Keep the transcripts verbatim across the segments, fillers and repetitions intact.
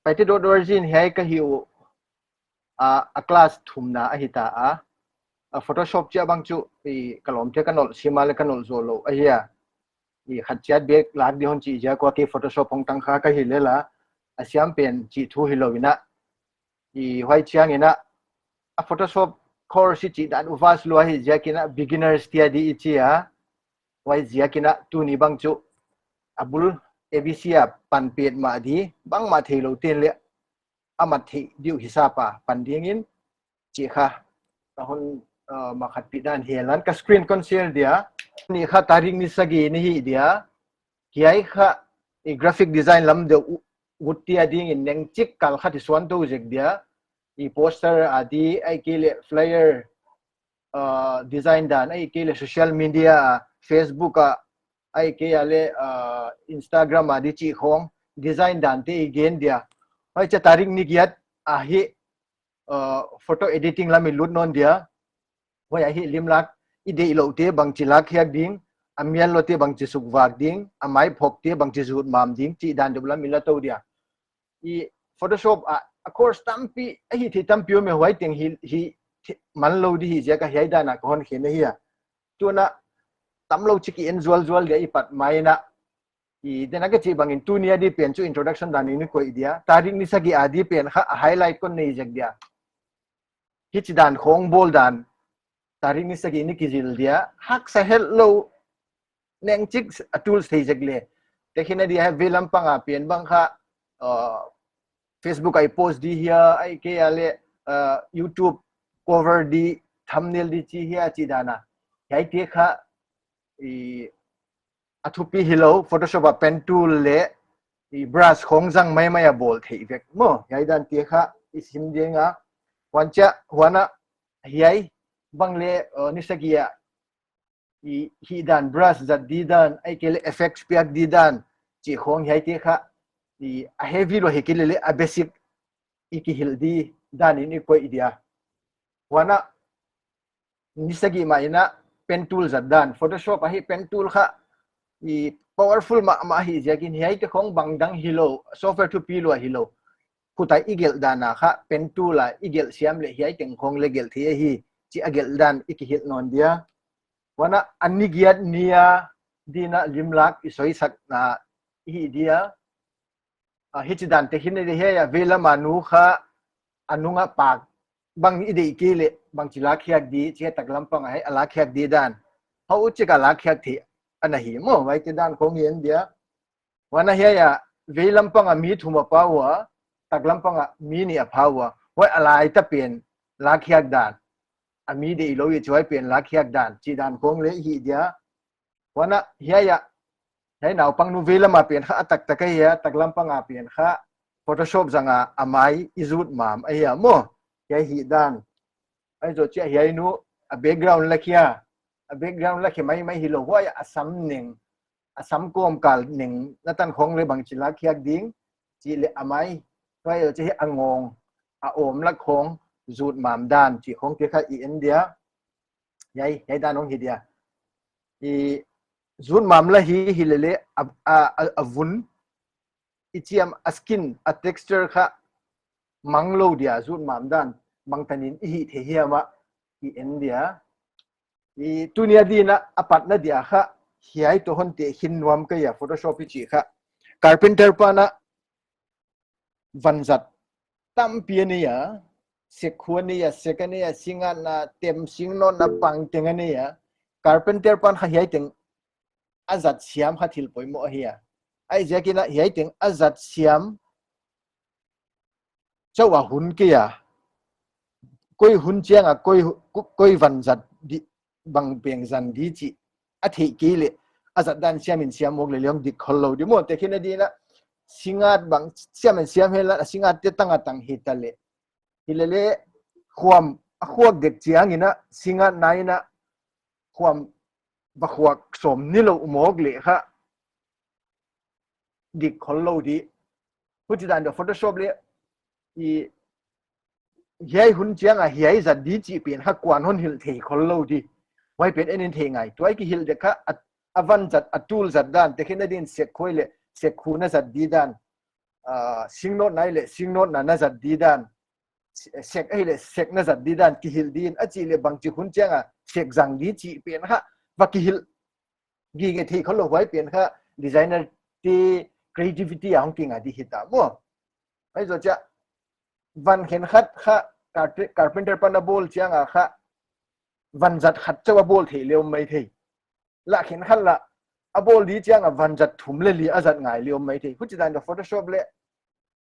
Paite dot org in hiai ka hih uh, a, a class thumna ahi ta a. A Photoshop chia bang chu, i, ka lawmte ka nolh sim a leh ka nolh zou lou ahi a. I, khat chiat bek lak di hon chih ziak ua kei Photoshop hong tang kha ka hi lel a. A siam pen chih thu hilou in a. I, huai chiang in a, a Photoshop course i chih dan uh vast lua hi ziak in a beginners tia di i chi a. Huai ziak in a tuni bang chu a bul A B C a pan petmah di, bangmah theilou ten leh a mat theih di uh hisap a pan ding in chi kha. Ka hon, uh, mak khat pi dan hial in ka screen kon share dia. Ni kha tarik ni sagih ni hi dia. Hiai kha i graphic design lam deuh u-, ut tia ding in neng chik kal khat i suan tou zek dia. I poster a di, ahihkeileh flyer, uh, design dan, ahihkeileh social media, Facebook a, ahihkeileh, uh, Instagram a di chih khong design dan te i gen dia. Huai chia tarik ni giat a hi, uh, photo editing lam i lut nawn dia. Huai a hi limlak, i deihlouhte bangchi lak khiak ding, a miallouhte bangchi sukvak ding, a maiphokte bangchi zutmam ding, chih dan deuh lam i la tou dia. I Photoshop a, a course tampi, a hi thei tampi om e, huai teng hi, hi thei, man lou di hi ziak a hiai dan a ka hon khen ahi a. Tun a tamlou chik i en zualzual dia i pat mai in a. I, den a ka chih bang in tuni a di pen chu introduction dan in i koih dia. Tarik ni sagih a di pen kha a highlight kon nei zek dia. Hichi dan khong bawl dan. Tarik ni sagih ni kizil dia. Haksa hetlou neng chik a tools thei zek leh. Tehkhinna dia hiai veilam pang a pen bang kha, uh, Facebook a i post di hia, ahihkeileh, uh, YouTube cover di, thumbnail di chi hia chih dan a. Hiaite kha, i, a thupi hilou, Photoshop a pen tool leh, i, brush khong zang maimai a bawl theih vek maw. Hiai dan te kha i sim ding a. Huan chia, huan a hiai bang leh, uh, ni sagih a i, hih dan brush zat di dan, ahihkeileh effects piak di dan, chih khong hiaite kha, i, a heavy lua hi kei leh leh a basic i kihilh di dan in i koih dia. Huan a ni sagih mah in a pen tool zat dan. Photoshop a hi pen tool kha i powerful mahmah hi ziak in hiaite khong bang dang hilou, software thupi lua hilou. Khut a i gelh dan a kha pen tool a i gelh siam leh hiai teng khong leh gelh thei ahi, chih a gelh dan i kihilh nawn dia. Huan a ni giat ni a di in a limlak i soisakna i hi dia. A, hichi dan tehkhinna dia hiai a veilam a nu kha a nung a pak bang i deih kei leh bangchi lak khiak di, chia taklam pang a hiai a lak khiak di dan. Hau chik a lak khiak theih ana hi maw, huaite dan khong i en dia. Huan a hiai a veilam pang a mi thum a pau a, taklam pang a mi nih a pau a. Huai a lai ta pen lak khiak dan. A mi deih lou i chi huai pen lak khiak dan. Chih dan khong leh hi dia. Huan a hiai a, hiai naupang nu veilam a pen kha a taktak ahi a, taklam pang a pen kha Photoshop zang a a mai i zutmam ahi a maw. Hiai hi dan. Ahi zoh chia hiai nu a background la khia. A background la khia maimai hilou huai a sam neng. A sam kawmkal neng na tan khong leh bangchi lak khiak ding. Chih leh a mai. Huai zoh chia hi a ngawng. A awm lak khong zutmam dan. Chih khong te kha i en dia. Hiai, hiai dan hong hi dia. I zutmam la hi hi leh leh a, a, a, a vun. I chiam a skin, a texture kha mang lou dia zutmam dan. Bangtan in i hih thei hiam a i en dia. I tuni a di in a a patna dia kha hiai toh hon tehkhin nuam ka hi a Photoshop i chih kha. Carpenter pan a van zat tampi a nei a, sekkhu a nei a, sek a nei a, singngatna, tem, singnawnna bang teng a nei a, carpenter pan kha hiai teng a zat siam kha thil poimoh ahi a. Ahi ziak in a hiai teng a zat siam chauh a hun kei a, koi hun chiang a koi, koi van zat di, bang peng zan di chih a theih kei leh a zat dan siam in siam mawk leh leng dik khol lou di maw. Tehkhinna di in a singngat bang siam in siam hen la, a singngat te tang a tang hi ta leh. Hi leh leh khuam a khuak dek chiang in a singngatna in a khuam va khuak sawm ni lou mawk leh kha dik khol lou di. Huchi dan deuh Photoshop leh i hiai hun chiang a hiai zat di chih pen kha kuan hon hilh thei khol lou di. Huai pen en in thei ngai. Tua i kihilh dek kha a, a van zat, a tool zat dan, tehkhinna di in sekkhu leh sekkhu na zat di dan. ah, sing note na ahih leh sing note na na zat di dan, sek ahih leh sek na zat di dan kihilh di in, a chih leh bangchik hun chiang a sek zang di chih pen kha va kihilh gige thei khollou, huai pen kha designer te creativity a hong kinga di hita maw. Huai zoh chiah van khenkhat kha carpe-, carpenter pan a bawl chiang a kha van zat khat chauh a bawl thei leh om maithei. Lah khenkhat lah a bawl di chiang a van zat thum leh li a zat ngai leh om maithei. Huchidan a Photoshop leh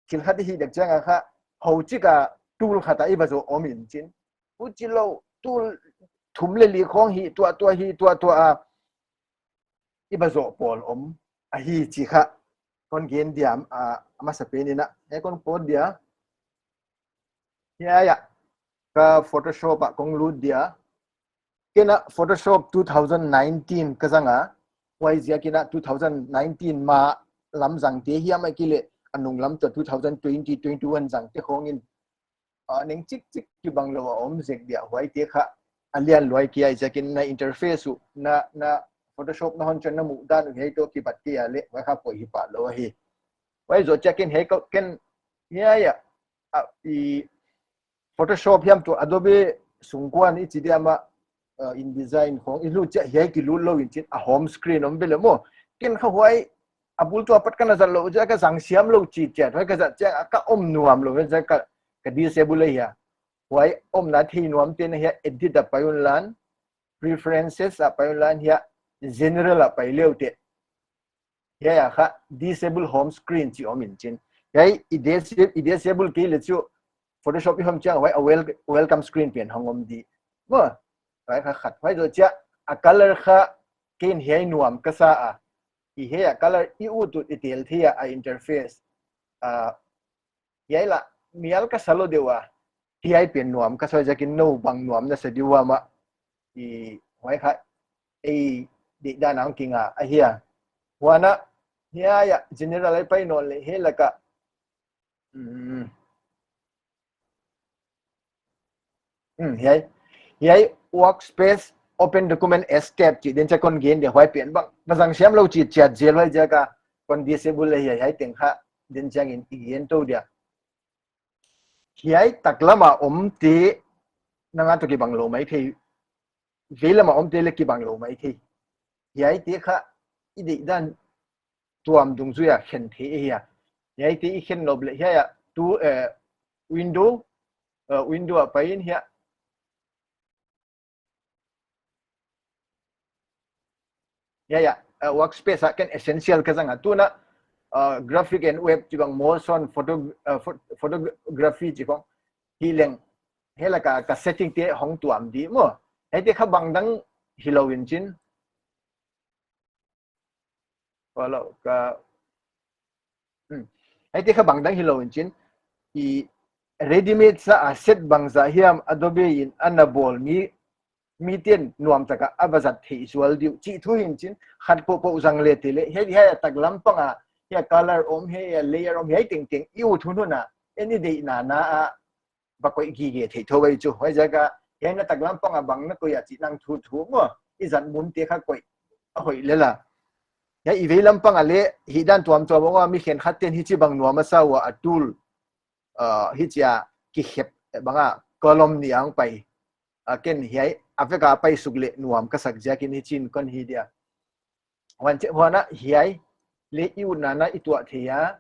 thil khat i hih dek chiang a kha, huchik a tool khat a i va zoh om in chin. Huchilou tool thum leh li khong hih tuahtuah, hih tuahtuah a i va zoh pawl om ahi chih kha kon gen dia, ah, a masapen in a, hiai kon pawt dia. Hiai ah ka Photoshop ah kong lut dia. Ken a Photoshop two thousand nineteen ka zang a, huaiziak in a two thousand nineteen ma lam zangte hiam ahih kei leh a nung lam toh two thousand twenty, twenty-one zangte khong in, ah, neng chikchik kibang lou a om zek dia, huaite kha a lian luai kei a, ahihziak in na interface uh, na, na Photoshop na hon chon na muh dan uh hiai toh kibat kei a leh huai kha poi hi pah lou ahi. Huai zoh chiah ken hiai ka, ken hiai ah, ah, i Photoshop hiam toh Adobe sung kuan i chi dia mah, uh, InDesign khong i lut chiah hiai kilut lou in chin a home screen om ve leh maw. Ken kha huai a bul tua pat ka na zat lou ziak a ka zang siam lou chih chiat, huai ka zat chiang a ka om nuam lou ziak a ka, ka disable ahi a. Huai omna thei nuam te na hiai edit a pai un lan, preferences a pai un lan, hiai general a pai leh uh teh. Hiai ah kha disable home screen chih om in chin. Hiai i dis-, i disable kei leh chu Photoshop i hom chiang huai a wel-, welcome screen pen hong om di. Maw, huai kha khat. Huai zoh chiah a color kha ken hiai nuam ka sa a. I hiai a color i ut ut i tel thei a, a interface. Ah, hiai lah mial ka sa lou deuh a. Hiai pen nuam ka sa, huaiziak in nou bang nuam na sa di uh a mah. I huai kha ei deihdan a hong kinga ahi a. Huan a hiai ah general a i pai nawn leh hiai lak ah, mm, mm, hiai, hiai workspace, open document, escape chih den chiah kon gen dia, huai pen bang na zang siam lou chih chiat zel, huaiziak a kon disable ahi a, hiai teng kha den chiang in i gen tou dia. Hiai taklam a omte nang a toh kibang lou maithei. Veilam a omte leh kibang lou maithei. Hiaite kha i deihdan tuam dungzui a khen thei ahi a. Hiaite i khen nop leh hiai ah tu, eh, window, eh, window a pai in hiai ah. Hiai ah, uh, workspace ah ken essential ka zang a. Tuna, uh, graphic and web chibang motion, photo-, uh, pho-, photography chibang hi leng. Hiai lak ah ka setting te hong tuam di maw. Hiaite kha bangdang hilou in chin. Hello, ka, hmm. Hiaite kha bangdang hilou in chin. I ready-made sa a set bangzah hiam Adobe in ana bawl mi, miten nuam tak a a va zat theih zual di uh chih thu hi in chin, khat pohpoh zang leh te leh. Hiai, hiai a taklam pang a, hiai a color om, hiai a layer om, hiai tengteng i ut hunhun a, en i deihna na a va koih gige thei thou ahi chu. Huaiziak a, hiai na taklam pang a bang na koih a chih nang thu thu maw. I zat mun te kha koih a hoih lel a. Hiai i veilam pang a leh, hihdan tuamtuam a om a, mi khenkhat ten hichibang nuam a sa ua a tool, uh, hichia kikhep bang a, column nih a hong pai. A ken hiai, a vek a pai suk leh nuam ka sak ziak in hichin kon hi dia. Huan chih huan a hiai leh i utna na i tuah thei a,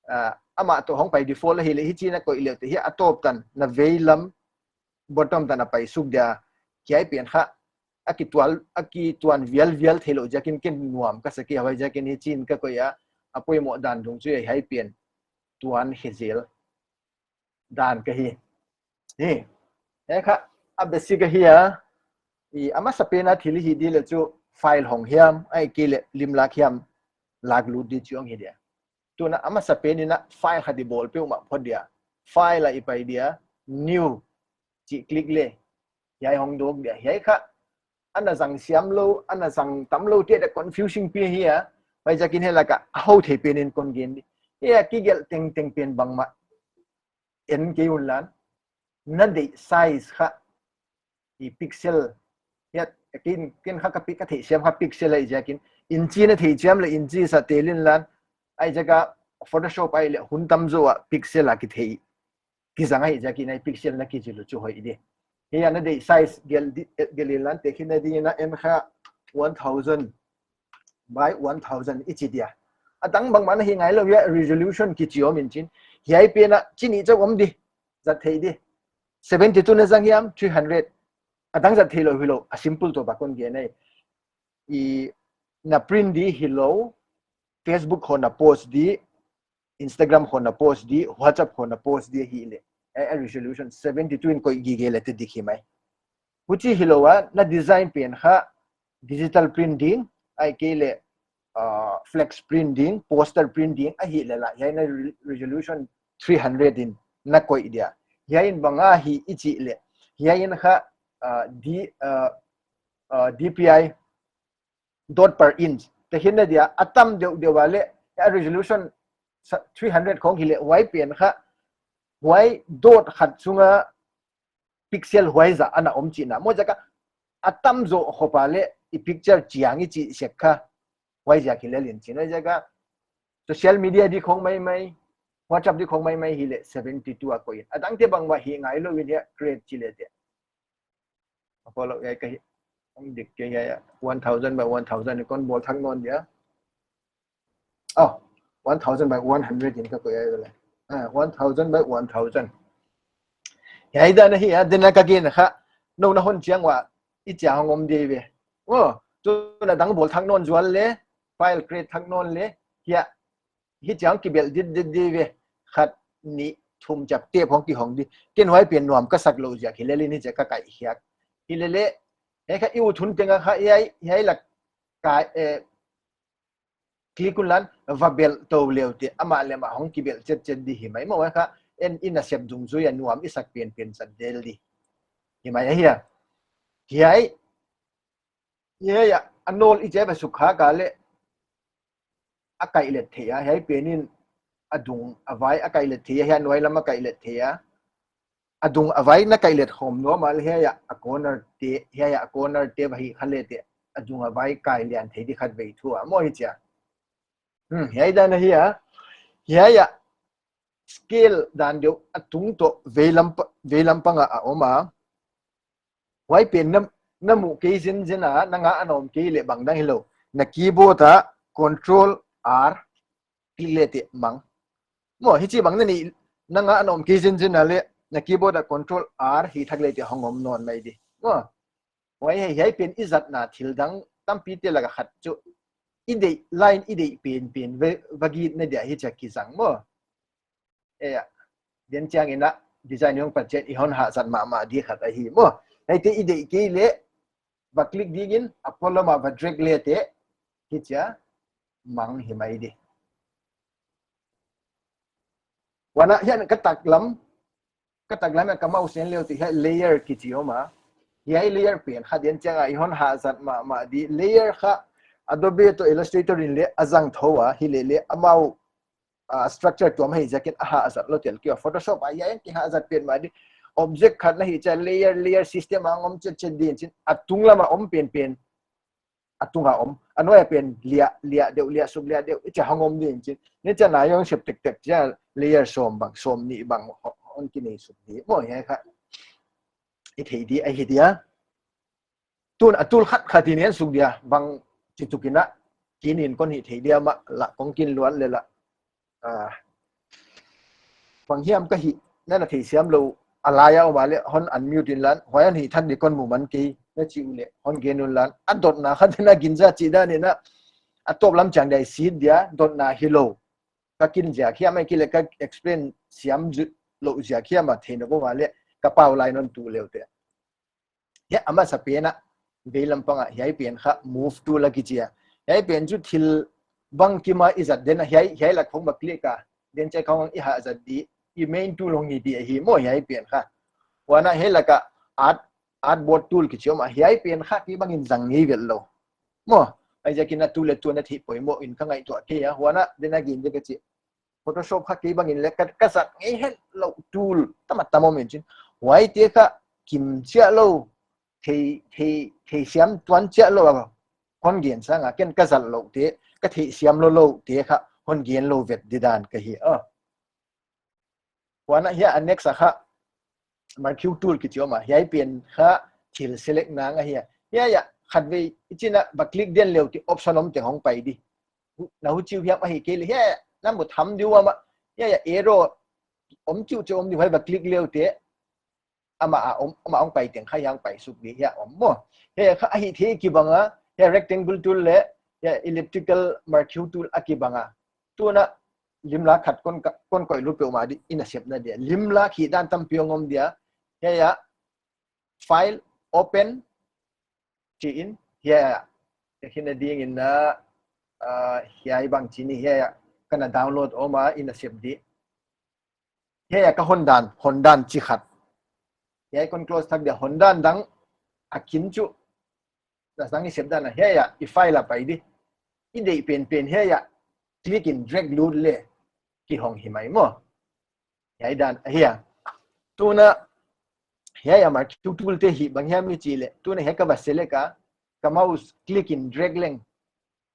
ah, amah toh hong pai default ahi leh hichin a koih leh te hiai a tawp tan na veilam bottom tan a pai suk dia. Hiai pen kha a kitual, a kituan vialvial theilou ziak in ken nuam ka sa kei a, huaiziak in hichin ka koih a, a poimoh dan dungzui a hiai pen tuan khe zel dan ka hi. Hi. Hiai kha a basic ahi a. I a masapen a thil i hih di leh chu file hong hiam, ahihkeileh limlak hiam lak lut di chih hong hi dia. Tuna a masapen in a file khat i bawl peuhmah phot dia. File ah i pai dia, new chih click leh. Hiai hong dawk dia. Hiai kha ana zang siam lou, ana zang tam lou te a confusing pi hi a. Huaiziak in hiai lak ah a hou thei pen in kon gen di. Hiai a kigelh tengteng pen bangmah en kei un lan. Na deih size kha i pixel. Hiai, ken, ken kha ka pi-, ka theihsiam kha pixel ahihziak in. Inchi na theihsiam leh inchi sa tel in lan. Ahihziak a Photoshop ahihleh hun tamzaw a pixel a kithei, kizang ahih ziakin hiai pixel na kizil uh chu hoih di. Hiai a na deih size gel di, gel inla tehkhinna dingin en kha one thousand by one thousand i chi dia. A dang bangmah na hih ngai lou, hiai resolution kichi om in chin. Hiai pen a chi nih chauh om di, zat theih di. Seventy-two na zang hiam, three hundred. A dang zat theih lou hilou, a simple toh bang kon gen ahi. I na print di hilou, Facebook khong na post di, Instagram khong na post di, WhatsApp khong na post di ahihleh, eh, eh, resolution seventy-two in koih gige leh te dik hi mai. Huchi hilou a, na design pen kha digital print ding, ahihkeileh, uh, flex print ding, poster print ding ahihleh lah, hiai na re-, resolution three hundred in na koih dia. Hiai in bang ahi i chih leh, hiai in kha, uh, D, uh, uh, D P I dot per inch tehkhinna dia, a tam deuhdeuh a leh, a resolution sa-, three hundred khong hileh, huai pen kha, huai dot khat sunga pixel huai zah ana om chihna. Maw ziak a, a tamzaw khop a leh, i picture chiang i chih sek kha, huai ziak hi lel in chin. Huai ziak a, social media di khong maimai, WhatsApp di khong maimai hileh, seventy-two a koih in. A dangte bangmah hih ngai lou in hiai create chi leh te. A follow hiai ka hih. Ang dik ke hiai a. One thousand by one thousand kon bawl thak nawn dia. Oh, one thousand by one hundred in ka koih ai bele. Ah, one thousand by one thousand. Hiai dan ahi a, dan a ka gen kha. Nou na hon chiang ua, i chiang hong om di ve. Oh, tu na dang bawl thak nawn zual leh, file create thak nawn leh. Hiai, hi chiang kibelh dit dit di ve. Khat, nih, thum chiang te hong kihong di. Ken huai pen nuam ka sak lou ziak hi lel in hichi a ka kai hiak. Hi lele, hiai kha i ut hun teng a kha hiai, hiai lak ka, eh, click un lan, va belh tou leh te, amah leh amah hong kibelh chetchet di hi mai maw kha, en i nasep dungzui a nuam i sak penpen zat del di. Hi mai ahi a. Hiai, hiai a, a nawl i chih a suk kha ka leh, a kaihlet theih a, hiai pen in a dung a vai a kaihlet theih a, hiai nuai lam a kaihlet theih a. A dung a vai na kaihlet khawm nuam a leh hiai a, a corner te, hiai a, a corner te va hih kha leh te, a dung a vai kai lian thei di khatvei thu a, maw hichi a. Hmm, hiai dan ahi a, hiai a, scale dan deuh a tung toh veilam pa-, veilam pang a a om a. Huai pen na, na muh kei zenzen a, na ngah a na om kei leh bang dang hilou. Na keyboard a control R click leh te mang. Maw, hichi bang na ni, na ngah a na om kei zenzen a leh, na keyboard a control R hih thak leh te hong om nawn mai di. Maw, huai hiai, hiai pen i zatna thil dang tampi te lak a khat chu. I deih, line i deih penpen, ve, va gitna dia hichi a kizang maw. Eh, a, den chiang in a, design hong pan chiang in i hon hahzat mahmah di khat ahi maw. Hiaite i deih kei leh, va click ding in, a polam a va drag leh te, hichi a, mang hi mai di. Huan a, hiai ka taklam, ka taklam a ka mouse en leh te hiai layer kichi om a. Hiai layer pen kha den chiang a i hon hahzat mahmah di. Layer kha Adobe toh Illustrator in leh a zang thou a, hi lele amau, ah, structure tuam ahih ziakin a hahzat lou tel kei a. Photoshop a hiai kihahzat pen mah di. Object khat na hih chiang layer, layer system a om chetchet di in chin. A tunglam a om penpen. A tung a om. A nuai a pen liah, liah deuh, liah suk, liah deuh. Hichi a hong om di in chin. Ni chiang a hong sep tektek chiang layer sawm bang, sawmnih bang hon kinei suk di. Maw hiai kha. I theih di, ahi dia. Tun a tool khat khat in en suk dia, bang chi tuk in a, kin in kon hih theih dia mah lah kong kin luat leh lah. Ah, bang hiam ka hih, na na theisiam lou, a lai a om a leh, hon unmute in lan, huai hon hih thak di kon mu man kei, na chi uleh, hon gen un lan, a dotna khat na ginza chi dan in a, a tawp lam chiang dia i sit dia, dotna hilou. Ka kin ziak hiam ahihkeileh ka explain siam zu-, lou ziak hiam a theihna om a leh, ka pau lai non tu leu te. Hiai a masa pen a, veilam pang a, hiai pen kha move tool a kichi a. Hiai pen chu thil bangkim a i zat den a, hiai, hiai lak khong va click a, den chiang khong i hahzat di, i main tool hong hi di ahi maw hiai pen kha. Huan a hiai lak a artboard tool kichi om a, hiai pen kha kei bang in zang ngei vel lou. Maw, huaiziakin a tu leh tu na theih poimoh in ka ngaihtuah kei a, huan a den a gin di ka chi. Photoshop kha kei bang in leh ka, ka zat ngei het lou tool tam a tam om in chin. Huaite kha kim chiah lou, thei, thei, theisiam tuan chiah lou a, kon gen sang a, ken ka zat lou te, ka theisiam lou lou te kha, hon gen lou vet di dan ka hi. Oh. Huan a hiai a next a kha marquee tool kichi om a. Hiai pen kha thil select nang ahi a. Hiai a khatvei i chin a va click den leu teh option om teng hong pai di. Na huchi uh hiam ahihkeileh hiai a na mu tham di uh ama. Hiai a arrow om chiuhchiuh om di uh, hiai va click leu teh ama a om, ama hong pai teng kha hiai hong pai suk di hiai om maw. Hiai kha ahihthei kibang a, hiai rectangle tool leh hiai elliptical marquee tool a kibang a. Tuin a limlak khat kon ka, kon koih lut peuhmah di, i nasepna dia. Limlak hih dan tampi hong om dia. Hiai a file open chi in, hiai a, ka hihna ding in a, ah, hiai bang chi ni hiai a, ka na download om a, i nasep di. Hiai a ka hon dan, hon dan chi khat. Hiai kon close thak dia, hon dan dang a kin chu. Na sang i sep dan a, hiai a, i file a pai di. I deih penpen hiai a, click in drag lut leh, kihong hi mai maw. Hiai dan ahi a. Tuin a, hiai a marquee tool te hih bang hiam i chih leh. Tuin a hiai ka va select a, ka mouse click in drag leng.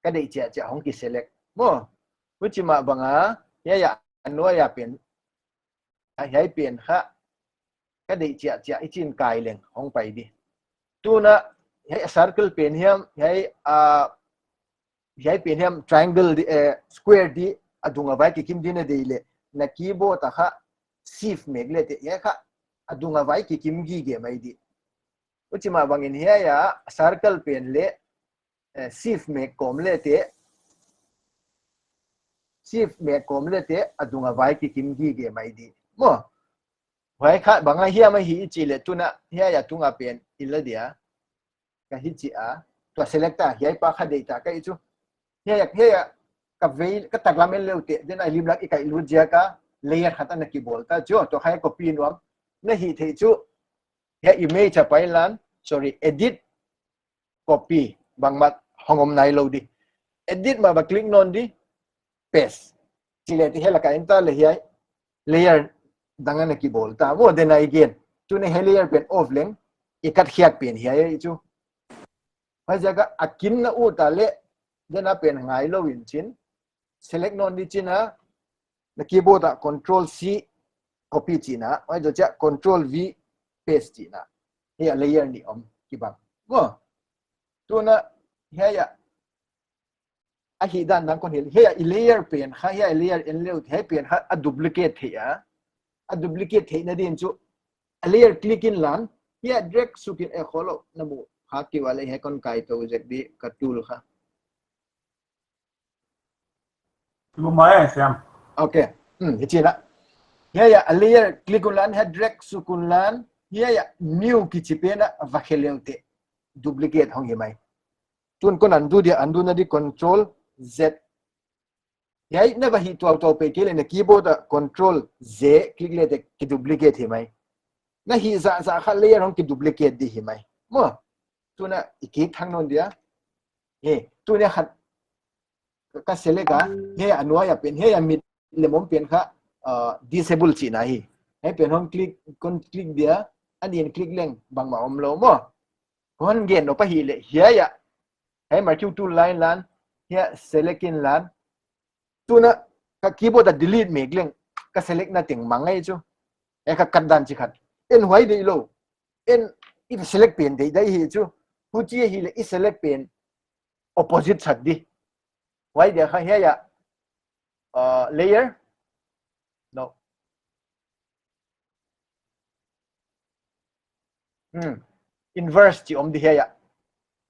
Ka deih chiahchiah hong ki select. Maw, huchi mah bang a, hiai a, a nuai a pen. A hiai pen kha, ka deih chiahchiah i chin kai leng, hong pai di. Tuin a, hiai a circle pen hiam, hiai a, hiai pen hiam triangle di, eh, square di, a dung a vai kikim di na deih leh, na keyboard a kha shift mek leh teh, hiai kha, a dung a vai kikim gige mai di. Huchi mah bang in hiai a circle pen leh, eh, shift mek kawm leh teh, shift mek kawm leh teh, a dung a vai kikim gige mai di. Maw, huai kha bang a hiam ahi i chih leh tuin a, hiai a tung a pen i la dia. Ka hichi a, tua select a, hiai pa kha deih ta ka hi chu. Hiai a, hiai a, ka vei, ka taklam en leu teh, den a limlak i kaih lut ziak a, layer khat a na kibawl ta chu, tua kha hiai copy nuam. Na hihtheih chu, hiai image a pai lan, sorry, edit, copy, bangmah hong om nailou di. Edit mah va click nawn di, paste. Chih leh teh hiai lak a en ta leh hiai, layer dang a na kibawl ta. Maw, den a i gen. Tuin a hiai layer pen off leng, i kat khiak pen hiai chu. Huaiziak a a kin na ut a leh, den a pen ngai lou in chin. Select nawn di chin a, na keyboard a control C copy chihna, huai zoh chiah control V paste chihna. Hiai a layer nih om kibang. Maw, tuin a hiai a, ahih dan dang kon hilh. Hiai a i layer pen kha, hiai a layer en leu, hiai pen kha a duplicate theih a. A duplicate theihna din chu, a layer click in lan, hiai a drag suk in e kholo, na mu kha kiwa leh hiai kon kai tou zek di ka tool kha. Lu mai siam. Okay. Hmm, hichi na. Hiai a, a layer click un lan, hiai a drag suk un lan, hiai a new kichi pen a va khe leu teh. Duplicate hong hi mai. Tuin kon undo dia, undo na di control Z. Hiai na va hih tuautuau peuh kei leh na keyboard a control Z click leh teh ki duplicate hi mai. Na hih zahzah kha layer hong ki duplicate di hi mai. Maw, tuin a i kik thang nawn dia. He, tuin a khat ka select a, hiai a nuai a pen, hiai a mit leh mom pen kha, uh, disable chihna hi. Hiai pen hong click, kon click dia, a din click leng bangmah om lou maw. Kon gen nop ahih leh, hiai a, hiai marquee tool line lan, hiai select in lan. Tuin a ka keyboard a delete mek leng, ka select na teng mang ngai chu. E ka kat dan chi khat. En huai deih lou. En i select pen deih dai hi chu. Huchi ahih leh i select pen opposite sak di. Huai dia kha hiai a, uh, layer. No. Hmm. Inverse chi om di hiai a.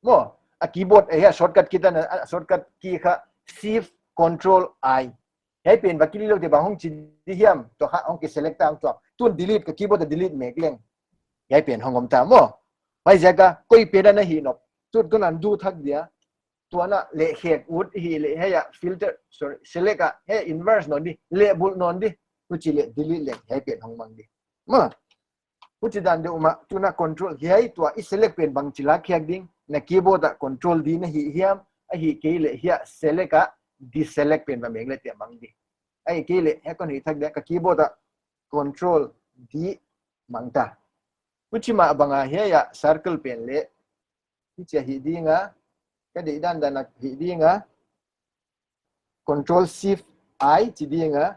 Maw, a keyboard, eh, hiai a shortcut key ta na, a shortcut key kha Shift Control I. Hiai pen va click leu teh bang hong chi di hiam, tua kha hong ki select ta hong tua. Tuin delete ka keyboard a delete mek leng. Hiai pen hong om ta maw. Huaiziak a, koi pen a na hih nop. Tuin kon undo thak dia. Tuin a leh khek ut hi leh hiai a filter, sorry, select a, hiai inverse nawn di, leh bulh nawn di, huchi leh delete leng, hiai pen hong mang di. Maw, huchi dan deuh mah, tuin a control hiai tua i select pen bangchi lak khiak ding, na keyboard a control D na hih hiam, ahihkeileh hiai a select a deselect pen va mek leh teh mang di. Ahihkeileh, hiai kon hih thak dia ka keyboard a control D mang ta. Huchi mah bang a hiai a circle pen leh, hichi a hih ding a, ka deih dandan a hih ding a, Control Shift I chi ding a,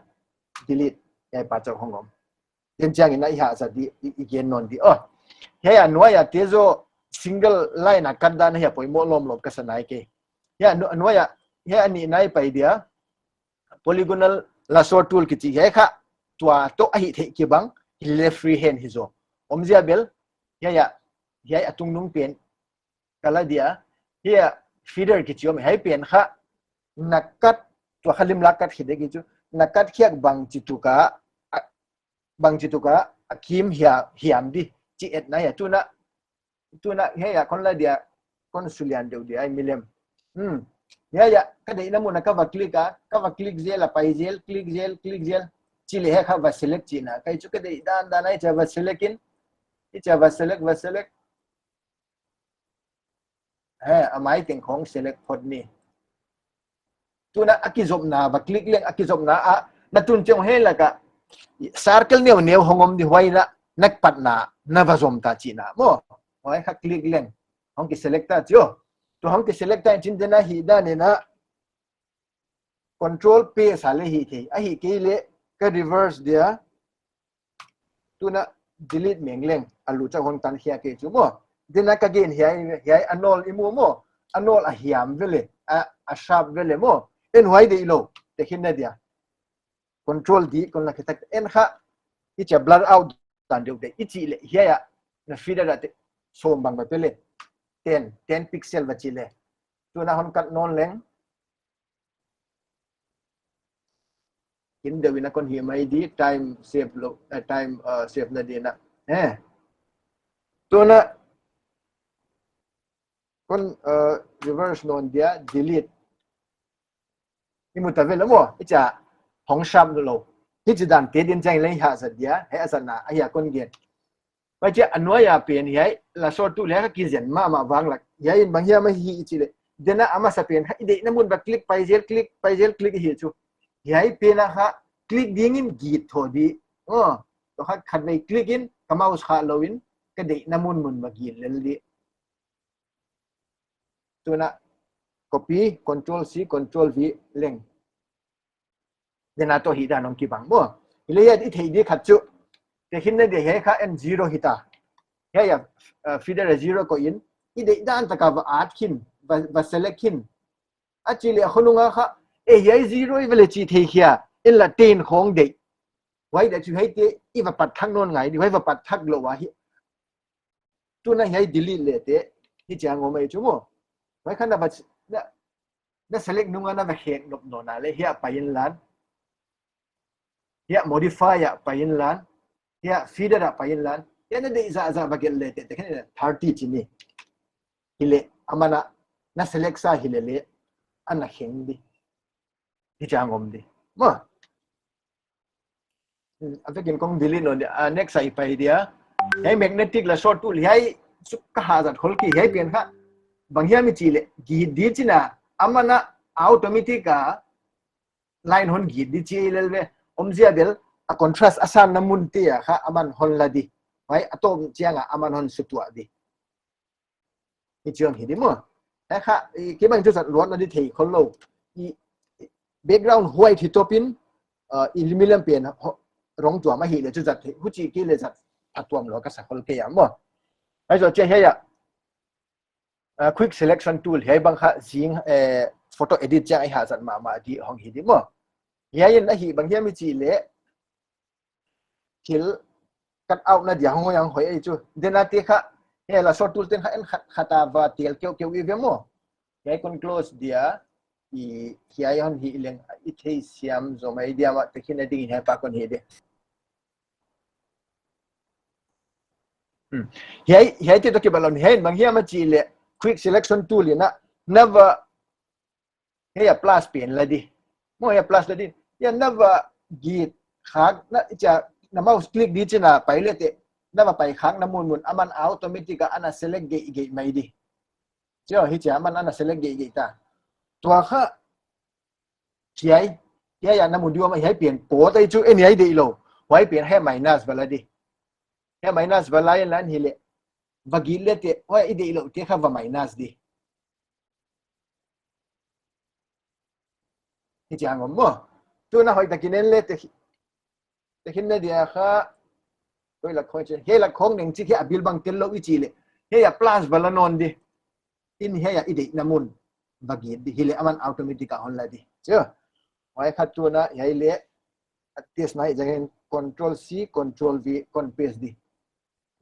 delete, hiai pa chauh hong om. Ken chiang in a i hahzat di, i, i gen nawn di. Oh, hiai a nuai a te zaw single line a kat dan hiai poimoh lawmlawm ka sa nai kei. Hiai a nu-, nuai a, hiai a nihna i pai dia, polygonal lasso tool kichi hiai kha, tua toh a hihtheih kibang, hileh freehand hi zaw. Omzia bel, hiai a, hiai a tungnung pen, ka la dia, hiai a feather kichi om, hiai pen kha, na kat, tua kha lim la kat khit dek hi chu, na kat khiak bangchituk a, a, bangchituk a, a kim hia, hiam di, chi et na hiai, tuna, tuna hiai a kon la dia, kon sulian deuh dia, ai milem. Hmm. Hiai a, ka deihna mun a ka va click a, ka va click zel a, pai zel, click zel, click zel. Chi leh hiai kha va select chihna. Ka hi chu ka deih dan dan a hiai chia va select in. Hiai chia va select, va select. He, a mai teng khong select phot ni. Tuna a kizopna, va click leng a kizopna a, na tun chiang hiai lak a, circle neu neu hong om di huai na, na patna, na va zom ta chihna. Maw, huai kha click leng, hong ki select ta chu. Tu hong ki select ta in chin dena hi dan in a, control P sa leh hithei. A hih kei leh ka reverse dia. Tuna delete meng leng a lu chauh hon tan hiai kei chu maw. Dena ka gen hiai, hiai a nawl i mu maw. A nawl a hiam vele, a, a sharp vele maw. En huai deih lou, tehkhin na dia. Control D, kon la khit tak en kha. I chia blur out dan deuh deuh. I chih leh hiai a na feather a te sawm bang va pe leh. Ten, ten pixel va chi leh. Tuna hon kat nawn leng. Kin deuh in a kon hih mai di, time save lou, eh, time, uh, save na di na. Eh. Tuna kon, uh, reverse nawn dia, delete. I mu ta vele maw, i chia hong sharp lou. Hichi dan te din chiang leng hahzat dia, hiai a zatna, a hiai a kon gen. Huai chia a nuai a pen hiai, lasso tool hiai kha kizen mahmah vang lak. Hiai in bang hiam a hih i chih leh. Dena a masa pen kha i deihna mun va click pai zel, click pai zel, click hi chu. Hiai pen a kha click ding in git tho di. Oh, tua kha khatvei click in, ka mouse kha lou in, ka deihna mun mun va git lel di. Tuna copy, control C, control V leng. Dena toh hih dan hong kibang maw. Hileh hiai i theih di khat chu. Tehkhin na dia hiai kha en zero hita. Hiai a, uh, feather a zero koih in. I deih dan tak a va add khin, va, va select khin. A chih leh a khonung a kha, eh hiai zero i va leh chi thei khia. En la ten khong deih. Huai dia chu hiai te i va pat thak nawn ngai di, huai va pat thak lou a hi. Tuna hiai delete leh te, hichi a ngawm ahi chu maw. Huai kha na va, na, na select nung a na va hek nop nawn a leh, hiai a pai in lan. Hiai a modify a pai in lan. Hiai a feather a pai in lan. Hiai na deih zahzah va gelh leh te, tehkhin thirty chi ni. Hileh, aman a, na select sa hileh leh, ana kheng di. Hichi a ngawm di. Maw. Hmm, a vekin kong delete nawn dia. Ah, next a i pai dia. Hiai magnetic lasso tool hiai suk ka hahzat khol kei hiai pen kha. Bang hiam i chih leh git di chihna aman a automatic a line hon git di chi lel ve. Omzia bel a contrast a sanna mun te a kha aman hon la di. Huai a tawm chiang a aman hon sutuah di. Hichi hong hi di maw. Hiai kha, i, kei bang chu zat luatna di thei khol lou. I, i, background white hi tawp in, uh, i milem pen ho-, rong tuam ahi leh chu zat thei. Huchi kei leh zat a tuam lou ka sa khol kei a maw. Huai zoh chiang hiai a. Uh, quick selection tool hiai bang kha zing, eh, photo edit chiang a i hahzat mahmah di hong hi di maw. Hiai in a hih bang hiam i chih leh thil cut out na dia hong hoih hong hoih ahi chu. Dena te kha, hiai lasso tool ten kha en khat khat a va tel keuhkeuh i ve maw. Hiai kon close dia, i hiai hon hih leng, i theisiam zaw mai dia maw, tehkhin na ding in hiai pa kon hih di. Hmm. Hiai, hiai te toh kibang lou in, hiai bang hiam a chih leh, quick selection tool in a, na va hiai a plus pen la di. Maw hiai a plus la di. Hiai na va git khak na i chia na mouse click di chihna pai leh te. Na va pai khak na mun mun aman automatic a ana select geih geih mai di. Chia hichi aman ana select geih geih ta. Tua kha hiai, hiai a na mu di om a hiai pen pawt ahi chu en hiai deih lou. Huai pen hiai minus va la di. Hiai minus va la in lan hileh. Va git leh te, huai i deih lou te kha va minus di. Hichi a ngawm maw. Tuna hoihtakin en le te, tehkhinna dia kha, koi lak khong chi, hiai lak khong neng chi hiai a bil bang tel lou i chih leh, hiai a plus va la nawn di. In hiai a i deihna mun va git di, hileh aman automatic a hon la di. Chu. Huai kha tuna hiai leh, a test mai zangin control C, control V, kon paste di.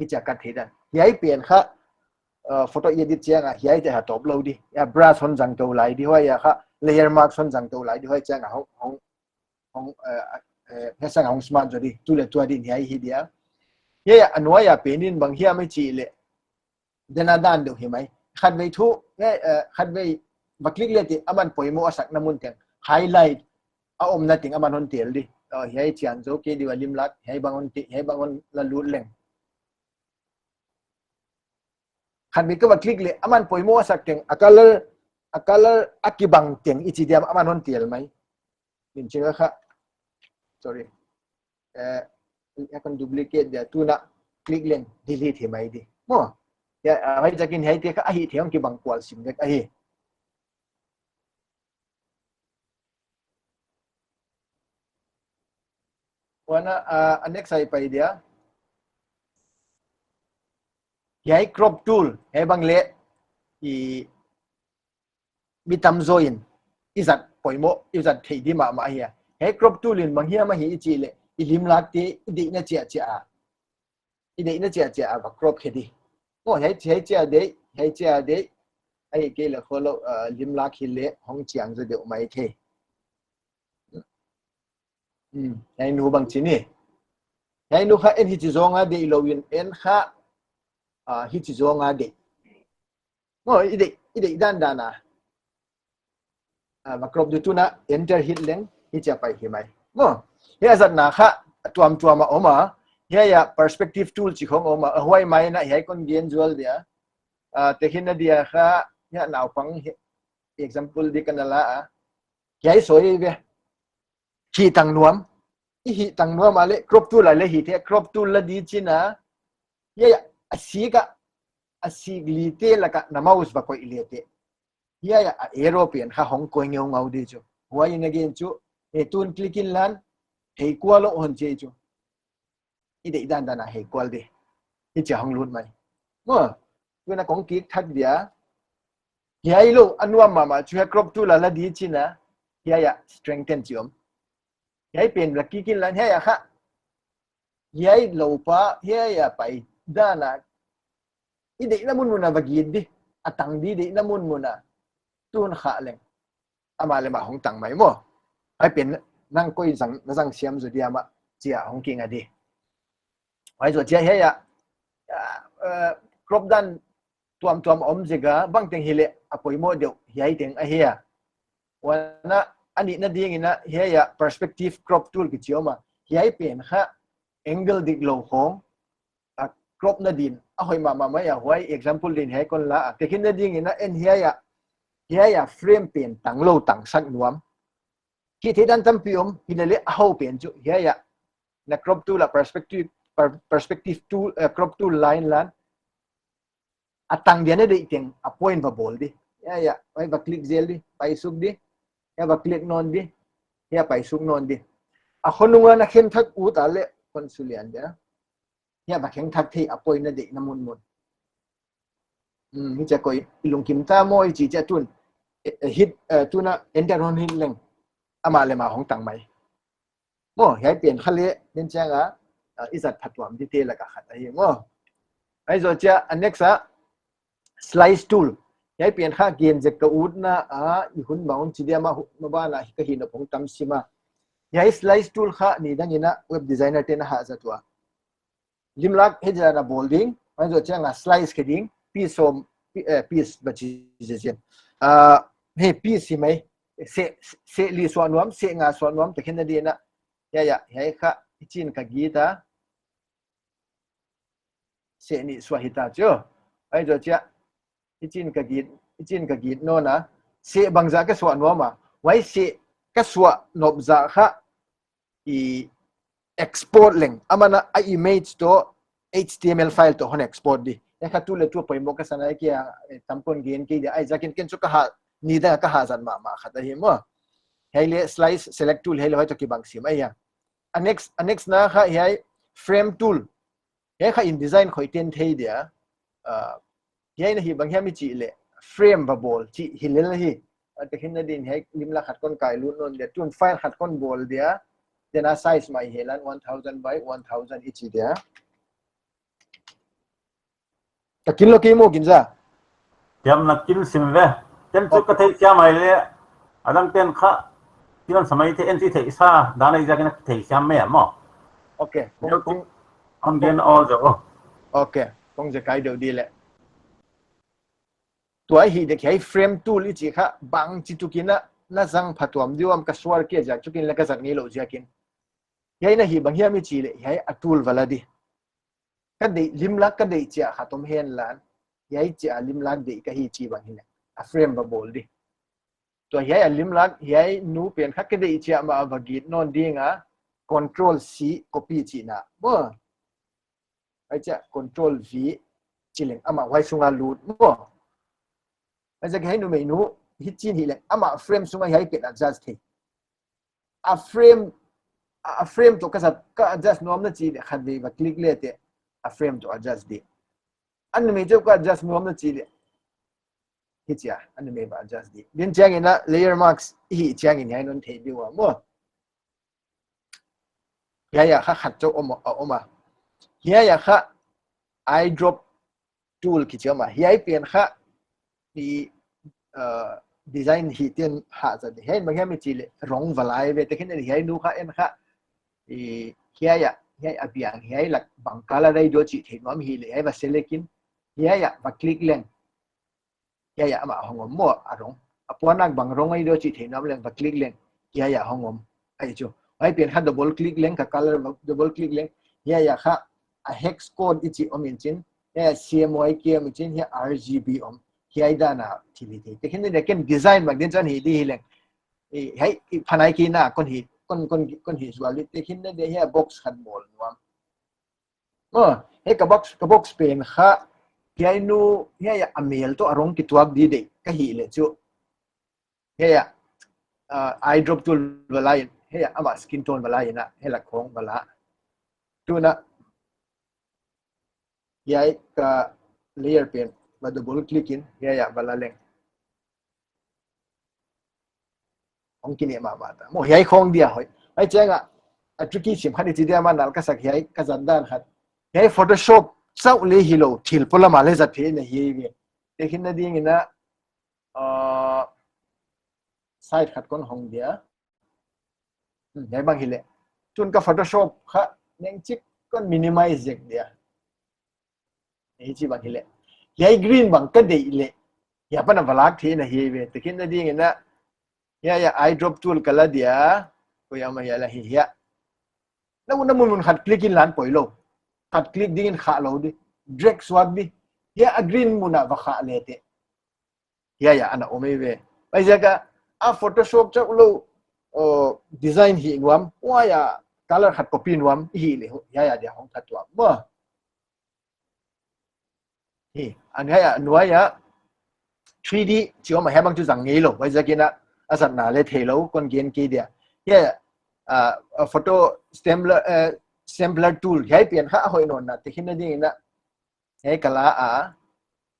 Hichia kat theih dan. Hiai pen kha, uh, photo edit chiang a, hiai te ha top lou di. Hiai brush hon zang tou lai di, huai a kha layer mask hon zang tou lai di, huai chiang a hong, hong, hong, uh, uh, hiai sang a hong smart zaw di, tu leh tua di hiai hi dia. Hiai a nuai a pen in bang hiam i chih leh. Dena dan deuh hi mai. Khatvei thu, hiai, uh, khatvei va click le teh, aman poimoh a sakna mun teng. Highlight, a omna teng aman hon tel di. Uh, hiai chian zou kei di ua lim lak, hiai bang hon te, hiai bang hon la lut leng. Khatvei ka va click leh, aman poimoh a sak teng, a color, a color a kibang teng, i chi diam aman hon tel mai. Min chin kha. Sorry. Eh, hiai kon duplicate dia, tuna click leng, delete hi mai di. Maw. Hiai, ah, hiai zakin hiai te kha, a hih theih hong kibang kual sim dek ahi. Huan a, ah, a next a i pai dia. Hiai crop tool, hiai bang leh, i mi tamzaw in, i zat poimoh, i zat theih di mahmah ahi a. Hiai crop tool in bang hiam ahi i chih leh, i lim lak te, i deihna chiahchiah a. I deihna chiahchiah a va crop khe di. Maw, hiai, hiai chia deih, hiai chia deih. Ahihkeileh khollou, uh, lim lak hileh hong chiang zaw deuh mai thei. Hmm, hiai nu bang chi ni. Hiai nu kha en hichi zawnga deih lou in en kha, uh, hichi zawnga deih. Maw, i deih, i deih dandan a. Ah, va crop di tuna, enter hit leng, hichia pai hi mai. Maw, hiai a zatna kha, tuamtuam a om a, hiai a perspective tool chi khong om a, a huai mai na, hiai kon gen zual dia. Ah, tehkhinna dia kha, hiai naupang, hiai example di ka na la a. Hiai soi ve. Hih tang nuam. I hih tang nuam a leh, crop tool a leh hih theih, crop tool la di chin a. Hiai a, a sik a, a sik li te lak a na mouse va koih le teh. Hiai a, a arrow pen kha hong koih ngeungau di chu. Huai in a gen chu, e tun click inlan, hei kual lou hon chi chu. I deih dandan a hei kual di. Hichia hong lut mai. Maw, tuna kong kik thak dia. Hiai lou, a nuam mahmah chu hiai crop tool a la di chin a. Hiai a, strengthen chi om. Hiai pen la kik inlan, hiai a kha. Hiai lou pa, hiai a pai dan a. I deihna munmun a va git di. A tang di deihna munmun a. Tun kha leng. Amah leh amah hong tang mai maw. Hiai pen nang koi zang, na zang siam zaw diam a chia hong kinga di. Huai zoh chia hiai a, ah, eh, crop dan tuamtuam om zek a, bangteng hileh a poimoh deuh hiai teng ahi a. Huan a, a nihna dingin a hiai a perspective crop tool kichi om a. Hiai pen kha angle diklou khong, a crop na din, a hoih mahmah mai a huai, example din hiai kon la a. Tehkhinna dingin a en hiai a, hiai a frame pen tanglou tangsak nuam. Hih theih dan tampi om, hileleh a hoih pen chu, hiai a. Na crop tool a perspective, per-, perspective tool, eh, crop tool la inlan. A tang dia na deih teng, a point va bawl di. Hiai a, hiai va click zel di, paisuk di. Hiai va click nawn di. Hiai paisuk nawn di. A khonung a na khen thak ut a leh, kon sulian dia. Hiai va kheng thak theih a point na deihna munmun. Hmm, hichia koih i lungkim ta maw i chi chia tun. Eh, eh, hit, eh, tuna enter hon hit leng. Amah leh amah hong tang mai. Maw, hiai pen kha leh, nen chiang a, ah, i zat phatuam di te lak a khat ahi maw. Huai zoh chia, a next a, slice tool. Hiai pen kha gen zek ka utna a, i hun bang chi diam a, hu-, maban a, ka hih nop hong tam sim a. Hiai slice tool kha, nidang in a, web designer te'n a hah zat ua. Lim lak hichia na bawl ding, huai zoh chiang a slice khe ding, piece sawm, pi-, eh, piece va chi zel zel. Ah, hiai piece hi mai, seh, seh li suah nuam, seh nga suah nuam, tehkhinna dingin a, hiai a, hiai kha, hichin ka git a, seh nih suah hita chu. Huai zoh chia, hichin ka git, hichin ka git nawn a, seh bangzah ka suah nuam a, huai seh ka suah nop zah kha, i export leng, aman a image toh H T M L file toh hon export di. Hiai kha tu leh tu poimoh ka sa nai kei a, eh, tam kon gen kei dia, huaiziakin ken chu ka hah, nidang a ka hah zat mahmah khat ahi maw. Hiai leh slice select tool hiai leh huai toh kibang sim ahi a. A next, a next na kha hiai frame tool. Hiai kha InDesign khawng ten thei dia. Ah, hiai na hih bang hiam i chih leh frame va bawl chih hi lel hi. Ah, tehkhinna din hiai limlak khat kon kai lut nawn dia. Tun file khat kon bawl dia. Then a size mah hi lan one thousand by one thousand i chi dia. Ka kin lou kei maw, kin za? Hiam na kin sim ve. Ken chu ka thei siam mai leh. A dang ten kha. Kin sa mai thei, en chi thei sa. Dan ai za kin thei siam mai maw. Okay. Kong, kong, kong gen all the. Okay. Kong za kai deuh di leh. Tua hi dek hiai frame tool i chi kha bangchi tukin a na zang phatuam diam ka sual kei ziak tukin leh ka zat ngeilou ziakin. Hiai na hih bang hiam i chih leh hiai a tool va la di. Ka deih limlak ka deih chiah khat om hen lan. Hiai chiah limlak deih ka hi chih bang hi leh. A frame va bawl di. Tua hiai a limlak hiai nu pen kha ka deih chiah mah va git nawn ding a control C copy chihna. Maw. Hiai chiah control V chi leng amah huai sunga lut maw. Hiai chiah hiai numei nu hi chin hi leng amah frame sunga hiai pen adjust thei. A frame, a frame toh ka zat, ka adjust nuam na chih leh khatvei va click leh te a frame toh adjust di. A numei chauh ka adjust nuam na chih leh. Hi chia, a numei va adjust di. Din chiangin a layer mask i hih chiangin hiai non thei di ua maw. Hiai a kha khat chauh om a, om a. Hiai a kha eyedrop tool kichi om a. Hiai pen kha i, uh, design hi ten ha za di. Hiai bang hiam i chih leh rong va la ve. Tehkhinna hiai nu kha en kha. I, hiai a, hiai a biang, hiai lak bang color ai diam chih thei nuam hi leh. Hiai va select in. Hiai a va click leng. Hiai a amah hong om maw a rong. A puannak bang rong ai diam chih thei nuam leng va click leng. Hiai a hong om. Ai chu. Hiai pen kha double click leng ka color double click leng. Hiai a kha a hex code i chi om in chin. Hiai a C M Y K om in chin. Hiai R G B om. Hiai dan a thil hi thei. Tehkhinna ken design bang din chan hi di hi leng. I, hiai i phanai kei na kon hi, kon, kon, kon hi zual di. Tehkhinna hiai box khat bawl nuam. Maw, hiai ka box, ka box pen kha, hiai nu, hiai a mel toh a rong kituak di deih, ka hih leh chu. Hiai a, uh, eyedrop tool va la in, hiai a amah skin tone va la in a, hiai lak khong va la. Tun a, hiai ka layer pen, va double click in, hiai a va la leng. Hong kineh mahmah ta. Maw hiai khong dia hoih. Hiai chiang a, a tricky sim khat i chi dia mah nal ka sak hiai, ka zat dan khat. Hiai Photoshop chauh leh hilou, thil polam a leh zat theihna hi ve. Tehkhinna dingin a, uh, side khat kon hong dia. Hmm, hiai bang hi leh. Tun ka Photoshop kha neng chik kon minimize zek dia. Hichi bang hi leh. Hiai green bang ka deih leh. Hiai apan a va lak theihna hi ve. Tehkhinna dingin a. Hiai a eyedrop tool ka la dia. Koi ama hiai la hi hiai. Na mun, na mun mun khat click in lan poilou. Khat click dingin kha lou di. Drag suak di. Hiai a green mun a va kha leh te. Hiai a ana om ei ve. Huaiziak a Photoshop chauh lou, oh, design hih nuam, huai a color khat copy nuam, i hih leh, hiai a dia hong thatuam. Maw. Hi, a hiai a, nuai a, three D, chi om a hiai bang chu zang ngeilou, huaiziakin a, a zatna leh theilou, kon gen kei dia. Hiai a, uh, photo sampler, uh, sampler tool, hiai pen kha hoih nawn na, tehkhinna dingin a, hiai ka la a,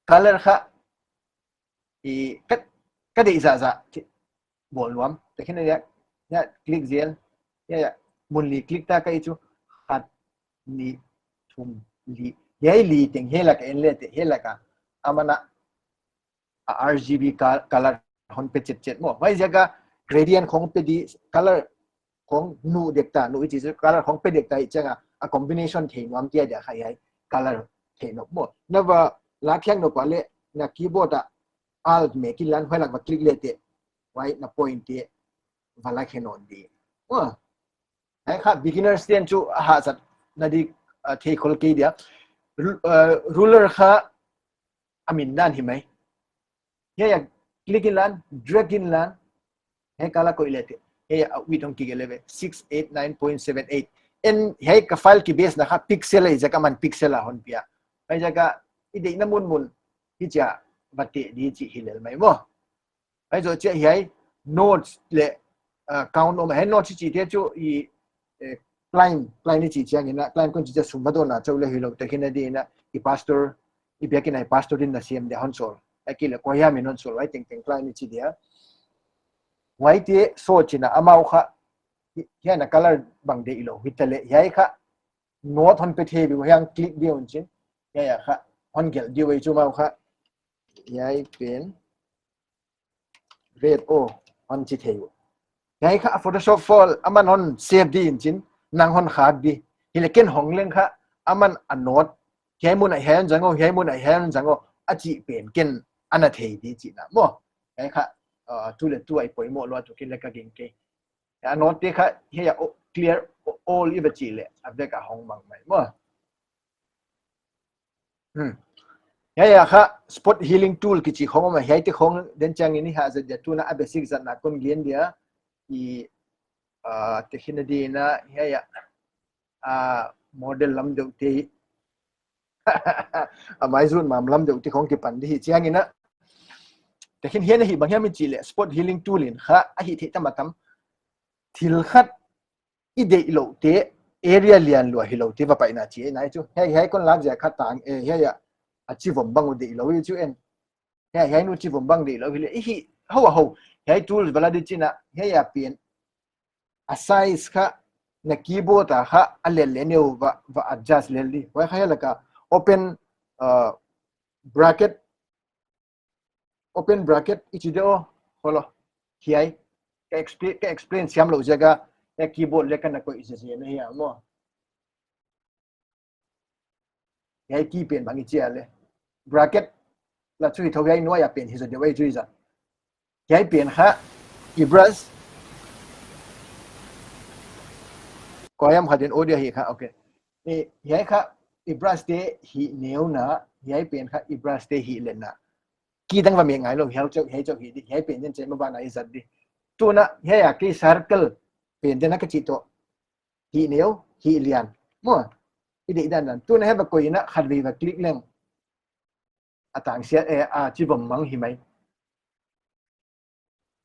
color kha, i ka, ka deih zahzah bawl nuam. Tehkhinna dia, hiai click zel. Hiai, hiai, mun li click ta ka i chu. Khat, nih, thum, li. Hiai li teng hiai lak a en leh te, hiai lak a. Aman a, a R G B col-, color hon pe chetchet maw. Huaiziak a gradient khong pe di color khong nuh dek ta, nuh i chi chu color khong pe dek ta i chiang a, a combination thei nuam kia dia kha hiai color thei nop maw. Na va la khiak nop a leh na keyboard a Alt mek in lan huai lak va click leh te. Huai na point te va la khe nawn di. Maw. Hiai kha beginners ten chu a hahsatna di, uh, thei khol kei dia. Ru-, uh, ruler kha a min dan hi mai. Hiai a click in lan, drag in lan. Hiai ka la koih leh te. Hiai a width hong kigelh leh ve. Six eight nine point seven eight. En hiai ka file ki base na kha pixel ei ziak a aman pixel a hon pia. Huaiziak a i deihna mun mun. Hichia va teh di chih hi lel mai maw. Huai zoh chiah hiai nodes leh uh, count om, hiai note chi chite chu i, eh, client, client i chih chiangin a, client kon chih chiang sum va dawnna chauh leh hilou, tehkhinna dingin a, i pastor, i biakin a i pastor din na siam dia hon sawl. Ahihkeileh kuahiam in hon sawl, huai tengteng client i chi dia. Huaite sawt chiangin a amau kha, hi-, hiai na color bang deih lou, hitaleh, hiai kha, note hon pe thei di uh, hiai click di un chin. Hiai a kha, hon gelh di uh ei chu amau kha. Hiai pen red o hon chi thei uh. Hiai kha Photoshop file aman hon save di in chin, nang hon khak di. Hileh ken hong leng kha, aman a note. Hiai mun a hiai hon zang o, hiai mun a hiai hon zang o. A chih pen ken ana thei di chihna maw. Hiai kha, uh, tu leh tu a i poimoh lou a tu ken leh ka gingta kei. A note te kha, hiai a o-, clear o-, all i va chih leh, a vek a hong mang mai maw. Hmm. Hiai a kha spot healing tool kichi khong om a, hiaite khong den chiangin i hah zat dia, tuna a basic zatna kon gen dia. I, ah, tehkhinna dingin a, hiai a, ah, model lam deuh te. A maizun mam lam deuh te khong kipan di hi chiangin a. Tehkhin hiai a hih bang hiam i chih leh, spot healing tool in kha, a hih theih tam a tam. Thil khat i deih louh te, area lian lua hilou te va paina chi ei nai chu. Hiai, hiai kon lak ziak kha tang, eh, hiai a, a chi vom bang uh deih lou i chu en. Hiai, hiai nu chi vom bang deih lou hileh, i hih, hou a hou. Hiai tool va la di chin a, hiai a pen. A size kha, na keyboard a kha, a lel leh neu va, va adjust lel di. Huai kha hiai laka, open, uh, bracket, open bracket i chi di uh, holo. Hiai, ka explain, ka explain siam lou ziak a, hiai keyboard leh ka na koih ziahziah na hiai maw. Hiai key pen bang i chi a leh. Bracket, la chu hi thou hiai nuai a pen hi zaw di uh ei chu i zat. Hiai pen kha, i brush. Kuahiam khat in audio hi kha, okay. I, hiai kha, i brush te hih neu na, hiai pen kha, i brush te hih leh na. Key dang va mek ngai lou, hiai chauh, hiai chauh hih di, hiai pen den chauh mah bang a i zat di. Tuna, hiai a key circle, pen den a ka chih toh. Hih neu, hih lian. Maw, i deih dandan. Tuna hiai va koih in a khatvei va click leng. A tang siat, eh, a chi vom mang hi mai.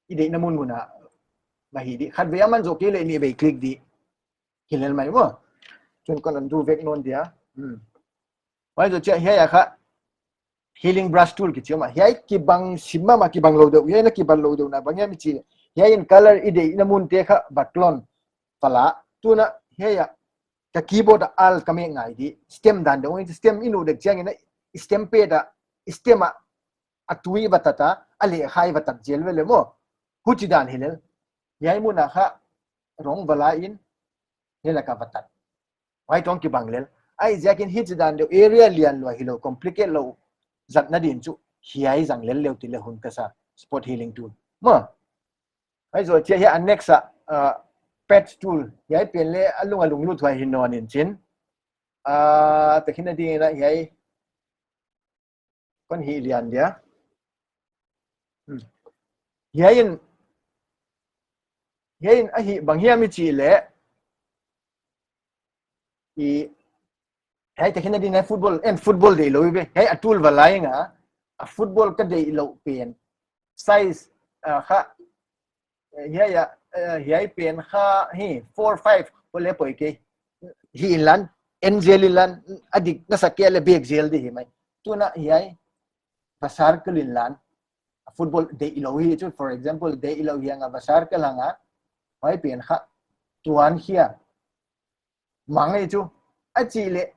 I deihna munmun a va hih di. Khatvei a man zaw kei leh nihvei click di. Hi lel mai maw. Tun kon undo vek nawn dia. Hmm. Huai zoh chiang hiai a kha healing brush tool kichi om a. Hiai kibang sim mahmah, kibang lou deuh. Hiai na kibang lou deuh na bang hiam i chih. Hiai in color i deihna mun te kha va clone. Fala. Tuna hiai a ka keyboard a Alt ka mek ngai di. Stem dan deuh. Stem i nuh dek chiangin a stem pad a, stem a, a tui va tat a, a lehkha i va tat zel ve leh maw. Huchidan hi lel. Hiai mun a kha rong va la in, hiai laka va tat. Huai toh kibang lel. Huaiziakin hichidan deuh area lian lua hilou, complicate lou zatna din chu hiai zang lel leu ti leh hun ka sa, spot healing tool. Maw. Huai zoh chiang hiai a next a, uh, patch tool. Hiai pen leh a lung a lunglut huai hi nawn in chin. Uh, tehkhinna dingin a hiai kon hih lian dia. Hmm. Hiai in, hiai in a hih bang hiam i chih leh. I, hiai tehkhinna dingin a football, en football deih lou i ve. Hiai a tool va la in a, a football ka deih lou pen. Size, uh, kha, eh, hiai a, eh, hiai pen kha, hi, four, five, ko leh poi kei. Hih inla, en zel inla, a dik na sa kei leh bek zel di hi mai. Tuna hiai, va circle inla, a football deih lou hi chu, for example, deih lou hi a nga va circle a nga, huai pen kha, tuan hiai, mang ei chu. A chih leh,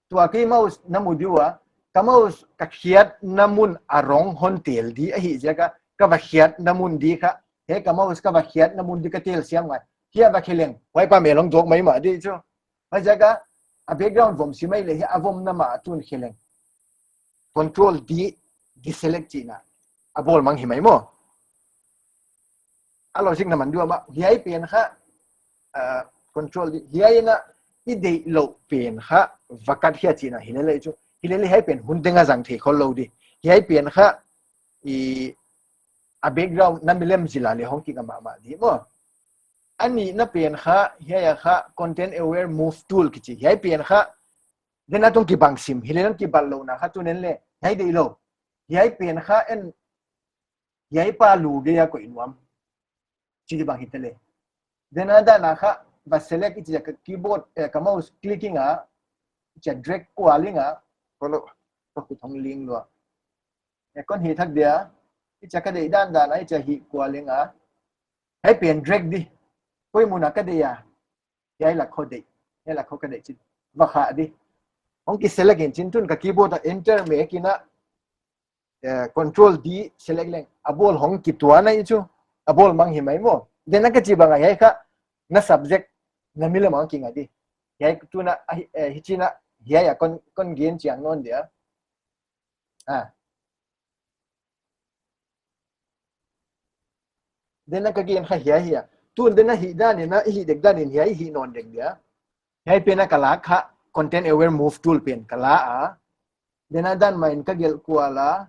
tua kei mouse na mu di ua, ka mouse ka khiatna mun a rong hon tel di ahihziak a, ka va khiatna mun di kha, hiai ka mouse ka va khiatna mun di ka tel siam ngai. Hiai va khe leng, huai pa mel hong zawk maimah di chu. Huaiziak a, a background vom sim ei leh hiai a vomna mah tun khe leng. Control D, deselect chihna. A bawl mang hi mai maw. A logic na man di uh a mah. Hiai pen kha, ah, control D. Hiai in a i deih louh pen kha va kat hiai chihna hi lel ei chu. Hi lel ei hiai pen hun teng a zang thei khol lou di. Hiai pen kha i a background na milem zil a leh hong kik mahmah di maw. A nihna pen kha, hiai a kha content aware move tool kichi. Hiai pen kha, den a tong kibang sim, hi leh nang kibat louhna kha tun en leh, hiai deih lou. Hiai pen kha en, hiai pa lu gei a koih nuam. Chi di bang hi ta le. Then a dan a kha, va select i chi a ka keyboard, eh, ka mouse clicking a, i chi a drag kual ing a, kolo, ka khut hong ling lua. Eh, kon hi thak dia, i chi a ka deih dan dan a, i chi a hi kual ing a. Hiai pen drag di. Koi mun a ka deih a. Hiai lak khong deih. Hiai lak khong ka deih chin. Va kha di. Hong ki select in chin tun ka keyboard a enter mek in a, eh, control D select leng. A ball hong kituan a i chu. A ball mang hi mai maw. Then a ka chi bang a hiai kha na subject na mi lam a hong ki nga di. Hiai tun a, ah, eh, hichi in a, hiai a kon, kon gen chiang nawn dia. Ah. Then a ka gen kha hiai hi a. Tun then a hi dan in a, i hi dek dan in hiai hi nawn dek dia. Hiai pen a ka la kha content aware move tool pen ka la a. Then a dan mai in ka gelh kual a.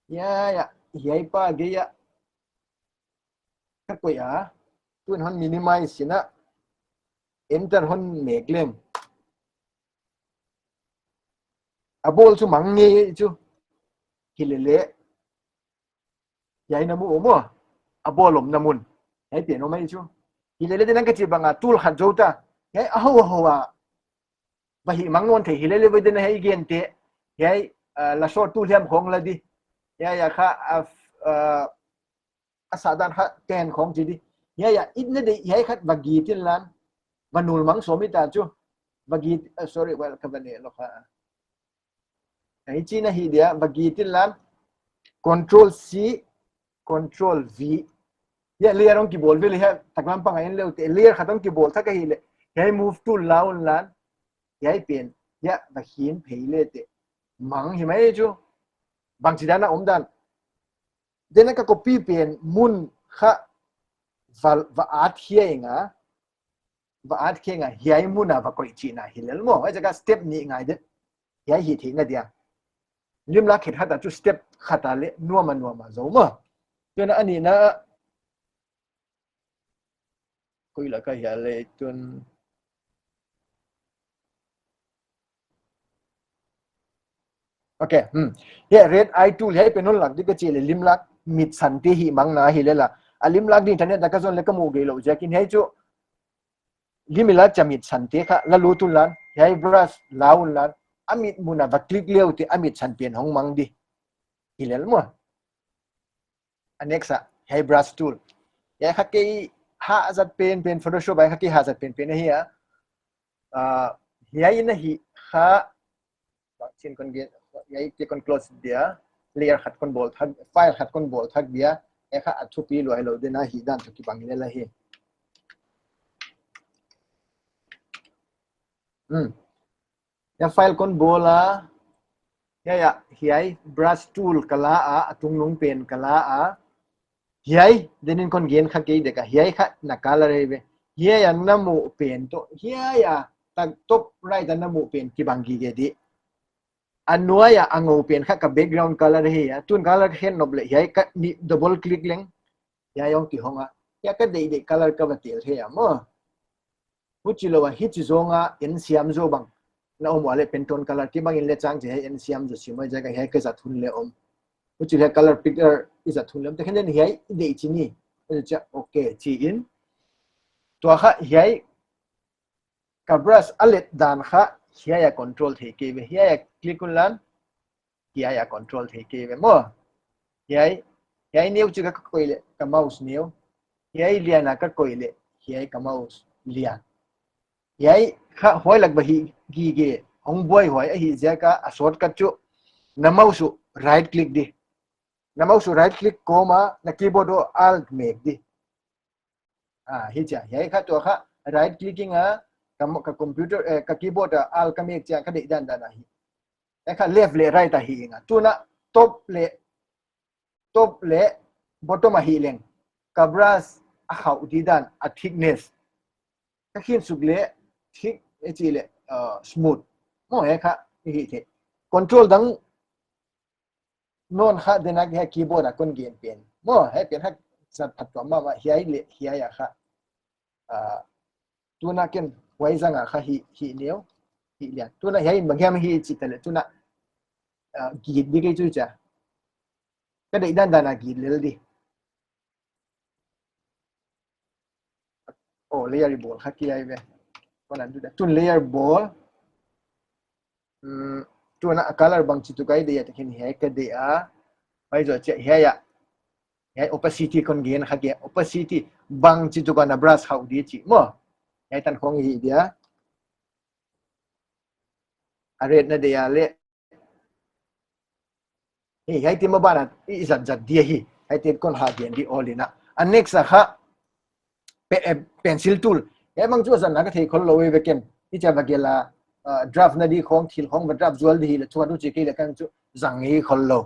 Ya, ya, hiai pa gei a. Ka koih a. Tun hon minimize in a. Enter hon mek leng. A ball chu mang ngei chu. Hi lele. Hiai na mu om a. A ball omna mun. Hiai pen om mai chu. Hi lele, then a ka chi bang a tool khat zou ta. Hiai a ho a ho a. Va hi mang nawn thei hi lele, va then a hiai gen te. Hiai, ah, lasso tool hiam khong la di. Hiai a kha, ah, ah, a sa dan kha ten khong chi di. Hiai a, i na deih hiai khat va git in lan. Va nul mang sawm i ta chu. Va git, ah, sorry, well, ka va ne lou kha. Hichi in a hi dia, va git in lan. Control C, Control V. Hiai layer hong ki bawl ve le hiai, taklam pang a en leu te. Layer khat hong ki bawl thak a hi le. Hiai move tool la un lan. Hiai pen. Hiai va hin phei le te. Mang hi mai chu. Bangchi dan a om dan. Then a ka copy pen mun kha va, va at hiai nga. Va at hiai nga hiai mun a va koih chihna hi lel maw. Hiai jaka step nih ngai den. Hiai hi theihna dia. Lim lak khet khat a chu step khat a le nuam a nuam a zou maw. Tun a nihna. Koi lak a hiai le tun. Okay, hmm. Hiai red eye tool hiai pen hon lak di ka chi le lim lak mit san te hi mang na hi le la. A lim lak di internet a ka zon le ka mu gei lou ziakin hiai chu lim i lak chiang mit san te kha la lut un lan. Hiai brush la un lan. A mit mun a va click leu te a mit san pen hong mang di. Hi lel maw. A next a, hiai brush tool. Hiai kha kei hazat pen pen, Photoshop a kha kei hazat pen pen ahi a. Ah, hiai in a hi kha, bangchin kon gen, hiai te kon close dia, layer khat kon bawl thak, file khat kon bawl thak dia, hiai kha a thupi lua hilou den a hi dan chu kibang lel ahi. Hmm. Hiai file kon bawl a, hiai a, hiai brush tool ka la a, a tungnung pen ka la a. Hiai, then in kon gen kha kei dek a, hiai kha na color hi ve. Hiai a na muh pen toh, hiai a, tak top right a na muh pen kibang gige di. A nuai a, a ngou pen kha ka background color hi a, tun color ka khen nop le, hiai ka ni double click leng. Hiai hong kihong a. Hiai ka deih deih color ka va tel thei a maw. Huchi lou a hichi zong a en siam zaw bang. Na om ua le Pantone color kibang in le chang chi hiai en siam zaw si maw, hiai ka hiai ka zat hun le om. Huchi le color picker i zat hun le om. Te khen den hiai i deih chi ni. Huchi a okay chi in. Tua kha hiai ka brush a let dan kha hiai a control thei kei ve. Hiai a click un lan. Hiai a control thei kei ve maw. Hiai, hiai neu chu ka koih le ka mouse neu. Hiai lian a ka koih le hiai ka mouse lian. Hiai kha huai lak va hi gige hong buai huai ahi ziak a a shortcut chu na mouse u right click di. Na mouse u right click kawm a na keyboard u alt mek di. Ah, hichi a. Hiai kha tua kha right clicking a ka mo-, ka computer, eh, ka keyboard a alt ka mek chiang ka deih dan dan ahi. Hiai kha left le right ahi ing a. Tun a top le, top le bottom ahi leng. Ka brush a khauh di dan a thickness. Ka khin suk le thick, e chi le, uh, smooth. Maw hiai kha, hiai hi. Control dang non kha den a hiai keyboard a kon gen pen. Maw, hiai pen kha zat phat tuam mahmah hiai le, hiai a kha. Ah, tun a ken huai zang a kha hi, hi neu, hi lian. Tun a hiai in bang hiam hi chi ta le, tun a, ah, git di kei chu cha. Ka deih dan dan a git lel di. Oh, layer i bawl kha kia ve. Kon undo dia. Tun layer bawl. Hmm, tun a color bangchituk a i deih a, takin hiai ka deih a. Huai zoh chiah hiai a. Hiai opacity kon gen kha kia. Opacity bangchituk a na brush khauh di chih maw. Hiai tan khong hi dia. A red na deih a leh. Hi, hiai te maban a i zat zat dia hi. Hiai te kon ha gen di awl in a. A next a kha pe, eh, pencil tool. Hiai bang chu a zatna ka thei khol lou ve ken. I chia va gel a, ah, draft na di khong, thil khong va draft zual di hi leh, chu a tu chi kei leh kan chu zang hi khol lou.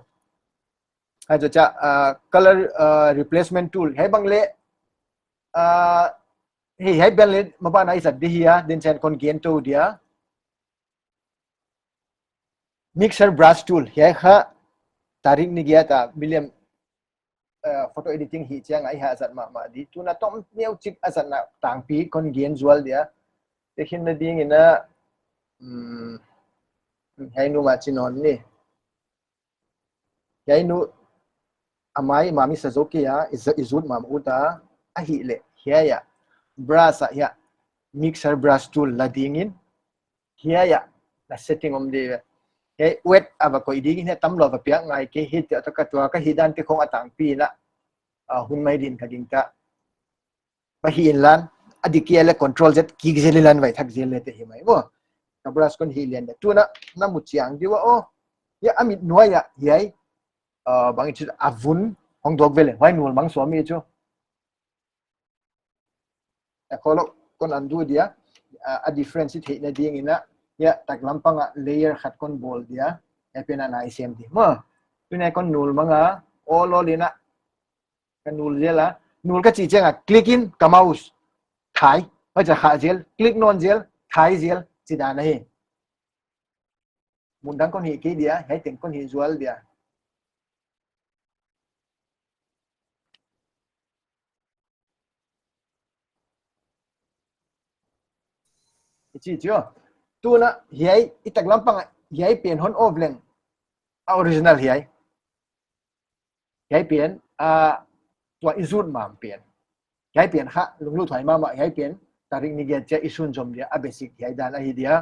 Hiai chu chia, ah, color, ah, replacement tool. Hiai bang leh, ah, hi, hiai bang leh maban a i zat di hi a, din chiah kon gen tou dia. Mixer brush tool, hiai kha tarik ni giat a, miliam, eh, photo editing hi chiang a i ha zat mahmah di. Tun a tom neu chik a zatna tangpi kon gen zual dia. Tehkhinna ding in a, hmm, hiai nu mah chi nawn ni. Hiai nu a mai mah mi sa zou kei a, i zu-, i zut mahmah ut a, ahihleh, hiai a, brush a hiai, mixer brush tool la ding in, hiai a, na setting om di ve. Hiai wet a va koih ding in, hiai tamlou va piak ngai kei, hiai te a toh ka tua ka hih dan te khong a tangpi in a, ah, hun mai din ka gingta. Bang hi in lan, a dik kia leh control Z kik zel in lan vai thak zel leh te hi mai maw. Ka brush kon hih lian dia. Tun a, na mu chiang di ua aw. Hiai a mit nuai a, hiai, ah, bang i chih a vun, hong dawk ve leh, huai nul mang suam i chu. A khol lou, kon undo dia, ah, a difference i theihna ding in a, hiai taklam pang a layer khat kon bawl dia, hiai pen a na i sem di. Maw, tun a kon nul mang a, awl awl in a, ka nul zel a, nul ka chih chiang a, click in, ka mouse, thai, huai chia kha zel, click nawn zel, thai zel, chih dan ahi. Mun dang kon hih kei dia, hiai teng kon hih zual dia. I chih chu. Tun a, hiai, i taklam pang a, hiai pen hon off leng, a original hiai. Hiai pen, ah, tua i zut mah pen. Hiai pen kha, lunglut huai mahmah, hiai pen, tarik ni giat chia i sunzom dia, a basic hiai dan ahi dia.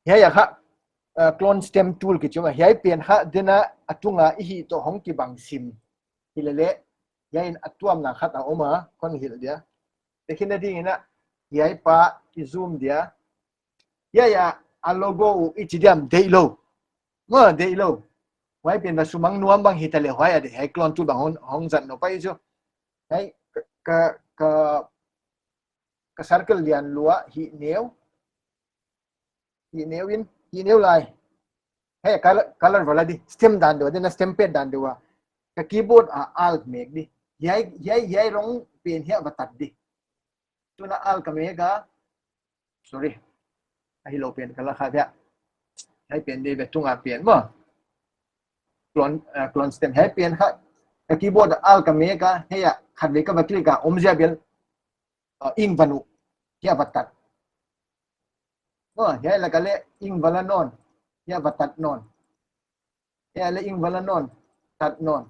Hiai a kha, ah, clone stem tool kichi om a. Hiai pen kha, din a, a tung a i hih toh hong kibang sim. Hilele, hiai in a tuamna khat a om a, kon hilh dia. Tehkhinna ding in a, hiai pa i zoom dia. Hiai a, a logo uh i chi diam deih lou. Maw, deih lou. Huai pen va sumang nuam bang hita leh huai a deih, hiai clone tool bang hong, hong zat nawn pai chu. Hiai ka, ka, ka, ka circle lian lua hih neu. Hih neu in, hih neu lai. Hiai color, color va la di, stem dan deuh a, din a stem pad dan deuh a. Ka keyboard a Alt mek di. Hiai, hiai, hiai rong pen hiai va tat di. Tun a Alt ka mek a. Sorry. A hilou pen ka la kha dia. Hiai pen di ve tung a pen maw. Clone, ah, clone stem hiai pen kha. Ka keyboard a Alt ka mek a. Hiai a khatvei ka va click a. Omzia bel, ah, ink va nuh. Hiai va tat. Maw, hiai lak a leh ink va la nawn. Hiai va tat nawn. Hiai leh ink va la nawn. Tat nawn.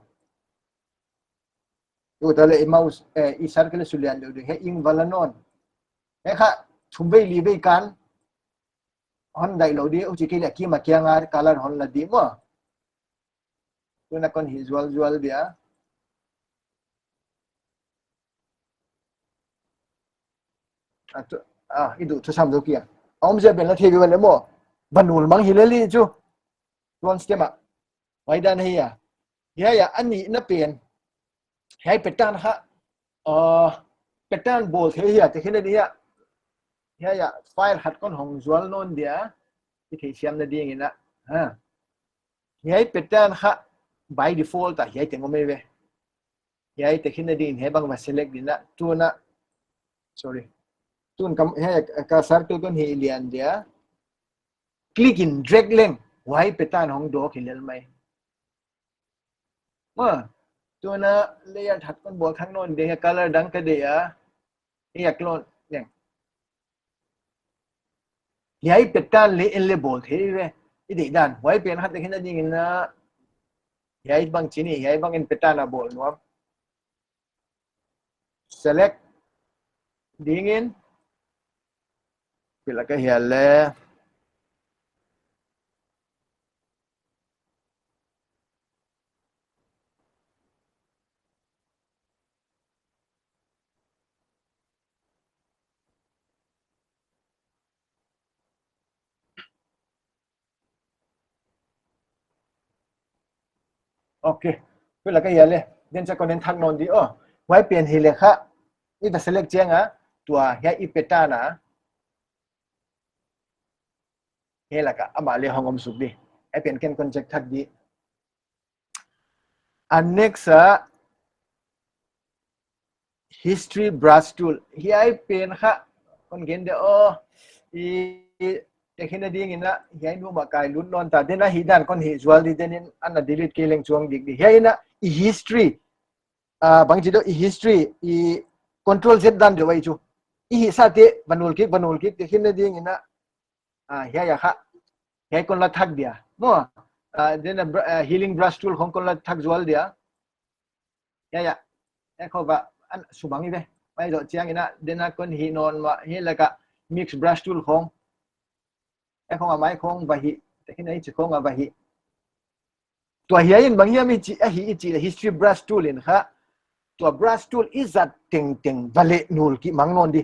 Tuta leh i mouse, eh, i circle leh sulian deuh deuh. Hiai ink va la nawn. Hiai kha, thumvei livei kan. Hon dai lou di, huchi kei leh a kim a kiang a color hon la di maw. Tun a kon hih zual zual dia. A tu, ah, i duh thusam zou kia. A omzia bel na thei ve leh maw. Va nul mang hi leh li chu. Clone stem a. Huai dan ahi a. Hiai a, a nihna pen. Hiai pattern kha, ah, pattern bawl thei hia, tehkhinna ding hia. Hiai a, file khat kon hong zual nawn dia. I theihsiamna ding in a. Ha. Hiai pattern kha, by default a, hiai teng om ei ve. Hiai tehkhinna ding in hiai bang va select di in a. Tun a, sorry. Tun ka, hiai ka circle kon hih lian dia. Click in drag leng. Huai pattern hong dawk hi lel mai. Maw, tun a layer khat kon bawl thak nawn di, color dang ka deih a. Hiai a clone leng. Hiai pattern leh en leh bawl thei ve. I deih dan. Huai pen kha tehkhinna ding in a. Hiai bang chih ni, hiai bang in pattern a bawl nuam. select dingin, pi lak a hia le. Ok. Pi lak a hia le. Den cha kon en thak nawn di aw. Huai pen hi le kha. I va select chiang a. Tua hiai i pe ta na. Hiai lak a amah le hong om suk di. Hiai pen ken kon check thak di. A next a history brush tool. Hiai pen kha kon gen de aw. I tehkhinna dingin a hiai nu mah kai lut nawn ta. Den a hih dan kon hih zual di, den in ana delete kei leng chuang dik di. Hiai in a i history. Ah, bangchi deuh i history, i control Z dan deuh ahi chu. I hihsate va nul kik, va nul kik, tehkhinna dingin a, ah, hiai a kha. Hiai kon la thak dia. Maw, ah, den a br-, ah, healing brush tool khong kon la thak zual dia. Hiai a. Hiai khong va, an sumang i ve. Mai zoh chiangin a, den a kon hih nawn mah, hiai lak a mix brush tool khong. Hiai khong a mai khong va hih, tehkhinna i chih khong a va hih. Tua hiai in bang hiam i chih, a hih i chih le history brush tool in kha. Tua brush tool i zat tengteng va le nul kik mang nawn di.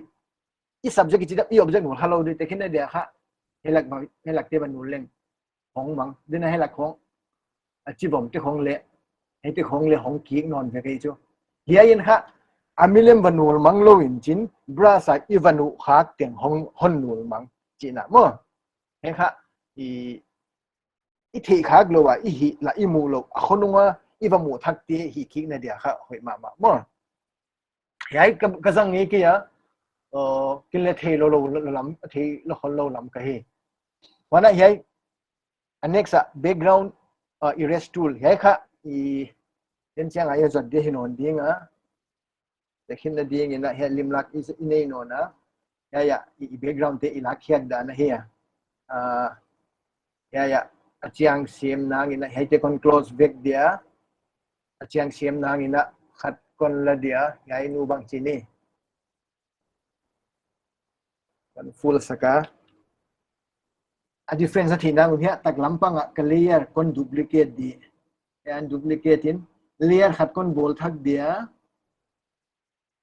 I subject i chih deuh, i object nul kha lou di, tehkhinna dia kha. Hiai lak va, hiai lak te va nul leng. Hong mang, den a hiai lak khong. A chi vom te khong le. Hiai te khong le hong kik nawn vek ahi chu. Hiai in kha. A milem va nul mang lou in chin, brush a i va nuh khak teng hong, hon nul mang. Chihna maw. Hiai kha. I, i theih khak lou a, i hih la i muh lou. A khonung a, i va muh thak te hih kikna dia kha. Hoih mahmah maw. Hiai ka, ka zang ngei kei a, uh, ken le thei lou lou lam, thei lou khol lou lam ka hi. Huan a hiai, a next a background, uh, erase tool. Hiai kha, i, den chiang a i zat dia hi nawn ding a. Tehkhinna dingin a hiai limlak i, i nei nawn a. Hiai a, i, i background te i lak khiak dan ahi a. Ah, hiai a, a chiang sem nangin a, hiai te kon close vek dia. A chiang sem nangin a, khat kon la dia, hiai nu bang chih ni. Kon full sak a. A difference a theih nang un hiai, taklam pang a ka layer kon duplicate di. Hiai duplicate in, layer khat kon bawl thak dia.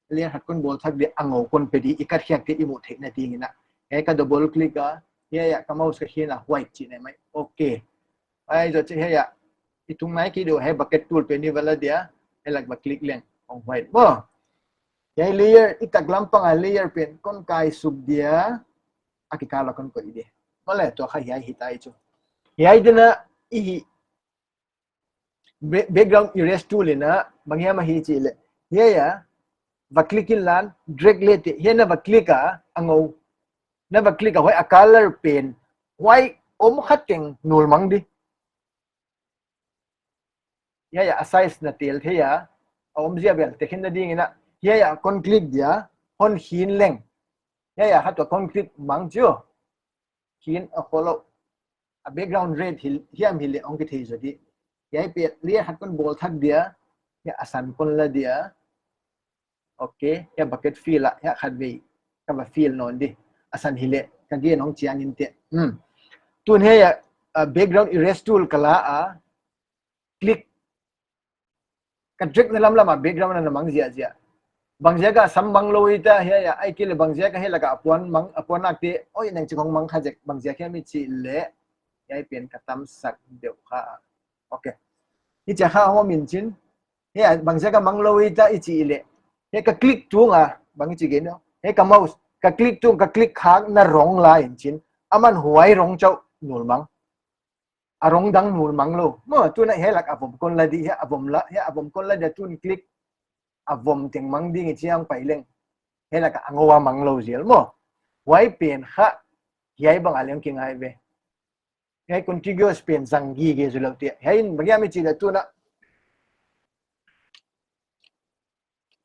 Layer khat kon bawl thak dia, a ngou kon pe di, i kat khiak te i muh theihna dingin a. Hiai ka double click a, hiai a ka mouse ka khin a white chih nei mai. Ok. Huai zoh chiang hiai a, i tung nai kei deuh hiai bucket tool pen i va la dia, hiai lak va click leng, hong white. Maw. Hiai layer, i taklam pang a layer pen, kon kai suk dia, a kikal a kon koih di. Maw le, tua kha hiai hi ta ahi chu. Hiai den a, i hih, Ba-, background erase tool in a, bang hiam ahi chih le. Hiai a, va click in lan, drag le te, hiai na va click a, a ngou. Na va click a, huai a color pen. Huai om kha teng nul mang di. Hiai a, a size na tel thei a, a om zia bel, tehkhinna dingin a. Hiai a, kon click dia, hon khin leng. Hiai a, kha tua kon click mang chu. Khin a khol lou. A background red hi, hiam hi le hong kithei zaw di. Hiai pen layer khat kon bawl thak dia. Hiai a san kon la dia. Ok, hiai bucket fill a, hiai khat vei. Ka va fill nawn di. A san hi le, ka gen hong chiang in te. Hmm. Tun hiai a, a background erase tool ka la a. Click. Ka drag na lamlam a background na mang ziahziah. Bangziak a sam mang lou i ta hiai a, ahihkeileh bangziak a hiai lak a puan mang, a puan nak te, oi nang chi khong mang kha zek, bangziak hiam i chih le, hiai pen ka tam sak deuh kha. Ok. I chia kha hong om in chin, hiai a bangziak a mang lou i ta i chih le, hiai ka click tung a, bang i chi gen o. Hiai ka mouse, ka click tung, ka click khak na rong la in chin, aman huai rong chauh nul mang. A rong dang nul mang lou. Maw, tun a hiai lak a vom kon la di, hiai a vom la, hiai a vom kon la di a tun click. A vom teng mang ding i chiang pai leng. Hiai lak a ngou a mang lou zel maw. Huai pen kha, hiai bang a leng kingai ve. Hiai contiguous pen zang gige zu lou te. Hiai in bang hiam i chih le tun a.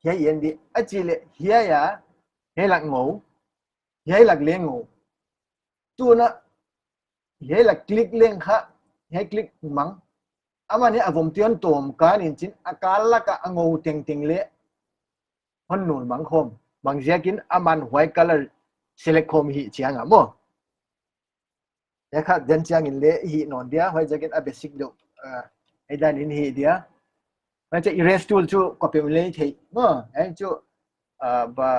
Hiai en di, a chih le, hiai a, hiai lak ngou. Hiai lak le ngou. Tun a, hiai lak click leng kha, hiai click mang. Aman hiai a vom tion tom kan in chin, a kal lak a ngou tengteng le. hon nul mang khawm. Bang ziakin aman huai color select khawm hi chiang a maw. Hiai kha den chiangin le hih nawn dia, huaiziakin a basic deuh, ah, hiai dan in hi dia. Huai chu erase tool chu copy le thei maw. Hiai chu, ah, va,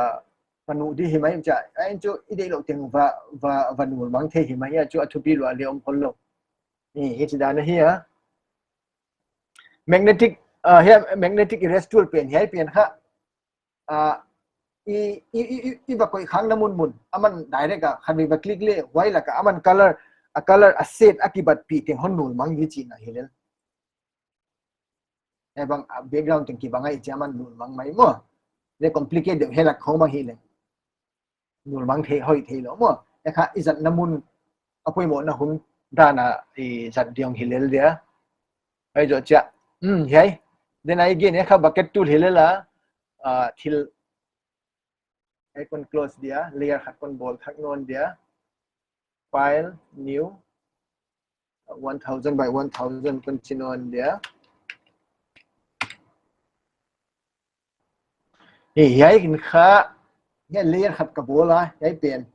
va nuh di hi mai chia. Hiai chu i deih louh teng va, va, va nul mang thei hi mai a chu a thupi lua le om khol lou. Ni, hichi dan ahi a. Magnetic, ah, hiai magnetic erase tool pen, hiai pen kha, ah, i, i, i, i, i va koih khakna munmun, aman direct a, khatvei va click le, huai laka, aman color, a color, a set, a kibatpih teng hon nul mang di chihna hi lel. Hiai bang, ah, background teng kibang a i chia aman nul mang mai maw. Le complicate deuh hiai lak khong bang hi lel. Nul mang thei hoih thei lou maw. Hiai kha i zatna mun a poimohna hun dan a i zat diing hi lel dia. Hiai zoh chia. Hmm, hiai. Then again, hiai kha bucket tool hi lel a. Ah, thil. Hiai kon close dia. Layer khat kon bawl thak nawn dia. File, new. One thousand by one thousand kon chi nawn dia. Hiai, hiai in kha, hiai layer khat ka bawl a, hiai pen.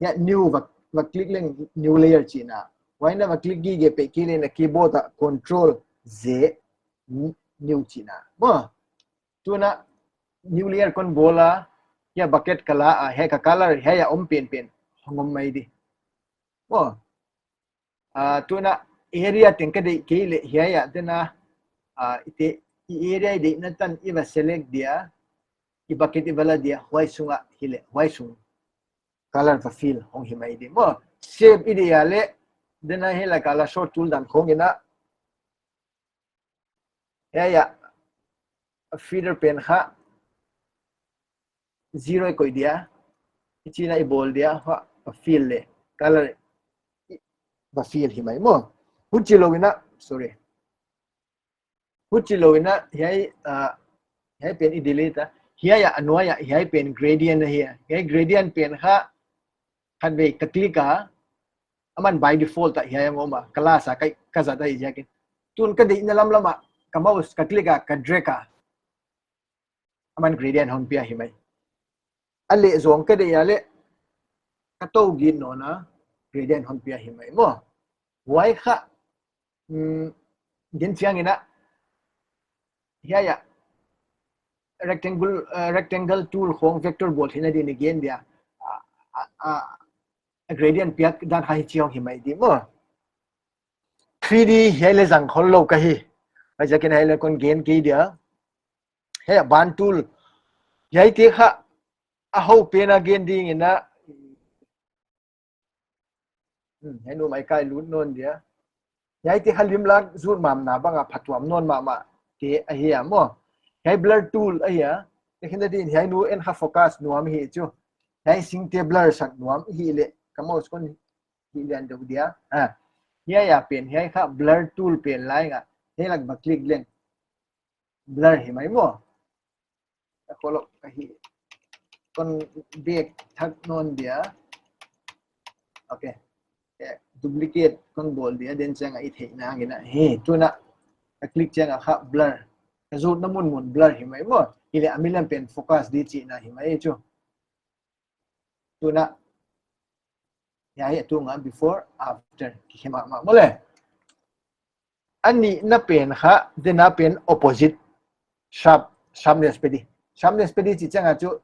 Hiai new va, va click leng new layer chihna. Huai na va click gige peuh kei leh na keyboard a control Z, n-, new chihna. Maw, tuna new layer kon bawl a, hiai bucket ka la a, hiai ka color, hiai a om penpen, hong om mai di. Maw, ah, tuna area teng ka deih kei leh hiai a, tena, ah, i te, i area i deihna tan i va select dia, i bucket i va la dia, huai sunga hi leh, huai sung color va fill hong hi mai di. Maw, shape i deih a leh, tena hiai laka lasso tool dan khong in a, hiai a, feather pen kha, zero i koih dia, i chihna i bawl dia, huai va fill le, color, i, va fill hi mai maw. Huchi lou in a, sorry. Huchi lou in a, hiai, ah, hiai pen i delete a. Hiai a, a nuai a, hiai pen gradient ahi a. Hiai gradient pen kha, khatvei ka click a, aman by default a hiai a om a, ka la sa ka, ka zat a hi ziakin. Tun ka deihna lamlam a, ka mouse ka click a, ka drag a. Aman gradient hon pia hi mai. A leh zong ka deih a leh, ka tou gin nawn a, gradient hon pia hi mai maw. Huai kha, mm, din chiang in a, hiai a, rectangle, uh, rectangle tool khong vector bawl theihna din i gen dia. A, a, a gradient piak dan kha hichi hong hi mai di maw. Three D hiai leh zang khol lou ka hi. Huaiziakin hiai leh kon gen kei dia. Hiai a ban tool. Hiaite kha a hoih pen a gen ding in a. Hmm, hiai nu mai kai lut nawn dia. Hiaite kha limlak zut mamna bang a phatuam nawn mahmah te ahi a maw. Hiai blur tool ahi a. Tehkhinna din hiai nu en kha focus nuam hi chu. Hiai singte blur sak nuam hi leh. Ka mouse kon hi lian deuh dia. Ha. Hiai a pen, hiai kha blur tool pen lai nga. Hiai lak va click leng. Blur hi mai maw. A kholok ka hi. Kon back thak nawn dia. Okay. Eh, duplicate kon bawl dia, den chiang a i theihna ngin a. Hi, tuna. A click chiang a kha blur. Ka zutna munmun blur hi mai maw. Hi leh a milim pen focus di chihna hi mai chu. Tuna, hiai a tunga before, after, kikhe mahmah maw le. A nihna pen kha, tena pen opposite, sharp, sharpness pe di. Sharpness pe di chih chiang a chu,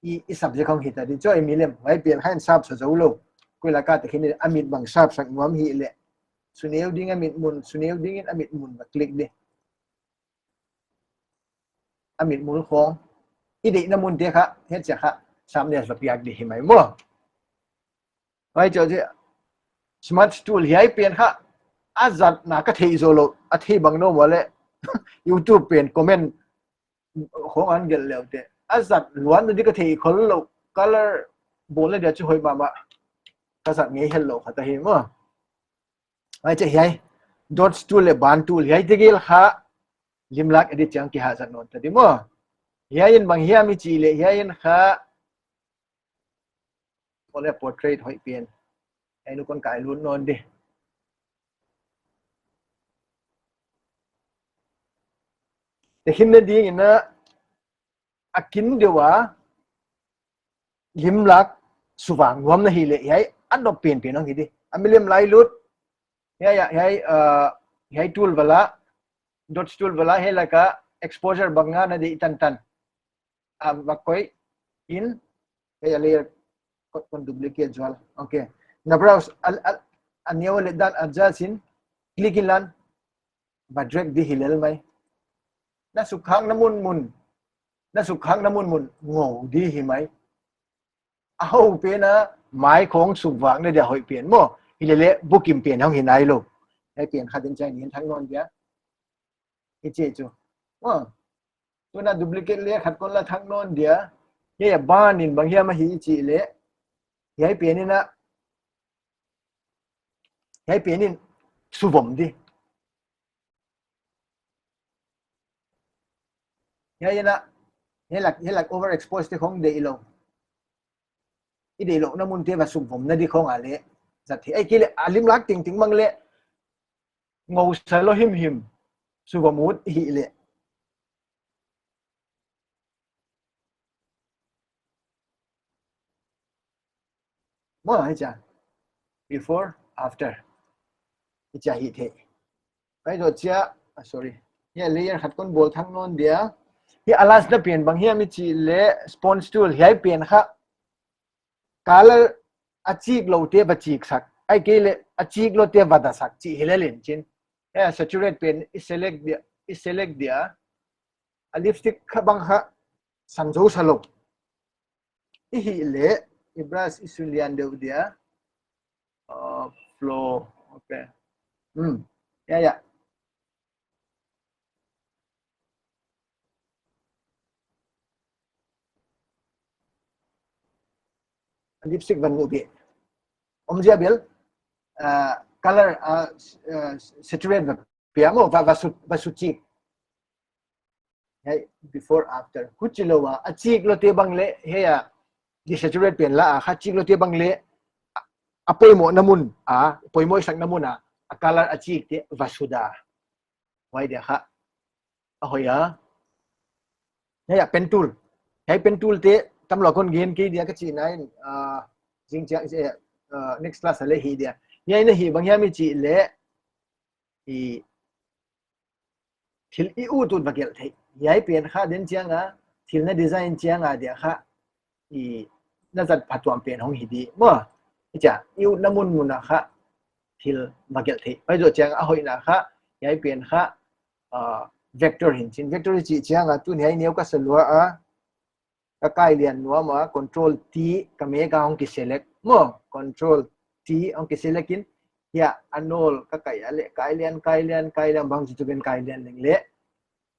i, i subject hong hita di chu, i milim, huai pen kha in sharp sa zou lou. Koi laka tehkhin a mit bang sharp sak nuam hi leh. Suneu ding a mit mun, suneu ding in a mit mun va click di. A mit mun khong. I deihna mun te kha, hichia kha, sharpness va piak di hi mai maw. Huai chu chu, smart tool hiai pen kha, a zatna ka thei zou lou, a thei bang nou maw le, YouTube pen comment khong an gelh leu te. A zat luanna di ka thei khol lou, color bawlna dia chu hoih mahmah. Ka zat ngei het lou khat ahi maw. Huai chu hiai, dots tool leh ban tool hiai tegel kha, limlak edit chiang kihahzat nawn ta di maw. Hiai in bang hiam i chih leh, hiai in kha, ole portrait hoih pen. Hiai nu kon kai lut nawn di. Tehkhinna ding in a, a kin deuh a limlak suvang nuam na hi leh, hiai a nop penpen hong hi di. A milem lai lut, hiai, hiai, hiai, uh, hiai tool va la, dodge tool va la, hiai laka exposure bang a na deih tantan. A va koih in, hiai a layer kon, kon duplicate zual. Okay. Na browse, a, a, a neu leh dan adjust in, click in lan, va drag di hi lel mai. Na sukkhakna munmun, na sukkhakna munmun ngou di hi mai. A hoih pen a, mai khong sukvakna dia hoih pen maw. Hi lele bukim pen hong hi nai lou. Hiai pen kha den chiang in thak nawn dia. Hichi chu. Maw. Tuna duplicate layer khat kon la thak nawn dia. Hiai a ban in bang hiam ahi chih leh, hiai pen in a, hiai pen in suvom di. Hiai in a, hiai lak, hiai lak overexpose te khong deih lou. I deih louhna mun te va sukvomna di khong a leh. Zat hi, ahihkeileh a limlak tingting bang leh, ngou sa lou himhim. Suvom ut hi leh. Maw, hichia. Before, after. Hichia hi thei. Huai zoh chiang, ah, sorry. Hiai layer khat kon bawl thak nawn dia. Hiai a last na pen bang hiam i chih leh sponge tool. Hiai pen kha color a chik lou te va chiksak. Ahihkeileh a chik lou te va dasak chih hi lel in chin. Hiai saturate pen i select dia, i select dia. A lipstick kha bang kha sang zou sa lou. I hih leh, i brush i sun lian deuh dia. Uh, flow, okay. Hmm, ya, ya. Lipstick van mu bi. Omzia bel, uh, color, uh, s-, uh, saturate va pia maw, va, va su, va su chik. Hiai, before, after. Huchi lou a, a chik lou te bang leh, hiai a, desaturate pen la a, kha chik lou te bang leh, a, a poimohna mun a, poimoh sakna mun a, a color a chik te va su da. Huai dia kha. A hoih a. Hiai a pen tool. Hiai pen tool te, tam lou kon gen kei dia ka chih na in, ah, zing chiang, eh, ah, next class a leh hi dia. Hiai na hi bang hiam i chih leh, i thil i ut ut va gelh thei. Hiai pen kha den chiang a, thil na design chiang a dia kha, i na zat phatuam pen hong hi di. Maw, i chia, i utna munmun a kha, thil va gelh thei. Huai zoh chiang a hoihna kha, hiai pen kha, ah, vector hi'n chin. Vector i chih chiang a, tun hiai neu ka sa lua a, ka kai lian nuam a, control T, ka mek a hong ki select. Maw, control T, hong ki select in, hiai a nawl ka kai a leh, kai lian, kai lian, kai lian, bangchituk in kai lian leng leh.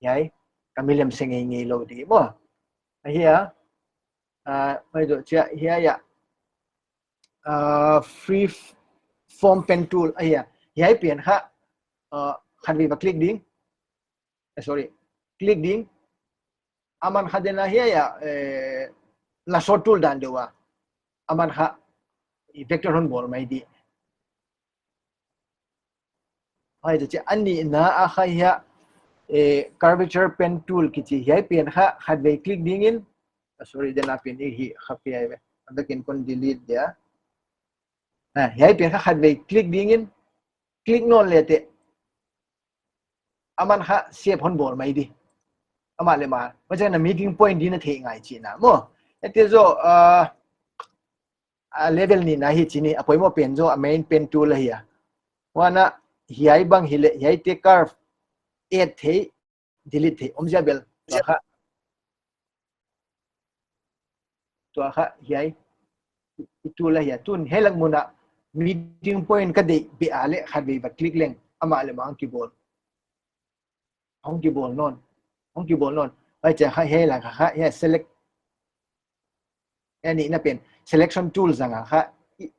Hiai, ka milem se ngeingei lou di. Maw, a hiai a, ah, huai zoh chiang, hiai a, ah, free f-, form pen tool, a hiai a. Hiai pen kha, ah, khatvei va click ding. Eh, sorry, click ding. Aman kha den a hiai a, eh, lasso tool dan deuh a. Aman kha, i vector hon bawl mai di. Huai zoh chiang a nihna a kha hiai a, eh, curvature pen tool kichi hiai pen kha khatvei click ding in. Ah, sorry, den a pen i hih kha pi ai ve. Anda kin kon delete dia. Ah, hiai pen kha khatvei click ding in. Click nawn leh te. Aman kha shape hon bawl mai di. Amah leh mah. Huchiin na meeting point di na theih ngai chihna. Maw. Hiaite zoh, ah, a level nihna hi chih ni, a poimoh pen zoh, a main pen tool ahi a. Huan a hiai bang hi leh, hiai te curve add thei, delete thei, omzia bel. Tua kha. Tua kha, hiai. I tool ahi a. Tun, hiai lak mun a meeting point ka deih beh a leh, khatvei va click leng, amah leh mah hong kibawl. Hong kibawl nawn. Hong kibawl nawn. Huai chiang kha hiai lak kha, hiai select. Hiai nihna pen. Selection tool zang a kha. I,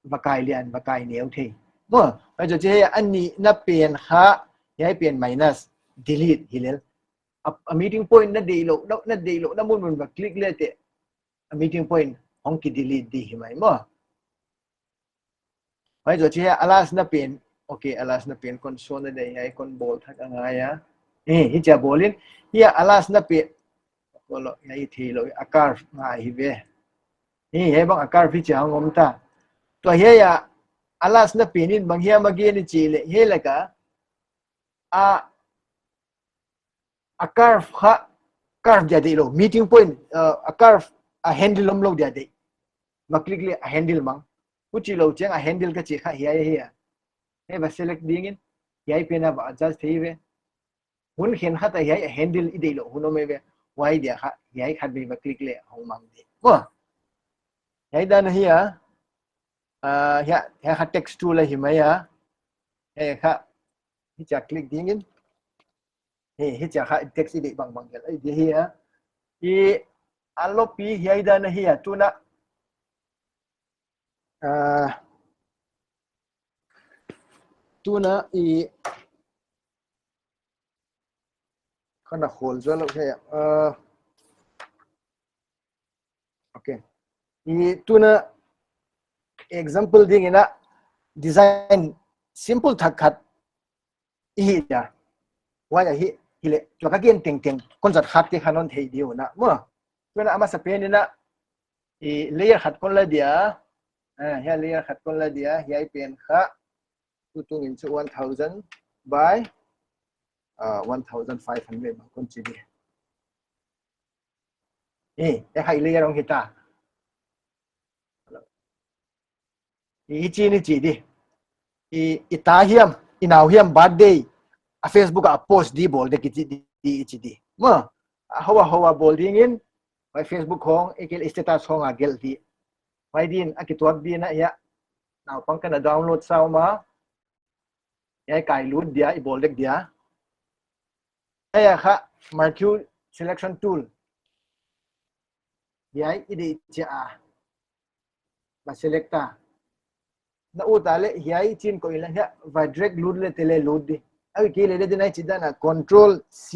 va kai lian, va kai neu thei. Maw, huai zoh chiang hiai a nihna pen kha, hiai pen minus, delete hi lel. A, a meeting point na deih louh, na, na deih louhna munmun va click leh te. A meeting point hong ki delete di hi mai maw. Huai zoh chiang hiai a last na pen, okay, a last na pen kon sawn na deih hiai kon bawl thak a ngai a. Eh, hichia bawl in, hiai a last na pen, Ko lo, hiai theilou, a curve ngai hi ve. Hi, hiai bang a curve hi chia hong om ta. Tua hiai a, a last na pen in bang hiam a gen i chih leh, hiai laka, a, a curve kha, curve dia deih lou, meeting point, uh, a curve, a handle om lou dia deih. Va click leh a handle mang. Huchilou chiang a handle ka chih kha hiai hi a. Hiai va select ding in, hiai pen a va adjust thei ve. Hun khenkhat a hiai a handle i deih lou hun om ve. Huai dia kha, hiai khatvei va click leh hong mang di. Maw. Hiai dan hi a. Ah, hiai, hiai kha text tool ahi mai a. Hiai kha, hichia click ding in. Hi, hichia kha text i deih bangbang gelh. Hiai dia hi a. I a lopi hiai dan hi a. Tuna, ah, tuna i Kana hol zual lou hiai. Uh, okay. I tuna example ding in a design simple thak khat i hih dia. Huai ahi, hileh, tua ka gen tengteng, kon zat khat te kha non thei di uh na. Maw, tuna a masa pen in a, i layer khat kon la dia. Eh, hiai layer khat kon la dia, hiai pen kha. Tutung in chu one thousand by, uh, one thousand five hundred bang kon chi di. Eh, eh, hiai layer hong hi ta. I, i chi ni chi di. I, i ta hiam, i nau hiam birthday, a Facebook a post di bawl dek i chi di, i chi di. Maw, a hoih a hoih a bawl ding in, huai Facebook hong, i kel status hong a gelh di. Huai din, a kituak di na hiai. Naupang kana download sa uh maw. Hiai kai lut dia, i bawl dek dia. Hiai kha, marquee selection tool. Hiai i deih chia a. Va select ta. Na ut leh hiai chin ko in la hiai, va drag lut leh tele lut di. A ki leh di nai chi dan a control C.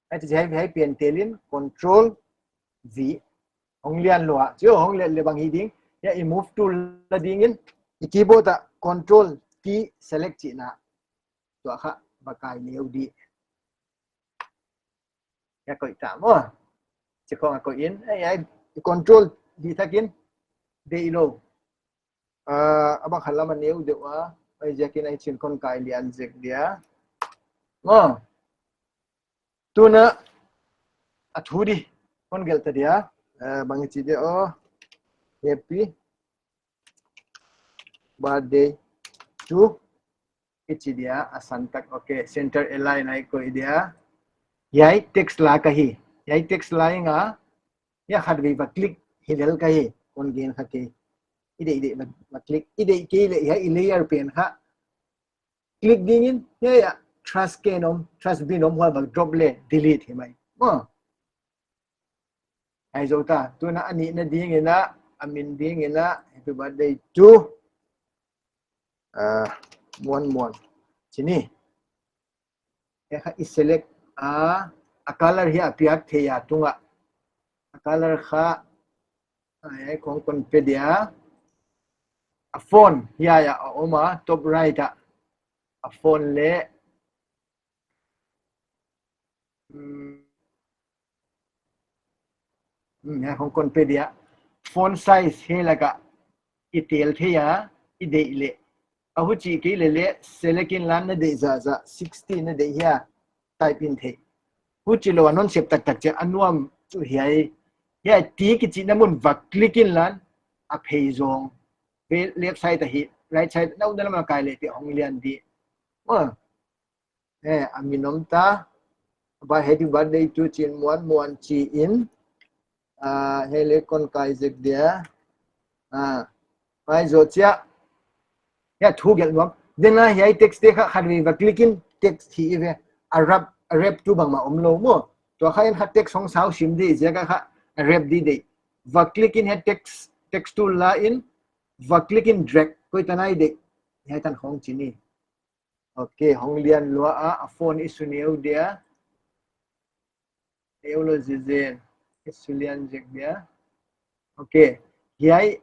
Hiai chi hiai, hiai pen tel in control V. Hong lian lua. Chu hong lian leh bang hi ding. Hiai i move tool la ding in. I keyboard a control T select chihna. Tua kha va kai neu di. Hiai koih ta maw. Chi khong a koih in. Hiai, hiai control D thak in. Deih lou. Ah, a bang khat lam a neu deuh a. Huaiziak in hiai chin kon kai lian zek dia. Maw. Tuna a thu di. Kon gelh ta dia. Ah, bang chi dia aw. Happy birthday to i chi dia, a san tak, okay, center align a i koih dia. Hiai text la ka hi. Hiai text la i nga, hiai khatvei va click hi lel ka hi, kon gen kha kei. I deih, i deih va, va click. I deih kei leh hiai i layer pen kha. Click ding in, hiai a trash can om, trash bin om huai va drop leh delete hi mai. Maw. Hiai zou ta, tuna a nihna ding in a, a min ding in a, happy birthday to, uh, Muan Muan. Chi ni. Hiai kha i select a, a color hiai a piak thei a tung a. A color kha, hiai khong kon pe dia. A font hiai a om a, top right a. A font leh Hmm. Hmm, hiai khong kon pe dia. Font size hiai laka i tel thei a, i deih leh. A huchi kei leh leh, select in lan na deih zahzah, sixteen na deih hiai, type in thei. Huchilou a non sep taktak chia a nuam chu hiai. Hiai T kichihna mun va click in lan, a phei zong. Left side a hi, right side, na utna lam a kai leh teh hong lian di. Maw. Eh, a min om ta. Ba happy birthday to chin Muan Muan chi in. Ah, hiai leh kon kai zek dia. Ah, kai zou chia. Hiai thu gelh nuam. Tuna hiai text te kha khatvei va click in text hi ve. A wrap, a wrap tu bangmah om lou maw. Tua kha en kha text hong sau sim di ziak a kha a wrap di deih. Va click in hiai text, text tool la in. Va click in drag. Koi tan a i deih. Hiai tan khong chi ni. Okay, hong lian lua a, a font i su neu dia. Neu lou zizen. I su lian zek dia. Okay, hiai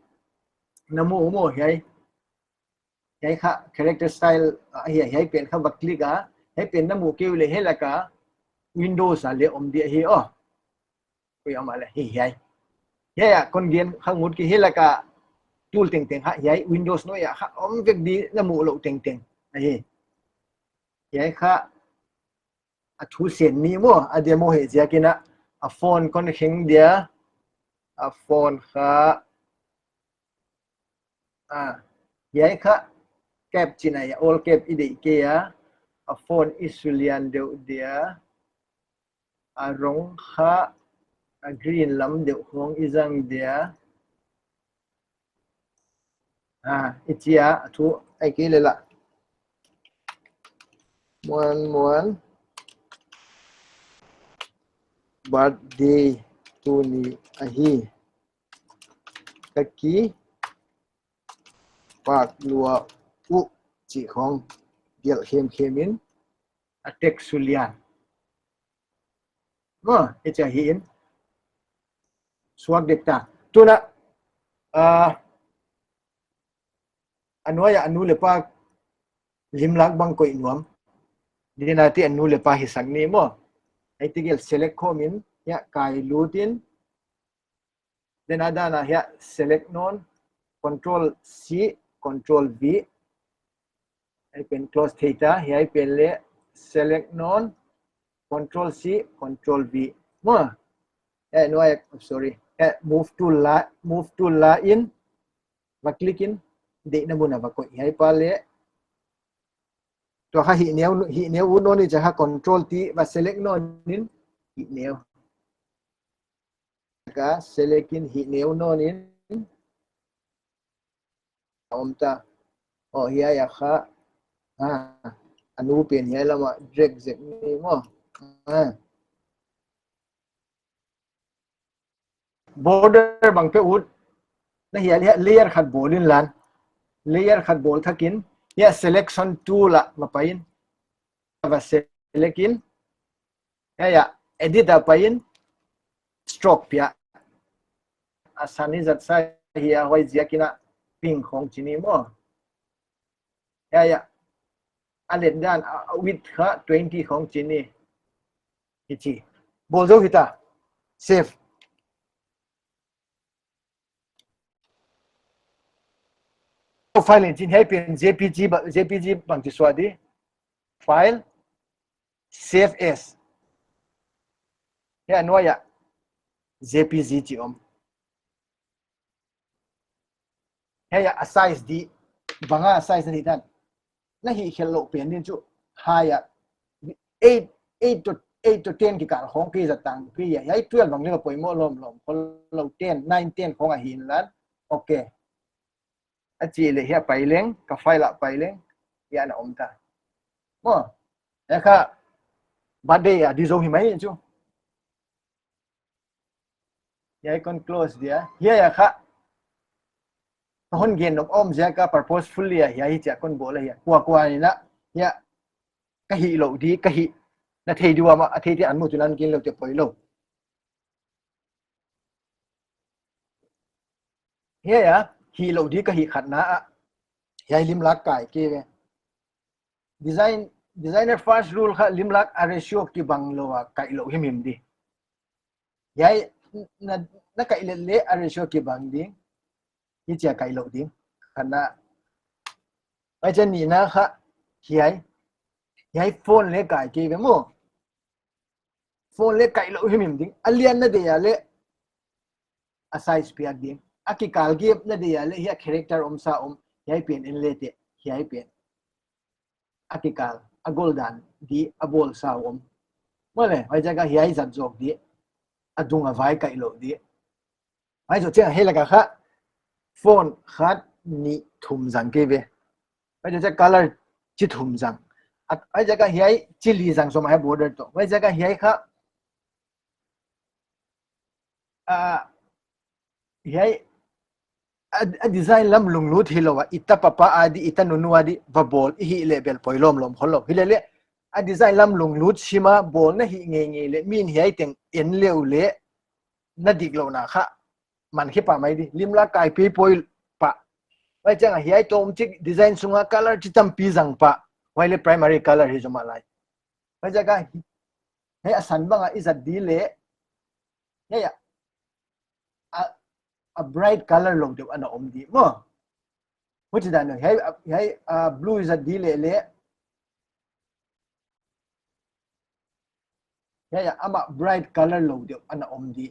na mu maw hiai. Hiai kha character style, ah, hiai, hiai pen kha va click a. Hiai pen na mu kei uleh hiai laka Windows a leh om dia hi aw. Koi om a le, hi hiai. Hiai a, kon gen kha ngut ki hi laka tool tengteng kha, hiai Windows nuai a kha, om vek di na muh lou tengteng. Ahi. Hiai kha, a thu sen ni maw, a demo hi ziakin a, a font kon hing dia, a font kha, a, hiai kha, cap china ya, all cap i deih kei a, a font i sulian deuh dia, a rong kha, a green lam deuh hong i zang dia, a, i chia, a thu, ai kei le la. Muan, muan. Birthday tuni ahi. Ka kipak lua uh chih khong. Gelh khemkhem in. A text sulian. Maw, i chia hi in. Suak dek ta. Tuna, ah, a nuai a nu le pa limlak bang koih nuam. Dina ti a nu le pa hi sak ni maw. Ai ti gelh select khawm in, hiai kai lut in. Then a dan a hiai select nawn, control C, control V. Hiai pen close thei ta, hiai pen le select nawn, control C, control V. Maw, hiai nuai, oh, sorry. Hiai move tool la, move tool la in, va click in, deihna mun a va koih. Hiai pa le, tua kha hih neu, hih neu uh nawn in chia kha control T, va select nawn in, hih neu. Ka select in hih neu nawn in. Om ta. Oh, hiai a kha. Ah, a nu pen hiai lam a drag zek ni maw. Ah. Border bang pe ut. Na hiai, hiai layer khat bawl in lan. Layer khat bawl thak in. Hiai selection tool a va pai in. Va select in. Hiai a, edit a pai in, stroke pia. A san i zat sa hi a huai ziakin a pink khong chi ni maw. Hiai a, a let dan, a, a width kha twenty khong chi ni. Hichi. Bawl zou hita. Save. File in chin hiai pen J P G ba, J P G bang chi suah di. File. Save as. Hiai a nuai a J P G chi om. Hiai a size di, bang a size na di dan. Na hih khelh lou pen din chu. Hiai a eight, eight to, eight to ten kikal khong kei zat tang kei a. Hiai twelve bang le ka poimoh lawmlawm. Khol lou ten, nine, ten khong a hi in lan. Okay. A chi le hiai a pai leng, ka file a pai leng, hiai ana om ta. Maw, hiai kha, birthday a di zou hi mai chu. Hiai kon close dia, hiai a kha. Ka hon gen nop om ziak a purposefully a hiai chia kon bawl a hiai. Kuakua ni na, hiai, ka hih lou di, ka hih. Na thei di ua maw, a thei te an mu tu lan kin lou te poi lou. Hiai a, hih lou di ka hih khatna a. Hiai limlak kai kei ve. Design, designer first rule kha limlak a ratio kibang lou a kai lou himhim di. Hiai na, na kai le le a ratio kibang ding. Hichia kai lou ding. Khatna. Huai chia nihna kha hiai. Hiai font le kai kei ve maw. Font le kai lou himhim ding. A lian na deih a le a size piak ding. A kikal gap na deih a le hiai character om sa om. Hiai pen en le te. Hiai pen. A kikal. A gol dan di a bawl sa om. Maw le, huai ziak a hiai zat zawk di. A dung a vai kai lou di. Huai zoh chiang a hiai lak a kha font khat nih thum zang kei ve. Huai zoh chiang color chi thum zang. A, huai ziak a hiai chi li zang sawm a hiai border toh. Huai ziak a hiai kha, a, hiai a, a design lam lunglut hilou a, i tapa pa a di, i tanunu a di, va bawl, i hih le bel poi lawmlawm khol lou. Hi le le, a design lam lunglut sim a bawl na hih ngeingei le, min hiai teng en le u le, na dik lou na kha. Man khe pah mai di, limlak kai pei poi pah. Huai chiang a hiai tawmchik design sung a color chi tampi zang pah. Huai le primary color hi zom a lai. Huai ziak a hi, hiai a san bang a i zat di le, Hiai a, a, a bright color lou deuh ana om di maw. Huchi dan hiai, hiai, a, blue zat di leh leh. Hiai a, amah bright color lou deuh ana om di.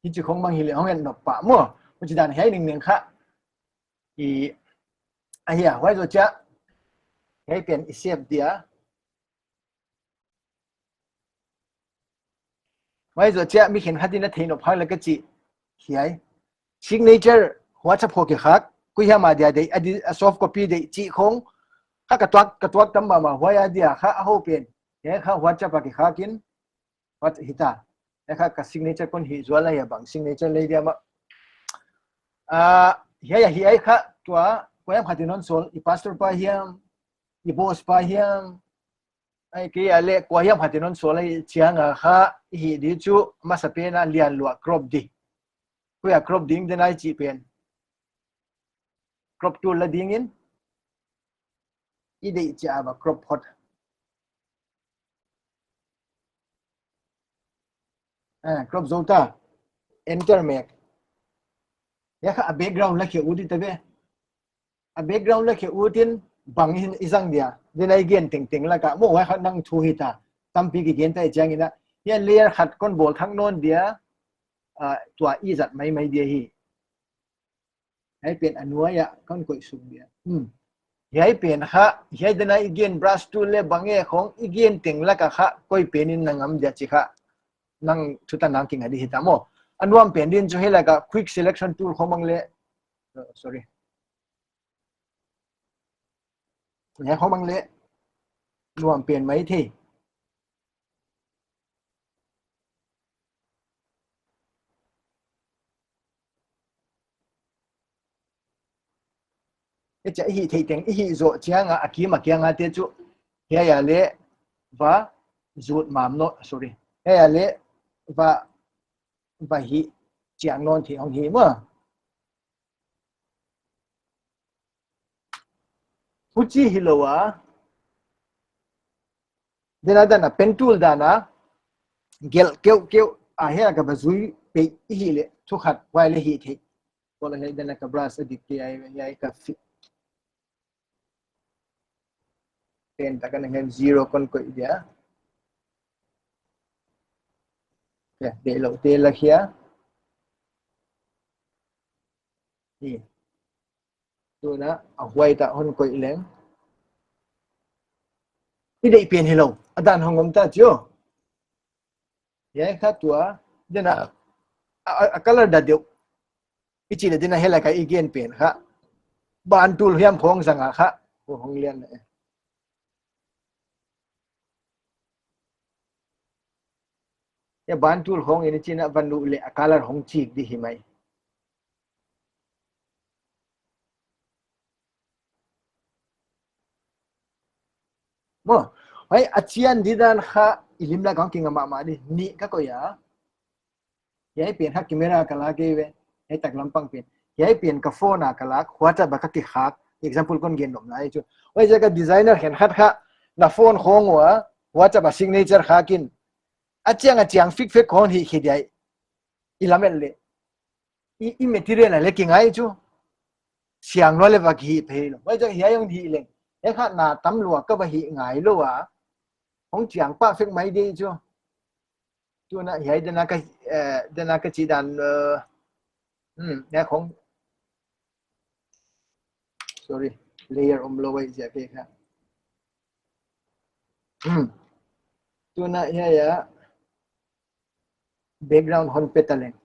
Hichi khong mang hileh hong en nop pah maw. Huchi dan hiai ning ning kha. I, a hia, huai zoh chiah. Hiai pen i sep dia. Huai zoh chiah mi khenkhat in a theih nop hak leh ka chih. Hiai. Signature WhatsApp khong kikhak. Koi hiam a dia deih, a di, a soft copy deih chih khong. Kha ka tuak, ka tuak tam mahmah huai a dia kha a hoih pen. Hiai kha WhatsApp a kikhak in. What hita. Hiai kha ka signature kon hih zual lai a bang signature lei dia mah. Ah, hiai, hiai kha tua, kua hiam khat in hon sawl, i pastor pa hiam, i boss pa hiam, ahihkeileh kua hiam khat in hon sawl lai chiang a kha, i hih di chu, masapen a lian lua crop di. Kua crop ding den ai chih pen. Crop tool la ding in, i deih chiah a va crop hot. Ah, crop zou ta. Enter mek. Hiai kha a background la khe ut di ta ve. A background la khe ut in bang hi'n i zang dia. Den ai gen tengteng lak a. Maw huai kha nang thu hita. Tampi kigen ta i chiang in a. Hiai layer khat kon bawl thak nawn dia. Ah, tua i zat maimai dia hi. Hiai pen a nuai ah kon koih suk dia. Hmm. Hiai pen kha, hiai den a i gen brush tool leh bang e khong i gen teng lak a kha, koi pen in na ngam dia chih kha. Nang thutan nang kinga di hita maw. A nuam pen din chu hiai lak a quick selection tool khong mang leh. Oh, sorry. Hiai khong mang leh. Nuam pen maithei. Hichia i hih theih teng, i hih zoh chiang a, a kim a kiang a te chu. Hiai a leh va zut mam nawn, sorry. Hiai a leh va, va hih chiang nawn theih hong hi maw. Huchi hilou a. Den a dan a pen tool dan a. Gelh keuhkeuh a hiai ka va zui peih i hih leh thu khat huai leh hih theih. Ko la hiai den a ka brush a dik kei ai, ai ka fi. Pen ta ka nang hiai zero kon koih dia. Ya, deihlouh te la hia. Hi. Tuna, a white a hon koih leng. I deih pen hilou, a dan hong om ta chu. Hiai kha tua, den a, a, a, a color dah deuh. I chih leh den a hiai lak a i gen pen kha. Ban tool hiam khong zang a kha. Ko hong lian e. Hiai ban tool khong in i chih na van luh leh a color hong chik di hi mai. Maw, hiai a chian di dan kha i lim lak a kinga mahmah di, nih ka koih a. Hiai pen kha camera ka lak e ve, hiai taklam pang pen. Hiai pen ka phone a ka lak, WhatsApp a ka kikhak, example kon gen nop lai chu. Huaiziak a designer khenkhat kha, na phone khong ua, WhatsApp a signature khak in. A chiang a chiang fik fek kon hih khe dia. I lamet leh. I, i material a leh kingai chu. Siang lua leh va hih phei lou. Huaiziak hiai hong hih leng. Hiai kha na tam lua ka va hih ngai lou a. Hong chiang pah fek mai di chu. Tuna hiai den a ka, eh, den a ka chih dan, eh, hmm, hiai khong. Sorry, layer omlou huaiziak e kha. Hmm. Tuna hiai a background hon pe ta leng.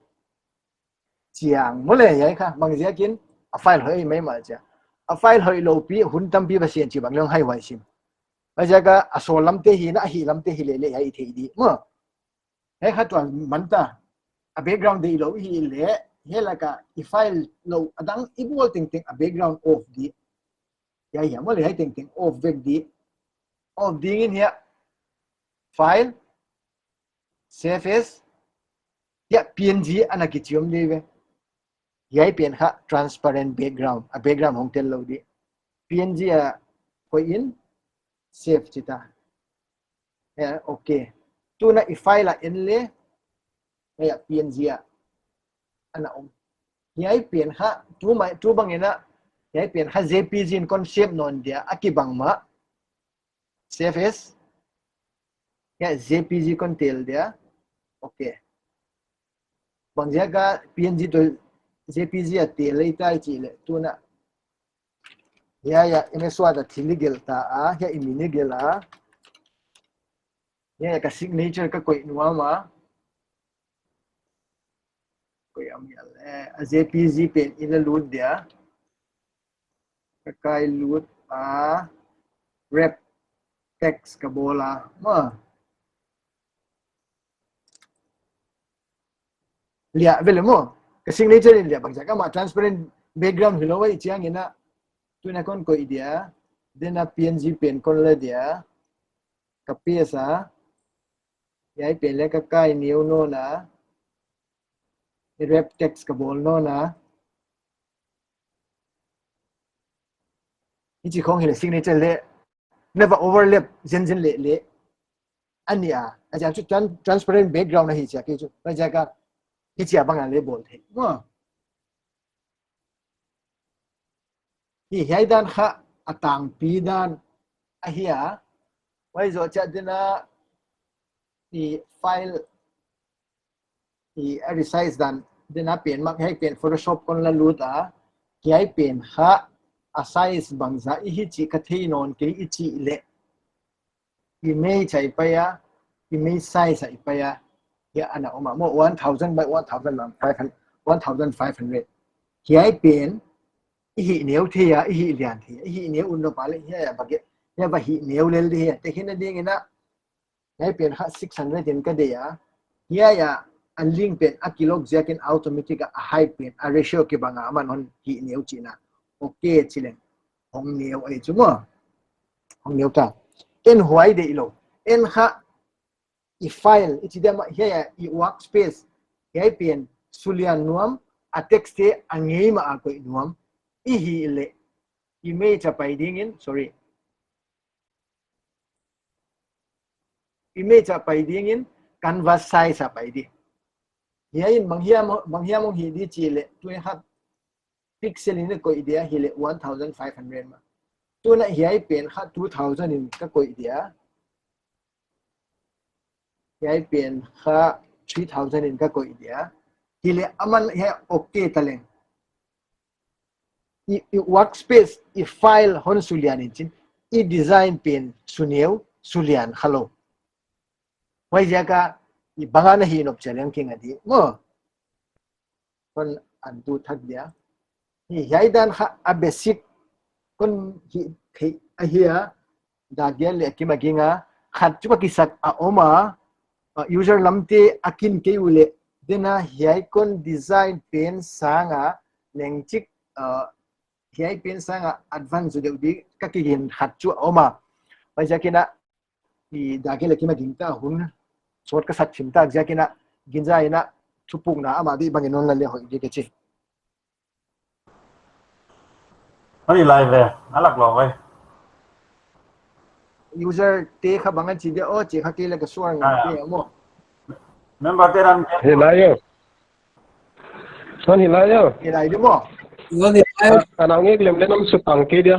Chiang maw leh hiai kha, bangziakin a file hoih maimah chia. A file hoihlou pi, hun tampi va sian chih bang leng hai huai sim. Huaiziak a a sawl lam te hi na, a hih lam te hi leh leh hiai i theih di. Maw. Hiai kha tua man ta. A background deihlou i hih leh, hiai lak a i file lou a dang i bawl tengteng a background off di. Hiai hiam maw leh hiai tengteng off vek di. Off ding in hiai. File. Save as. Hiai P N G ana kichi om di ve. Hiai pen kha transparent background. A background hong tel lou di. P N G a koih in. Save chi ta. Ya, okay. Tuin i file a en le, hiai a P N G a ana om. Hiai pen kha, tu mai, tu bang in a, hiai pen kha J P G in kon save nawn dia, a kibang mah. Save as. Hiai J P G kon tel dia. Okay. Bang ziak a P N G toh J P G a tel lei tai chih leh, tuin a. Hiai a, M S Word a thil i gelh ta a, hiai i min i gelh a. Hiai a ka signature ka koih nuam a. Koih a mial, eh, a J P G pen i la lut dia. Ka kai lut a, wrap text ka bawl a. Maw. Liah ve le maw. Ka signature in liah bang ziak a, amah transparent background hilou a i chiang in a. Tuin a kon koih dia. Then a P N G pen kon la dia. Ka paste a. Hiai pen le ka kai neu nawn a. Wrap text ka bawl nawn a. Hichi khong hi le signature le. Never overlap zenzen le le. A nih a. A ziak chu tran-, transparent background ahi ziak hi chu. Bang ziak a. Hichi a bang a le bawl thei. Maw. Hi hiai dan kha a tangpi dan ahi a. Huai zoh chiat ding a i file i a resize dan ding a pen mak hiai pen Photoshop kon la lut a. Hiai pen kha a size bangzah i hi chih ka thei nawn kei i chih leh. Image a i pai a, image size a i pai a, hiai ana om a. Maw one thousand by one thousand five hundred, one thousand five hundred. Hiai pen, i hih neu thei a, i hih lian thei a, i hih neu un lou pa leh, hiai a va ge, hiai va hih neu lel di hiai. Tehkhinna ding in a, hiai pen kha six hundred in ka deih a. Hiai a, a link pen, a kilock ziak in automatic a, a height pen, a ratio kibang a, aman hon hih neu chihna. Okay, chi leng. Hong neu ahi chu maw. Hong neu ta. En huai deih lou. En kha i file, i chi dia mah hiai a i workspace. Hiai pen sulian nuam, a text te a ngei mah a koih nuam. I hih leh. Image a pai ding in, sorry. Image a pai ding in, canvas size a pai di. Hiai in bang hiam, bang hiam hong hi di chih leh, tuin kha pixel in koih dia hi leh one thousand five hundred mah. Tuin a hiai pen kha two thousand in ka koih dia. Hiai pen kha three thousand in ka koih dia. Hi leh aman hiai okay ta leng. I, i workspace, i file hon sulian in chin. I design pen suneu, sulian kha lou. Huai ziak a, i bang a na hih nop chiat leng kinga di. Maw. Kon undo thak dia. Hi hiai dan kha a basic kon hih theih ahi a. Dak giat leh kim a ging a. Khat chu ka kisak a om a. Uh, user lam te a kin kei uleh. Dena hiai kon design pen sang a. Leng chik, uh, hiai pen sang a advance zu deuh di ka kigin khat chu a om a. Bang ziak in a i dak giat leh kim a ging ta hun. Sawt ka sak thim tak ziak in a ginza in a thupukna amah di bang in hon la leh hoih di ka chi. Ani lai ve, a lak lou ve. User te kha bang a chi dia o chi kha kei leh ka suar ngai te maw. Member te ran. Hi lai yo. Son hi lai yo. Hi lai di maw. Son hi lai. A, a nau ngek lem leh nam su pang kei dia.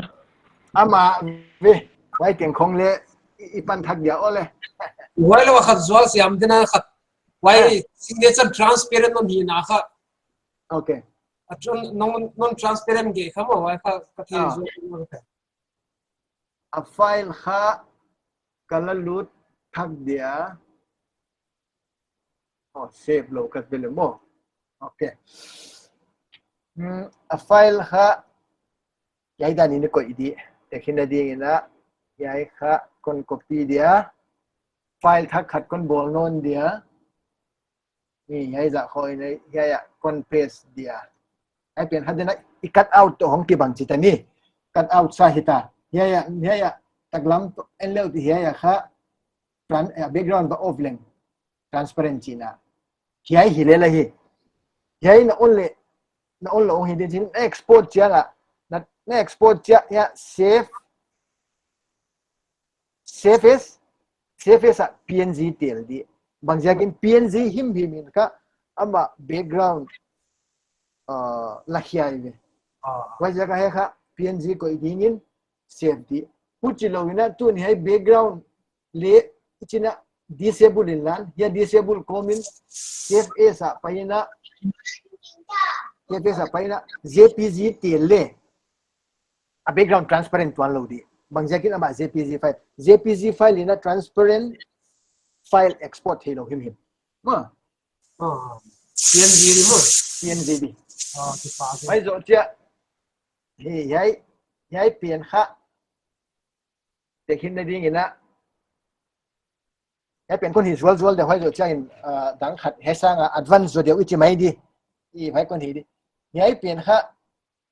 Amah ve, huai teng khong leh i, i pan thak dia o leh. Huai lou khat zual siam dena khat. Huai signature transparent non hihna kha. Okay. A tran-, non, non transparent ge kha maw, huai kha, ka thei zual kha. A file kha ka la lut thak dia. Oh, save lou ka ve le maw. Okay. Hmm, a file kha hiai dan in koih di. Tehkhinna ding in a hiai kha kon copy dia. File thak khat kon bawl nawn dia. Ni, hiai zah khong in a, hiai a kon paste dia. Hiai pen kha dena i cut out toh hong kibang chih ta ni. Cut out sa hita. Hiai a, hiai a, taklam toh en leh di hiai a kha. Tran-, eh, background va off leng. Transparent chihna. Hiai hi leh la hi. Hiai na on leh, na on lou hi di chin, na export chiang a. Na, na export chiang a, save. Save as, save as a P N G tel di. Bangziakin P N G himhim in kha amah background uh, la hiai ve. Ah. Huaiziak a hiai kha P N G koih dingin save di. Huchi lou in a tun hiai background leh i chih na disable in lan, hiai disable kawm in C F S a pai in a, C F S a pai in a J P G te leh a background transparent tuan lou di. Bangziakin amah J P G file. J P G file in a transparent file export theilou himhim. Ma, Ah, P N G di maw? P N G di. Ah, kipak. Huai zoh chiah. Hiai, hiai, hiai pen kha. Tehkhinna dingin a. Hiai pen kon hih zualzual di huai zoh chiah in, ah, dang khat hiai sang a advance zaw deuh i chi mai di. I huai kon hih di. Hiai pen kha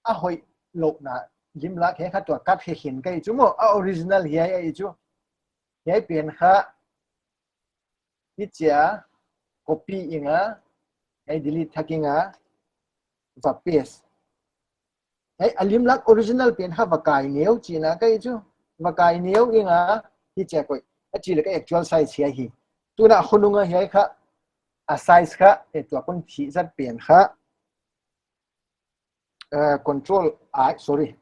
a hoihlouhna limlak hiai kha tua kat he hin ka hi chu maw. A original hiai ahi chu. Hiai pen kha hichia copy ing a, hiai delete thak ing a, va paste. Hiai a limlak original pen kha va kai neu chihna ka hi chu. Va kai neu ing a, hichia koih. A chih leh ka actual size hiai hi. Tun a khonung a hiai kha, a size kha, e tua kon thih zat pen kha. Uh, control I, sorry.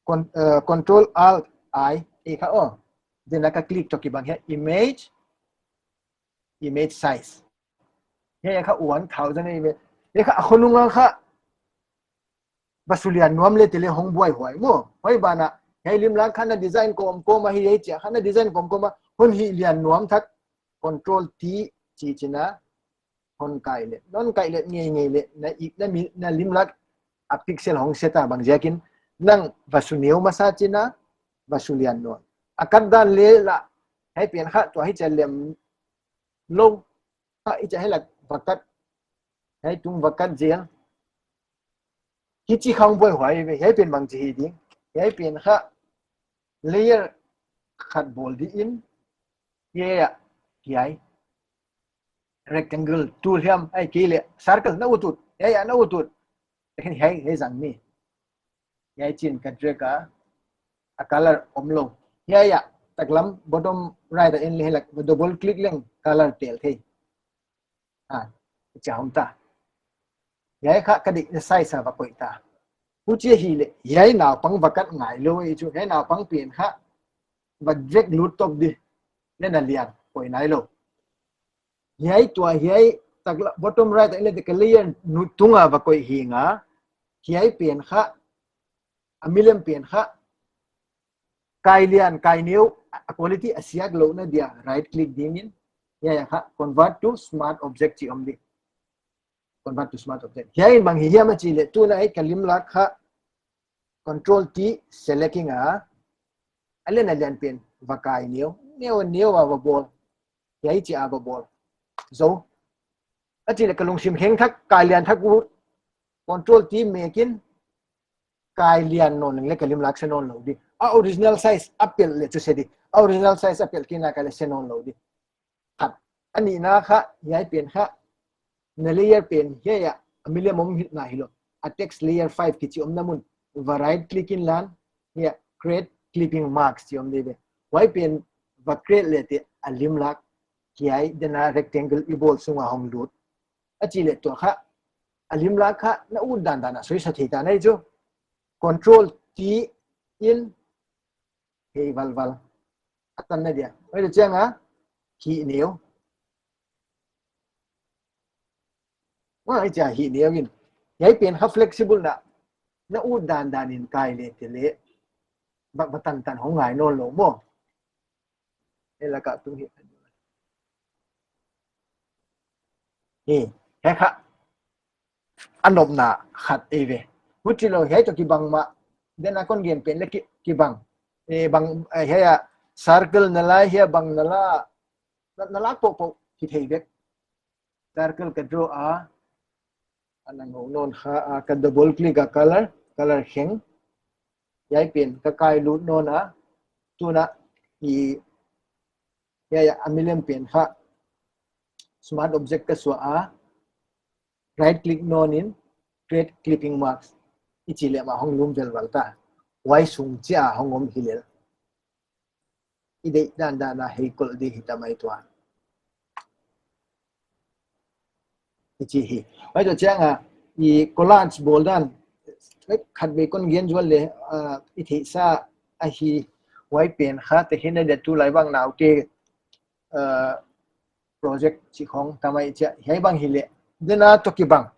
Con, uh, control Alt I, e kha, oh. Then ka click toh kibang hiai, image, image size. Hiai kha one thousand e ve. Hiai kha a khonung a kha va sulian nuam leh te leh hong buaihuai maw. Huai ban ah, hiai limlak kha na design kawmkawm a hiai chiah kha na design kawmkawm a hon hih lian nuam thak, control T chi chi in a, hon kai leh, non kai leh ngeingei leh, na ik na mi, na limlak a pixel hong set a bangziakin, nang va su neu masa chi in a, va sulian nuam. A kat dan leh la, hiai pen kha tua hichia lem lou, kha hichia hiai lak va kat, hiai tung va kat zel. Hichi kha hong buaihuai ve, hiai pen bangchi hi ding. Hiai pen kha layer khat bawl di in, hiai a, hiai. Rectangle tool hiam, ahihkeileh circle na ut ut, hiai a na ut ut. Hiai, hiai zang ni. Hiai chin ka drag a, a color omlou. Hiai a, taklam bottom right a en leh hiai lak, double click leng color tel thei. Ah, chia om ta. Hiai kha ka deihna size a va koih ta. Huchi hileh, hiai naupang va kat ngailou ahi chu, hiai naupang pen kha va drag lut top di. Leh na lian, koih nailou. Hiai tua, hiai taklam bottom right a en leh ka layer nung tung a va koih hi nga. Hiai pen kha, a milem pen kha, kai lian, kai neu, a quality a siak louhna dia, right click dingin, hiai a kha, convert to smart object chi om di. Convert to smart object. Hiai in bang hi hiam a chih leh, tun a hiai ka limlak kha, control T, select ing a, a lian a lian pen, va kai neu, neu, neu a va bawl. Hiai chia va bawl. Zou. A chih leh ka lungsim kheng thak, kai lian thak ut. Control T mek in, kai lian nawn leng leh ka limlak se nawn lou di. A original size a pelh leh chu se di. A original size a pelh kei in a ka leh se nawn lou di. Khat. A nihna kha, hiai pen kha, na layer pen, hiai a, a milem om hihna hilou. A text layer five kichi omna mun. Va right click in lan, hiai a, create clipping mask chi om di ve. Huai pen, va create leh te, a limlak, hiai, then a rectangle i bawl sung a hong lut. A chih leh tua kha, a limlak kha, na ut dandan a, soi sa thei ta na hi chu. Control T in, hei valval. A tanna dia. Huai leh chiang a, hih neu. Huai chia hih neu in. Hiai pen kha flexible na. Na ut dandan in kai leh te leh. Ba, ba tantan hong ngai nawn lou maw. Hiai lak a tung hi. Hi, hiai kha. A nopna khat e ve. Huchi lou hiai toh kibang mah. Then a kon gen pen leh ki, kibang. E bang, eh, hiai a circle na la, hiai bang na la. Na, na la popo, hi thei vek. Circle ka draw a. A na ngou nawn kha a, ka double click a color, color kheng. Hiai pen ka kai lut nawn a. Tun a i, hiai a, a milem pen kha. Smart object ka suah a. Right click nawn in, create clipping mask. I chih leh mah hong lum velval ta. Huai sung chia hong om hi lel. I deih dandan a hei kol di hi ta mai tua. Hichi hi. Huai toh chiang a, i collage bawl dan, eh, khat vei kon gen zual le, ah, i theihsa ahi, huai pen kha tehkhinna dia tulai bang naute, ah, project chih khong tamai chia, hiai bang hi le, dena toh kibang.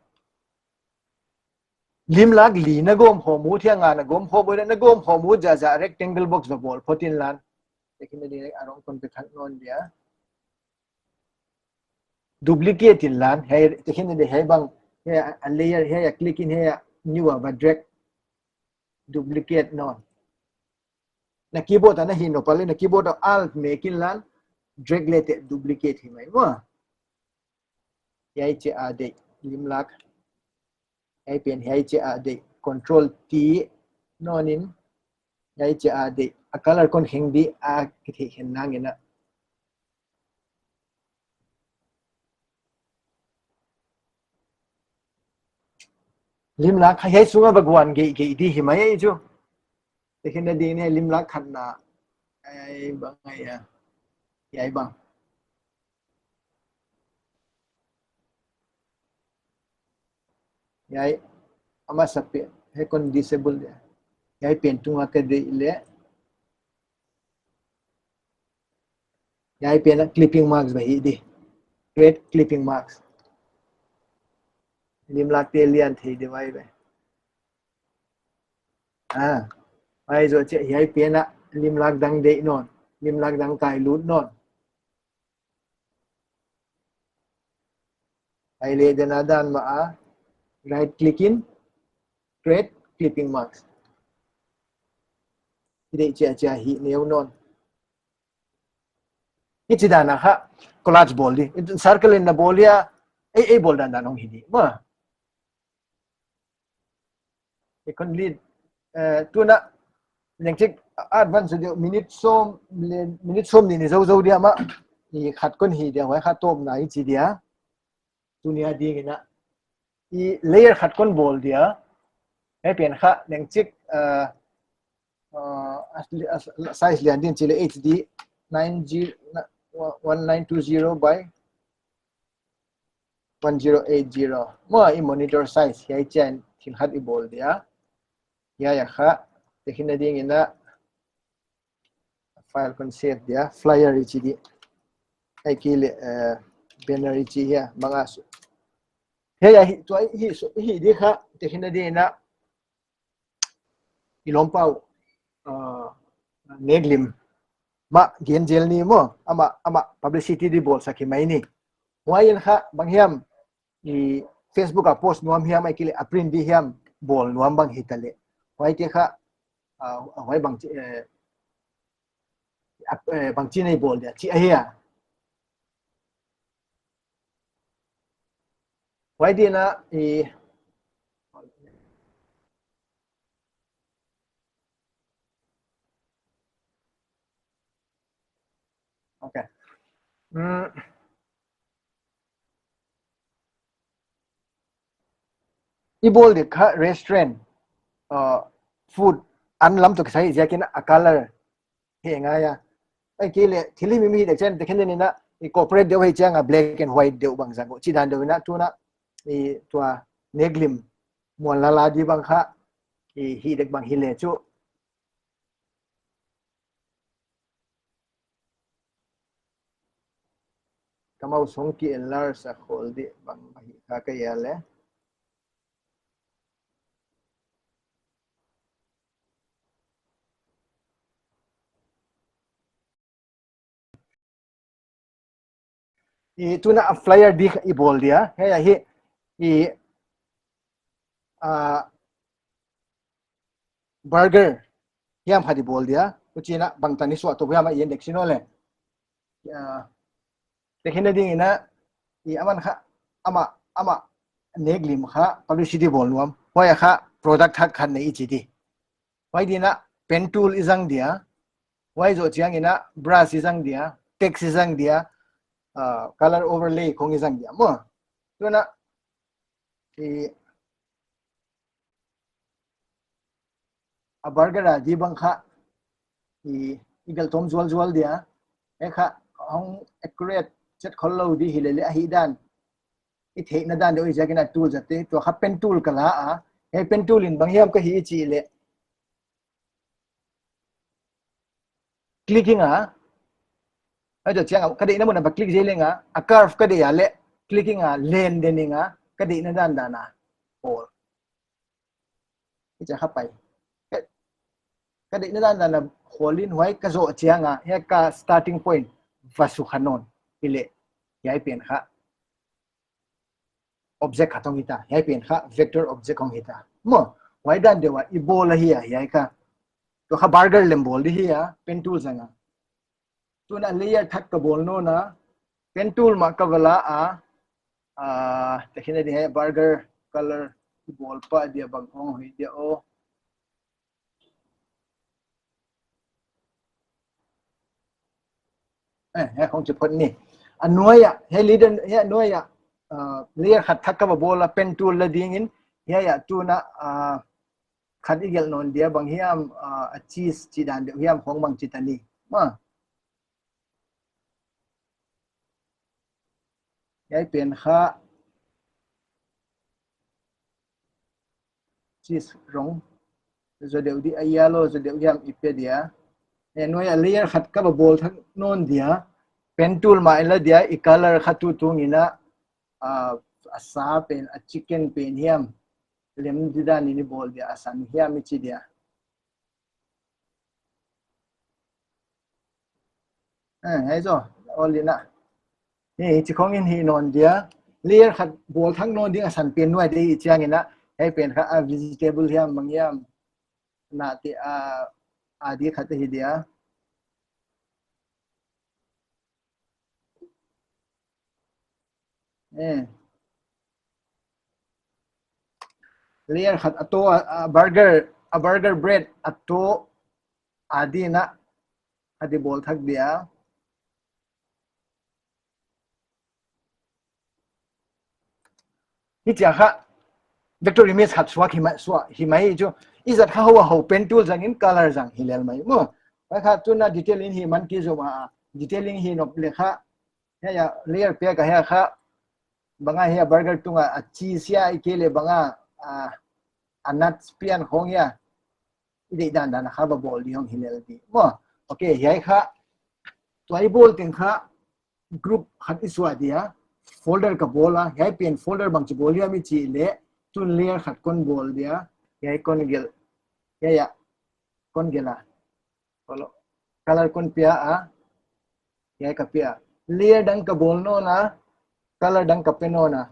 Limlak li na gawm khawm ut, hiai nga na gawm khawm ut, na gawm khawm ut zahzah rectangle box va bawl phot inla. Tehkhinna ding a rong kon pe thak nawn dia. Duplicate inla, hiai, tehkhinna ding hiai bang, hiai a layer, hiai a click in, hiai a new a va drag, duplicate nawn. Na keyboard a na hih nop a le, na keyboard a Alt mek inla, drag le teh duplicate hi mai maw. Hiai chia a deih, limlak. Hiai pen hiai chia a deih, Control T nawn in, hiai chia a deih, a color kon kheng di a kitheih khen nang in a. Limlak kha hiai sunga va guan geigei di hi mai chu. Tehkhinna ding in limlak khatna. Hiai bang, hiai a. Hiai bang. Hiai, a masa pen, hiai kon disable dia. Hiai pen tunga ka deih le. Hiai pen a clipping marks va hih di. Create clipping marks. Limlak te lian thei di mai ve. Ah, huai zoh chiah hiai pen a limlak dang deih nawn. Limlak dang kai lut nawn. Hiai le dena dan mah a, right click in, create clipping marks. I deih chiahchiah hih neu nawn. Hichi dan a kha collage bawl di. Circle in na bawl hia, ei, ei bawl dandan hong hi di. Maw. I kon lead, eh, tuna, neng chik advance di minute sawm, le, minute sawmnih ni zouzou dia mah, i khat kon hih dia, huai kha tawpna i chi dia. Tuni a ding in a, i layer khat kon bawl dia. Hiai pen kha, neng chik, eh, eh, as, as, size lian din chi le H D nine zero, one nine two zero by one zero eight zero. Maw, i monitor size, hiai chiang thil khat i bawl dia. Hiai a kha, tehkhinna ding in a, file kon save dia, flyer i chi di. Ahihkeileh, eh, banner i chi hia, bang a su. Hiai a hi, tua hi, su, hi di kha, tehkhinna ding in a, i lawmpa uh, uh, Nek Lim mah gen zel ni maw, amah, amah publicity di bawlsak hi mai ni. Huai in kha bang hiam, i Facebook a post nuam hiam, ahihkeileh a print di hiam, bawl nuam bang hi ta le. Huai te kha, uh, huai bang chi, eh, ap-, eh, bang chi nei bawl dia, chi ahi a. Huai din a, i, okay. Mm. I bawl di kha restaurant, uh, food, an lam toh kisai ziakin a color hi ngai a. Ahihkeileh, thil himhim hih dek chiang, tehkhinna ding in a, i corporate deuh hi chiang a black and white deuh bang zang uh. Chi dan deuh in a, tuna, i tua Nek Lim muan lala di bang kha, i hih dek bang hi le chu. Ka mouse hong ki enlarge a khawl di bang ahi kha ka hia le. I tuna a flyer di i bawl dia, hiai ahi, i, ah, burger hiam khat i bawl dia, huchiin a bangtan i suah tuak hiam a i en dek sin aw le. Ah, tehkhinna ding in a, i aman kha, amah, amah Nek Lim kha publicity bawl nuam. Huai a kha product khat khat nei i chi di. Huai din a pen tool i zang dia. Huai zoh chiang in a brush i zang dia. Text i zang dia. Ah, color overlay khong i zang dia. Maw. Tuna, i, a burger a di bang kha, i, i gelh tawm zualzual dia. E kha, hong accurate chet khol lou di hi le le ahi dan. I theihna dan deuh i ziakin a tool zate, tua kha pen tool ka la a, hiai pen tool in bang hiam ka hih i chih leh. Clicking a, ai tua chiang a, ka deihna mun a va click zel leng a, a curve ka deih a leh, clicking a, len den ing a, ka deihna dan dan a, bawl. Hichia kha pai. Ka, ka deihna dan dan a, hawl in huai ka zoh chiang a, hiai ka starting point, va sukha nawn, hi leh, hiai pen kha. Object khat hong hita, hiai pen kha vector object hong hita. Maw, huai dan deuh a i bawl ahi a, hiai kha. Tua kha burger lem bawl di hi a, pen tool zang a. Tuna layer thak ka bawl nawn a, pen tool mah ka va la a, ah, tehkhinna ding hiai burger color i bawl pah dia bang hong hoih dia aw. Eh, hiai hong chi phot ni. A nuai ah, hiai leader, hiai a nuai ah, ah, layer khat thak ka va bawl a pen tool la ding in, hiai ah tuna, ah, khat i gelh nawn dia bang hiam, ah, a cheese chih dan deuh hiam hong bang chi ta ni. Maw. Hiai pen kha cheese rong. Zaw deuh di a yellow, zaw deuh hiam i pe dia. E nuai a layer khat ka va bawl thak nawn dia. Pen tool mah i la dia i color kha tutung in a, ah, a sa pen, a chicken pen hiam. Lem di dan in i bawl dia, a san hiam i chi dia. Eh, hiai zaw, all in a. Hichi khong in hih nawn dia. Layer khat bawl thak nawn ding a san pen nuai deuh i chiang in a. Hiai pen kha a vegetable hiam bang hiam. Na te a, a di khat hi dia. Eh. Layer khat a to a, a burger, a burger bread a to a di na a di bawl thak dia. Hichia kha vector image khat suak hi mai, suak hi mai chu. I zat kha hou a hou pen tool zang in color zang hi lel mai maw. Huai kha tuna detail in hih man kizom a, detailing hi nop leh kha. Hiai a layer pia ka hiai kha. Bang a hiai burger tung a, a cheese hiai kei leh bang a, a, a nuts pian khong hiai. I deih dan dan a kha va bawl di hong hi lel di. Maw, okay, hiai kha. Tua i bawl teng kha group khat i suah dia. Folder ka bawl a, hiai pen folder bang chi bawl hiam i chih leh. Tun layer khat kon bawl dia. Hiai kon gelh. Hiai a. Kon gelh a. Color, color kon pia a. Hiai ka pia. Layer dang ka bawl nawn a. Color dang ka pe nawn a.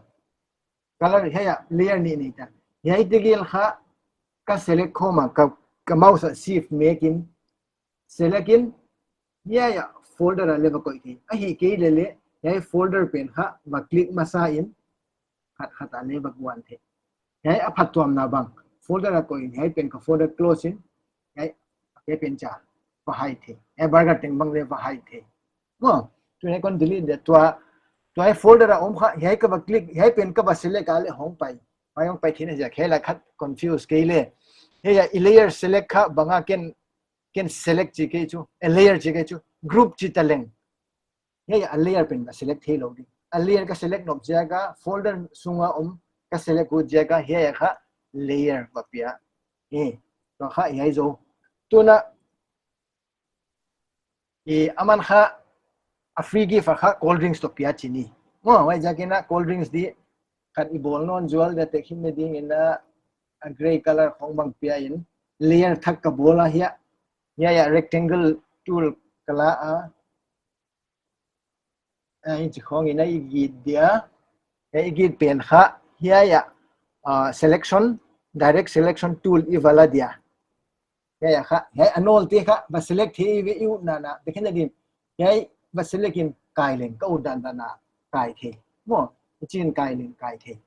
Color hiai a layer nih nei ta. Hiai tegel kha ka select khawm a, ka, ka mouse a shift mek in. Select in. Hiai a folder a leh va koih thei. Ahihkeileh leh, hiai folder pen kha va click masa in. Khat khat a leh va guan thei. Hiai a phattuamna bang. Folder a koih in, hiai pen ka folder close in. Hiai, hiai pen cha. Va hide thei. Hiai burger teng bang leh va hide thei. Maw, tun hiai kon delete dia tua. Tua hiai folder a om kha, hiai ka va click, hiai pen ka va select a leh hong pai. Mai hong pai theihna ziak, hiai leh khat confuse kei leh. Hiai a i layer select kha bang a ken, ken select chi kei chu. E layer chi kei chu. Group chi ta leng. Hiai a layer pen ka select theilou di. A layer ka select nop ziak a, folder sung a om ka select ut ziak a, hiai kha layer va pia. Eh, tua kha hiai zaw. Tuna, eh, aman kha a free gift a kha cold drinks toh pia chi ni. Maw, huai ziak in a cold drinks di khat i bawl nawn zual dia tehkhinna ding in a, a grey color khong bang pia in layer thak ka bawl a hiai. Hiai a rectangle tool ka la a. Eh, hichi khong in a i git dia. Eh, i git pen kha. Hiai a, ah, selection, direct selection tool i va la dia. Hiai a kha. Hiai a nawl te kha. Va select thei ve i utna na. Tehkhinna ding. Hiai va select in kai leng. Ka ut dan dan a. Kai thei. Maw. Hichin kai leng kai thei.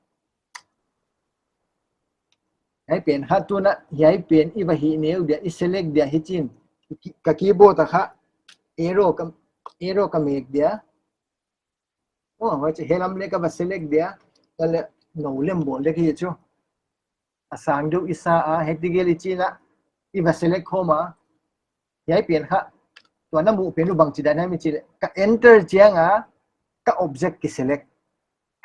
Hiai pen kha tuna, hiai pen i va hih neu dia, i select dia hichin. Ka keyboard a kha, arrow ka, arrow ka mek dia. Oh, huai chu hilam leh ka va select dia, ka leh nou lem bawl dek hi chu. A sang deuh i sa a, hiai tegel i chih na, i va select khawm a. Hiai pen kha, tua na muh pen uh bang chi dan hiam i chih leh, ka enter chiang a, ka object ki select.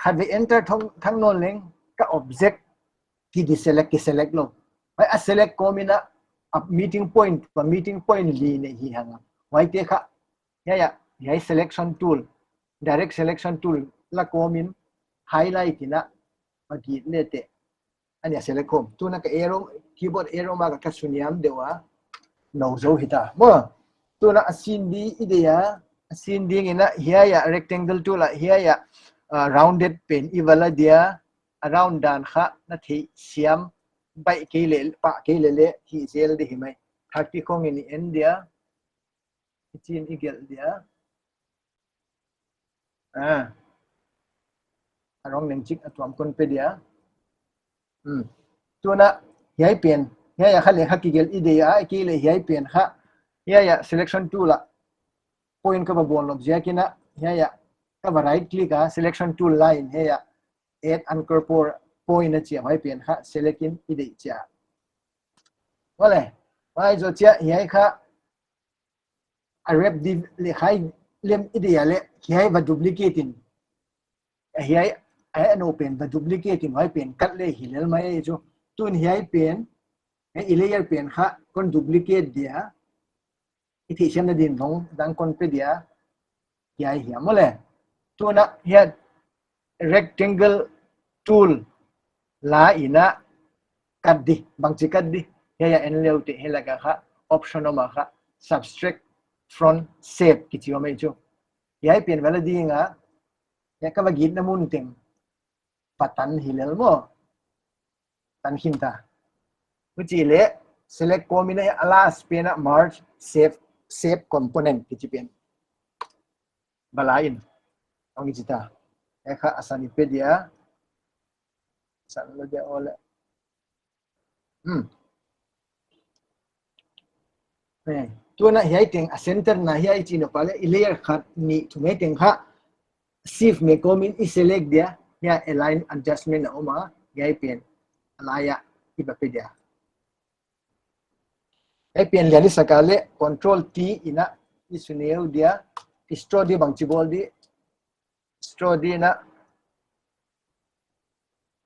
Khatvei enter thong, thang nawn leng, ka object ki deselect, ki select lou. Huai a select kawm in a, a meeting point, pa meeting point li nei hi hang a. Huaite kha, hiai a, hiai selection tool, direct selection tool la kawm in highlight in a, a git le te. A nih a select khawm. Tuna ka arrow, keyboard arrow ma ka, ka suniam deuh a. Nou zou hita. Maw. Tuna a sin di i deih a. A sin ding in a hiai a rectangle tool a hiai a, uh, rounded pen i va la dia. A round dan kha na theih siam. Baih kei le, pah kei le le, hih zel di hi mai. Thirty khong in i en dia. I chin i gelh dia. Ah. A rong neng chik a tuam kon pe dia. Hmm. Tuna, hiai pen, hiai a kha le kha ki gelh i deih a, ki le hiai pen kha. Hiai a selection tool a. Point ka va bawl nop ziak in a, hiai a. Ka va right click a, selection tool line, hiai a. Add anchor po-, point a chi a, hiai pen kha, select in i deih chi a. Maw le, huai zoh chiang hiai kha, a rep di le khai lem i deih a le, hiai va duplicate in. Hiai, hiai a nou pen va duplicate in, huai pen kat le hi lel mai chu. Tun hiai pen, hiai i layer pen kha, kon duplicate dia. I theihsiamna din lawng dang kon pe dia. Hiai hiam maw le. Tuna hiai rectangle tool la in a kat di, bangchi kat di. Hiai a en leu te hiai lak a kha option om a kha subtract from shape kichi om ei chu. Hiai pen va la ding a, hiai ka va gitna mun teng. Patan hi lel maw. Tan khin ta. Huchi le select kawm in a last pen a merge shape, shape component kichi pen. Va la in. Ong kichi ta. E kha a san i pe dia. San lou dia o le. Hmm. Eh, tuna hiai teng a center na hiai chin a pa le i layer khat nih thum hiai teng kha shift mek kawm in i select dia, hiai align adjustment a om a, hiai pen a lai a i va pe dia. Hiai pen lian i sak a le control T in a i su neu dia, i stroke di bangchi bawl di, stroke di in a.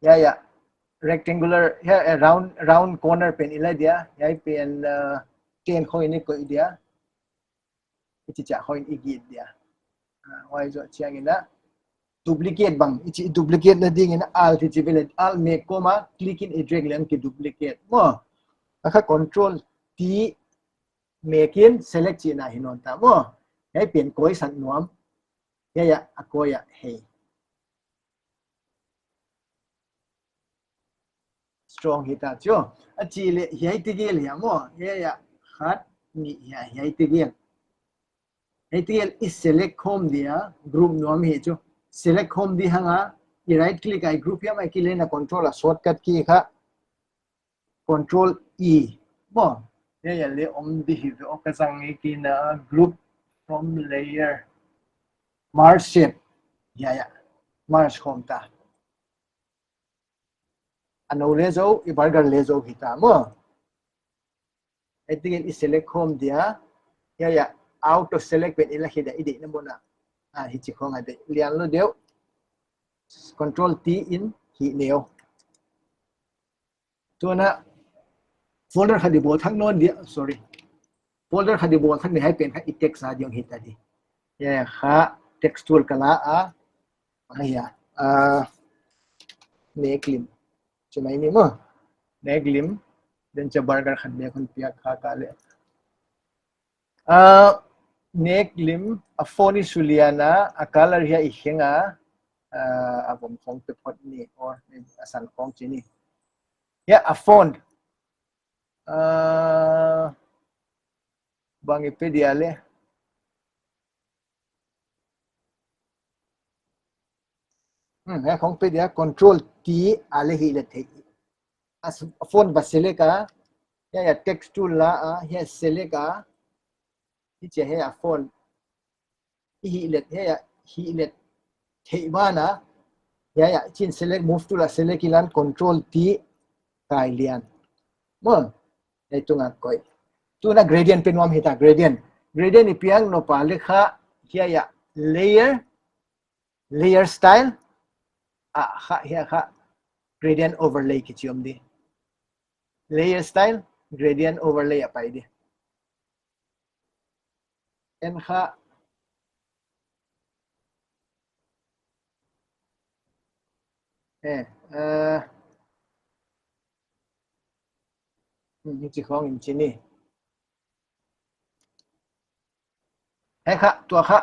Hiai a. Rectangular, hiai a round, round corner pen i la dia. Hiai pen, uh, ten khong in i koih dia. I chi chiah khong in i git dia. Uh, huai zoh chiang in a. Duplicate bang. I chi duplicate na ding in a Alt i chi ve le. Alt mek kawm a. Click in i drag leng ki duplicate. Maw. A kha control T mek in select chihna hi nawn ta. Maw. Hiai pen koih san nuam. Hiai a, a koih a, hei. Strong hi ta chu. A chi le, hiai te gel hiam maw. Hiai a, khat, nih hiai, hiai te gel. Hiai te gel i select khawm dia, group nuam hi chu. Select khawm di hang a, i right click a i group hiam a ki le na control a shortcut key kha. Control E. Maw, hiai a le om di hi ve, o ka zang nge ki na group from layer. Merge shape. Hiai a. Merge khawm ta. A nou le zou, i burger le zou hi ta maw. Hiai te gel i select khawm dia. Hiai a auto select pen i la hi dia i deihna mun a. Ah, hichi khong a deih. Lian lou deuh. Control T in hih neu. Tuna folder khat di bawl thak nawn dia, sorry. Folder khat di bawl thak ni hiai pen kha i text a di ong hi ta di. Hiai kha text tool ka la a. Hiai a. Ah, nek lim. Chi mai ni maw. Nek lim. Den cha burger khat mek hun piak kha ka le. Ah, nek lim, a font i su lian a, a color hiai i kheng a, ah, a vom khong pe phot ni, or a san khong chi ni. Hiai a font. Ah, bang i pe dia le. Hmm, hiai khong pe dia control T a le hi le thei. A s-, a font va select a, hiai a text tool la a, hiai select a, hichi hiai a font. I hih let, hiai a hih let thei ban a, hiai a chin select move tool a select i lan control T kai lian. Maw, hiai tung a koih. Tuna gradient pe nuam hi ta gradient. Gradient i piak nop a le kha, hiai a layer, layer style, Ah, kha, hiai kha gradient overlay kichi om di. Layer style, gradient overlay a pai di. En kha, eh, uh, hmm, hichi khong in chini. Hiai kha, tua kha,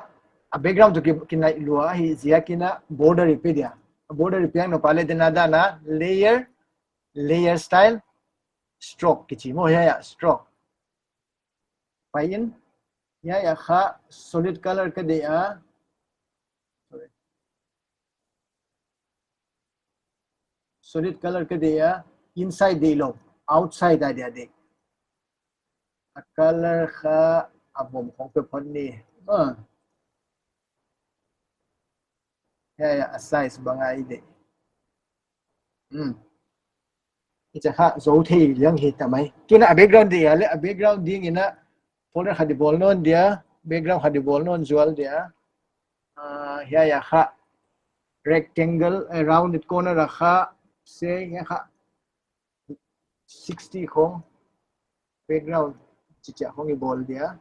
a background toh ki, kinai lua hi ziakin a border i pe dia. A border i piak nawn pah leh tena dan a layer, layer style, stroke kichi maw, hiai a stroke. Pai in, hiai a kha solid color ka deih a. Sorry. Solid color ka deih a, inside deih lou, outside a dia deih. A color kha a vom khong pe phot ni. Ah. Hiai a, a size bang a i deih. Hmm. Hichi kha zou thei liang hi ta mai. Tuna a background deih a leh, a background ding in a folder khat i bawl nawn dia, background khat i bawl nawn zual dia. Ah, hiai a kha rectangle, eh, rounded corner a kha, say, hiai kha sixty khong, background chichiah khong i bawl dia.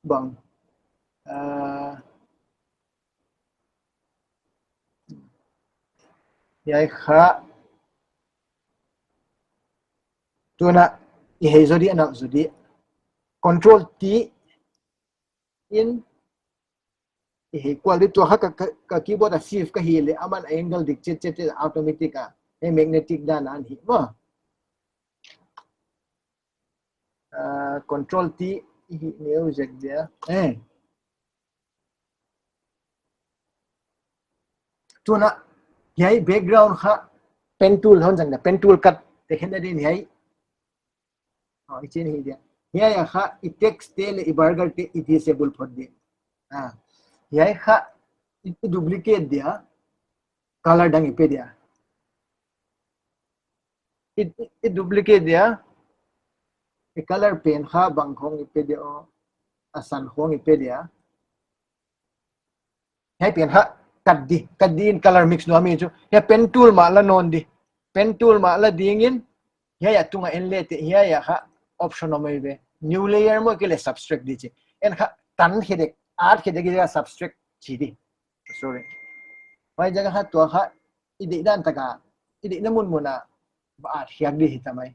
Bang. Ah, hiai kha. Tuna i hei zou di, a nau zou di. Control T in i hei kual di, tua kha ka, ka, ka keyboard a shift ka hih leh, aman angle dik chetchet, automatic a, hiai magnetic dan a hih maw. Ah, control T i hih neu zek dia. Eh. Tuna, hiai background kha pen tool hon zang dia, pen tool kat te khen din hiai. Oh, i chin hi dia. Hiai a kha i text te leh i burger te i disable phot di. Ah. Hiai kha i, i duplicate dia. Color dang i pe dia. I, i, i duplicate dia. I color pen kha bang khong i pe dia, oh. A san khong i pe dia. Hiai pen kha kat di, kat di in color mix nuam hi chu. Hiai pen tool mah la nawn di. Pen tool mah la ding in, hiai a tung a en leh teh, hiai a kha option om ei ve. New layer maw, kei leh subtract di chi. En kha tan khe dek, add khe dek, kei leh subtract chi di. Sorry. Huai ziak a kha tua kha, i deih dan tak a, i deihna munmun a, va add khiak di hi ta mai.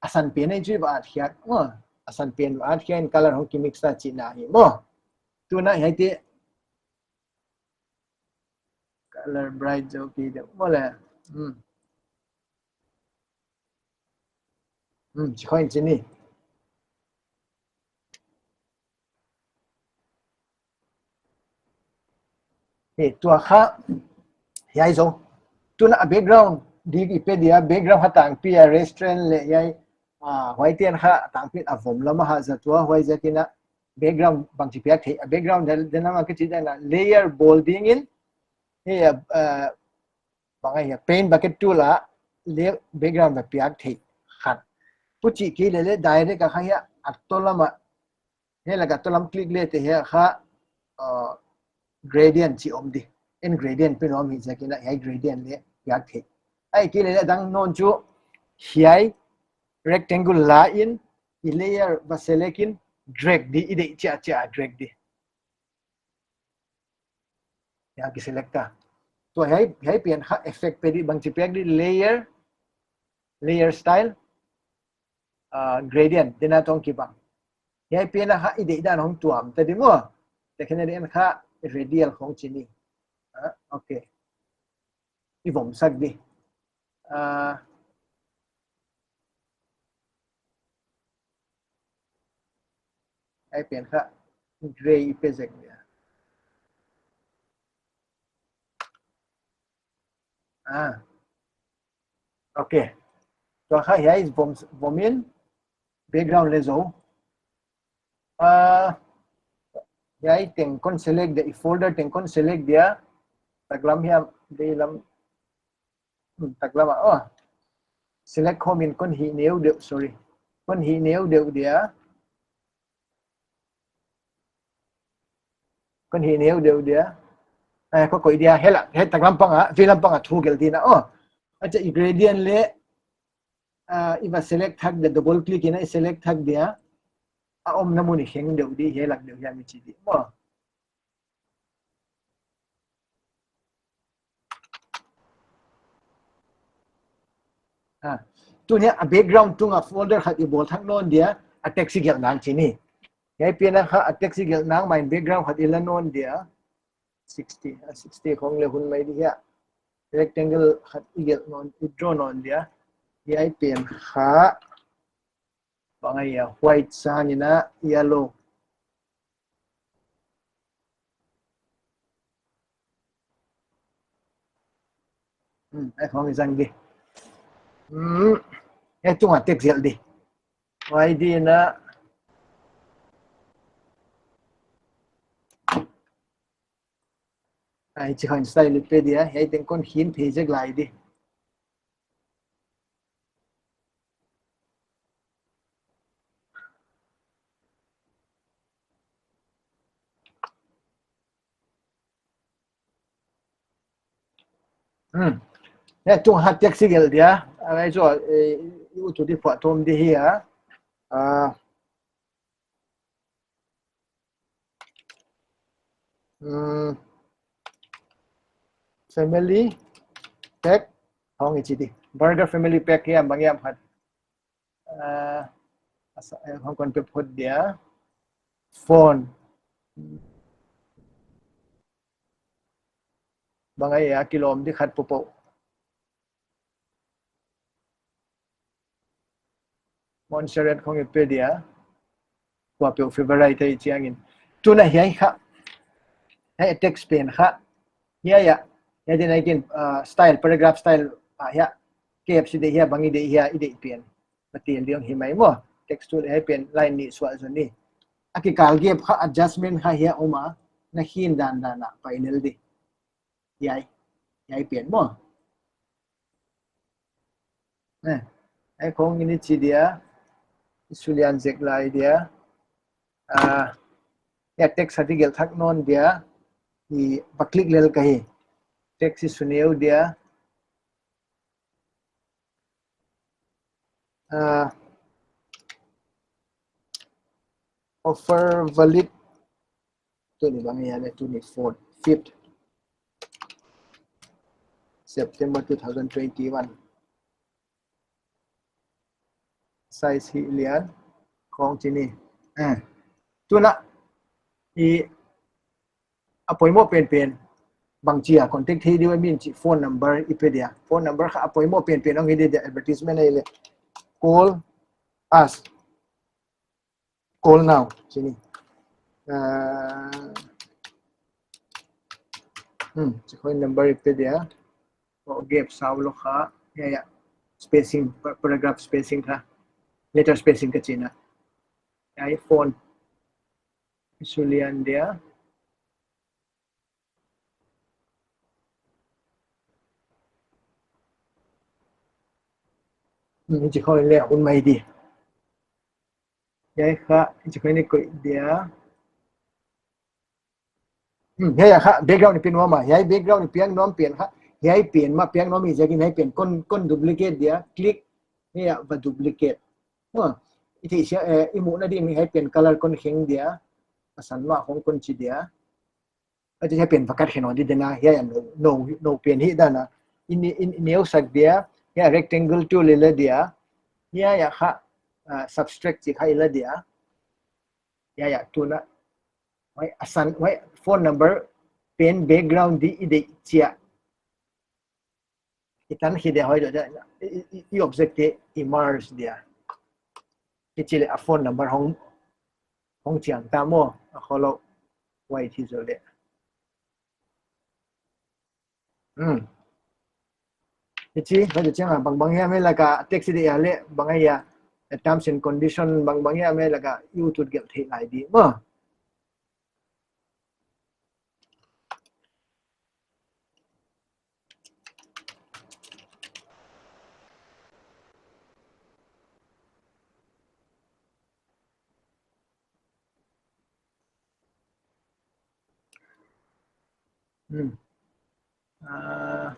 A san pen ei chu va add khiak, maw. A san pen va add khiak in color hong ki mix ta chihna hi, maw. Tuna hiai te color bright zou kei deuh maw le. Hmm. Hmm, chi khong in chini. Hiai tua kha, hiai zou. Tuna a background, dik i pe dia, background kha tangpi a restaurant leh hiai, ah, huaite'n kha tangpi a vom lam a hah zat ua, huai ziakin a background bangchi piak thei, a background den, den lam a kichi dan a layer bawl ding in, hiai, ah, bang a hiai, paint bucket tool a, le background va piak thei khat. Huchi kei leh leh direct a kha hiai, a tawlam a, hiai lak a tawlam click leh teh hiai kha, uh, gradient chi om di. En gradient pe nuam hi ziakin a hiai gradient leh piak thei. Ahihkeileh leh dang nawn chu hiai rectangle la in i layer va select in drag di, i deih chiah chiah drag di. Hiai ki select ta. Tua hiai, hiai pen kha effect pe di, bangchi piak di layer, layer style, ah, gradient, tena tawh kibang. Hiai pen a kha i deih dan hong tuam ta di maw. Te khen a di en kha radial khong chini. Ah, okay. I vom sak di. Ah, hiai pen kha gray i pe zek dia. Ah. Okay. Tua kha hiai vom, vom in background leh zou. Ah, hiai teng kon select dia, i folder teng kon select dia. Taklam hiam, dei lam. Hmm, taklam a, oh. Select khawm in kon hih neu deuh, sorry. Kon hih neu deuh dia. Kon hih neu deuh dia. Eh, ko koih dia, hiai la, hiai tak lampang a, vei lampang a thu gelh ding a. Oh. Acha, i gradient leh, ah, i va select thak dia, double click in a i select thak dia. A omna mun i kheng deuh di, hiai lak deuh hiam i chi di. Oh. Ah, tuni a background tung a folder khat i bawl thak nawn dia, a text i gelh nang chi ni. Hiai pen a kha a text i gelh nang mai background khat i la nawn dia. Sixty, ah, sixty khong leh hun mai di hia. Rectangle khat i gelh nawn, i draw nawn dia. Hiai pen kha bang ahia, white sang in a yellow. Hmm, eh, khong i zang di. Hmm, eh, tung a text gelh di. Why di na? Ai, chi khong style i pe dia, hiai teng kon khin phei zek lai di. Hmm. Hiai tung a text i gelh dia. Ai chu, eh, i ut di phuah tawm di hia. Ah. Hmm. Family pack. Hong i chi di. Burger family pack hiam bang hiam khat. Ah, asa, eh, hong kon pe phot dia. Phone. Bang ahia, kilawm di khat popo. Montserrat khong i pe dia. Kuapeuh favorite i chiangin. Tuna hiai kha. Hiai text pen kha. Hiai a. Hiai di na i kin, ah, style, paragraph style, ah, hiai. Caps i deih hia, bang i deih hia, i deih pen. Patil diong hi mai maw. Text tool hiai pen line nih suah zaw ni. A kikal gap kha adjustment kha hiai om a. Na khin dandan a pai lel di. Hiai. Hiai pen maw. Eh, hiai khong i ni chi dia. I sulian zek lai dia. Ah, hiai text a di gelh thak nawn dia. I va click lel ka hi. Text i su neu dia. Ah, offer valid. Tuni bang ahia leh, tuni fourth, fifth September two thousand twenty-one. Size hi lian khong chi ni. Eh. Tuna i a poimoh penpen bang chia contact thei di uh a min chi phone number i pe dia. Phone number kha a poimoh penpen hong hi di dia advertisement ahi leh. Call us. Call now. Chi ni. Ah, hmm, chi khong number i pe dia. Oh, gap sau lou kha. Ya, ya. Spacing, pa-, paragraph spacing kha. Letter spacing ka chihna. Hiai phone. Sulian dia. Hmm, chi khong leh hun mai di. Hiai kha, chi khong ni koih dia. Hmm, hiai kha, background i piak nuam a. Hiai background i piak nuam pen kha. Hiai pen mah piak nuam i ziakin hiai pen kon, kon duplicate dia. Click, hiai va duplicate. Huh. I theih sia, eh, i muhna ding hiai pen color kon kheng dia. A san mah khong kon chi dia. A chi hiai pen va kat khe nawn di dena, hiai a no, no, no pen hi dan a. I ni, i ni, i neu sak dia, hiai rectangle tool i la dia. Hiai a kha, ah, subtract chi kha i la dia. Hiai a tuna. Huai a san, huai phone number pen background di i deih chia. I tan khi dia huai dia, i, i, i object te i merge dia. I chi leh a phone number hong, hong chiang ta maw, a khollou huai thi zaw leh. Hmm. I chi, huai dia chiang a bang bang hiam hiai laka text i deih a leh, bang ahia, terms and condition bang bang hiam hiai laka i ut ut gelh theih lai di maw. Hmm. Ah,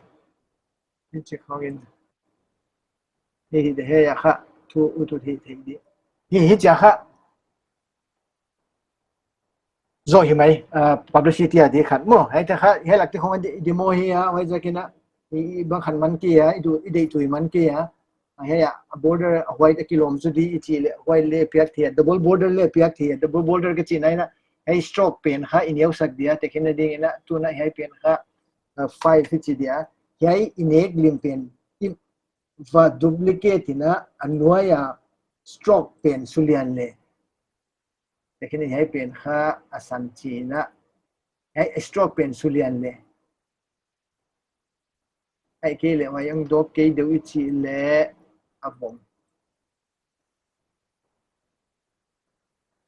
hichi khong in. Hi, hi, hiai a kha. Tu, utu hi, hi, hi. Hi, hichi a kha. Zou hi mai, ah, publicity a di khat maw. Hiai te kha, hiai lak te khong a di, di maw hi a, huaiziakin a, i, i bang khat man kei a, i du, i deih tuh man kei a. Ah, hiai a, border, ah, white a kilawm zaw di i chih leh, white leh piak thei a, double border leh piak thei a, double border ka chihna in a, hiai stroke pen kha i neu sak dia, tehkhinna ding in a, tuna hiai pen kha, ah, five hi chi dia, hiai i nek lim pen, i va duplicate in a, a nuai a stroke pen sulian leh. Tehkhinna hiai pen kha a san chi in a, hiai stroke pen sulian leh. Hiai kei leh, huai hong dawk kei deuh i chih leh a vom.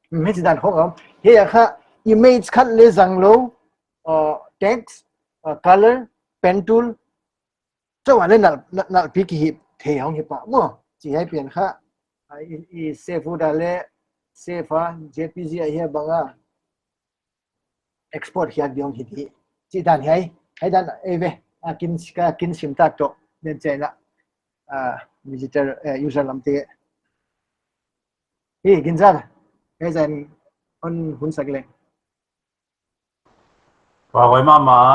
Hmm, hichi dan khong om. Hiai a kha image khat leh zang lou, uh, text, uh, color, pen tool, chauh a leh nal, nal, nalh pi ki hih thei hong hi pah maw. Chi hiai pen kha, ah, i, i save ut a leh, save a, J P G a hiai bang a export hiak di hong hi di. Chi dan hiai, hiai dan ei ve, ah, kin, ka kin sim tak toh, den chai na, ah, visitor, eh, user lam te. Hi, Ginzar, hiai zan hon hun sak leng. Huai, huai mahmah.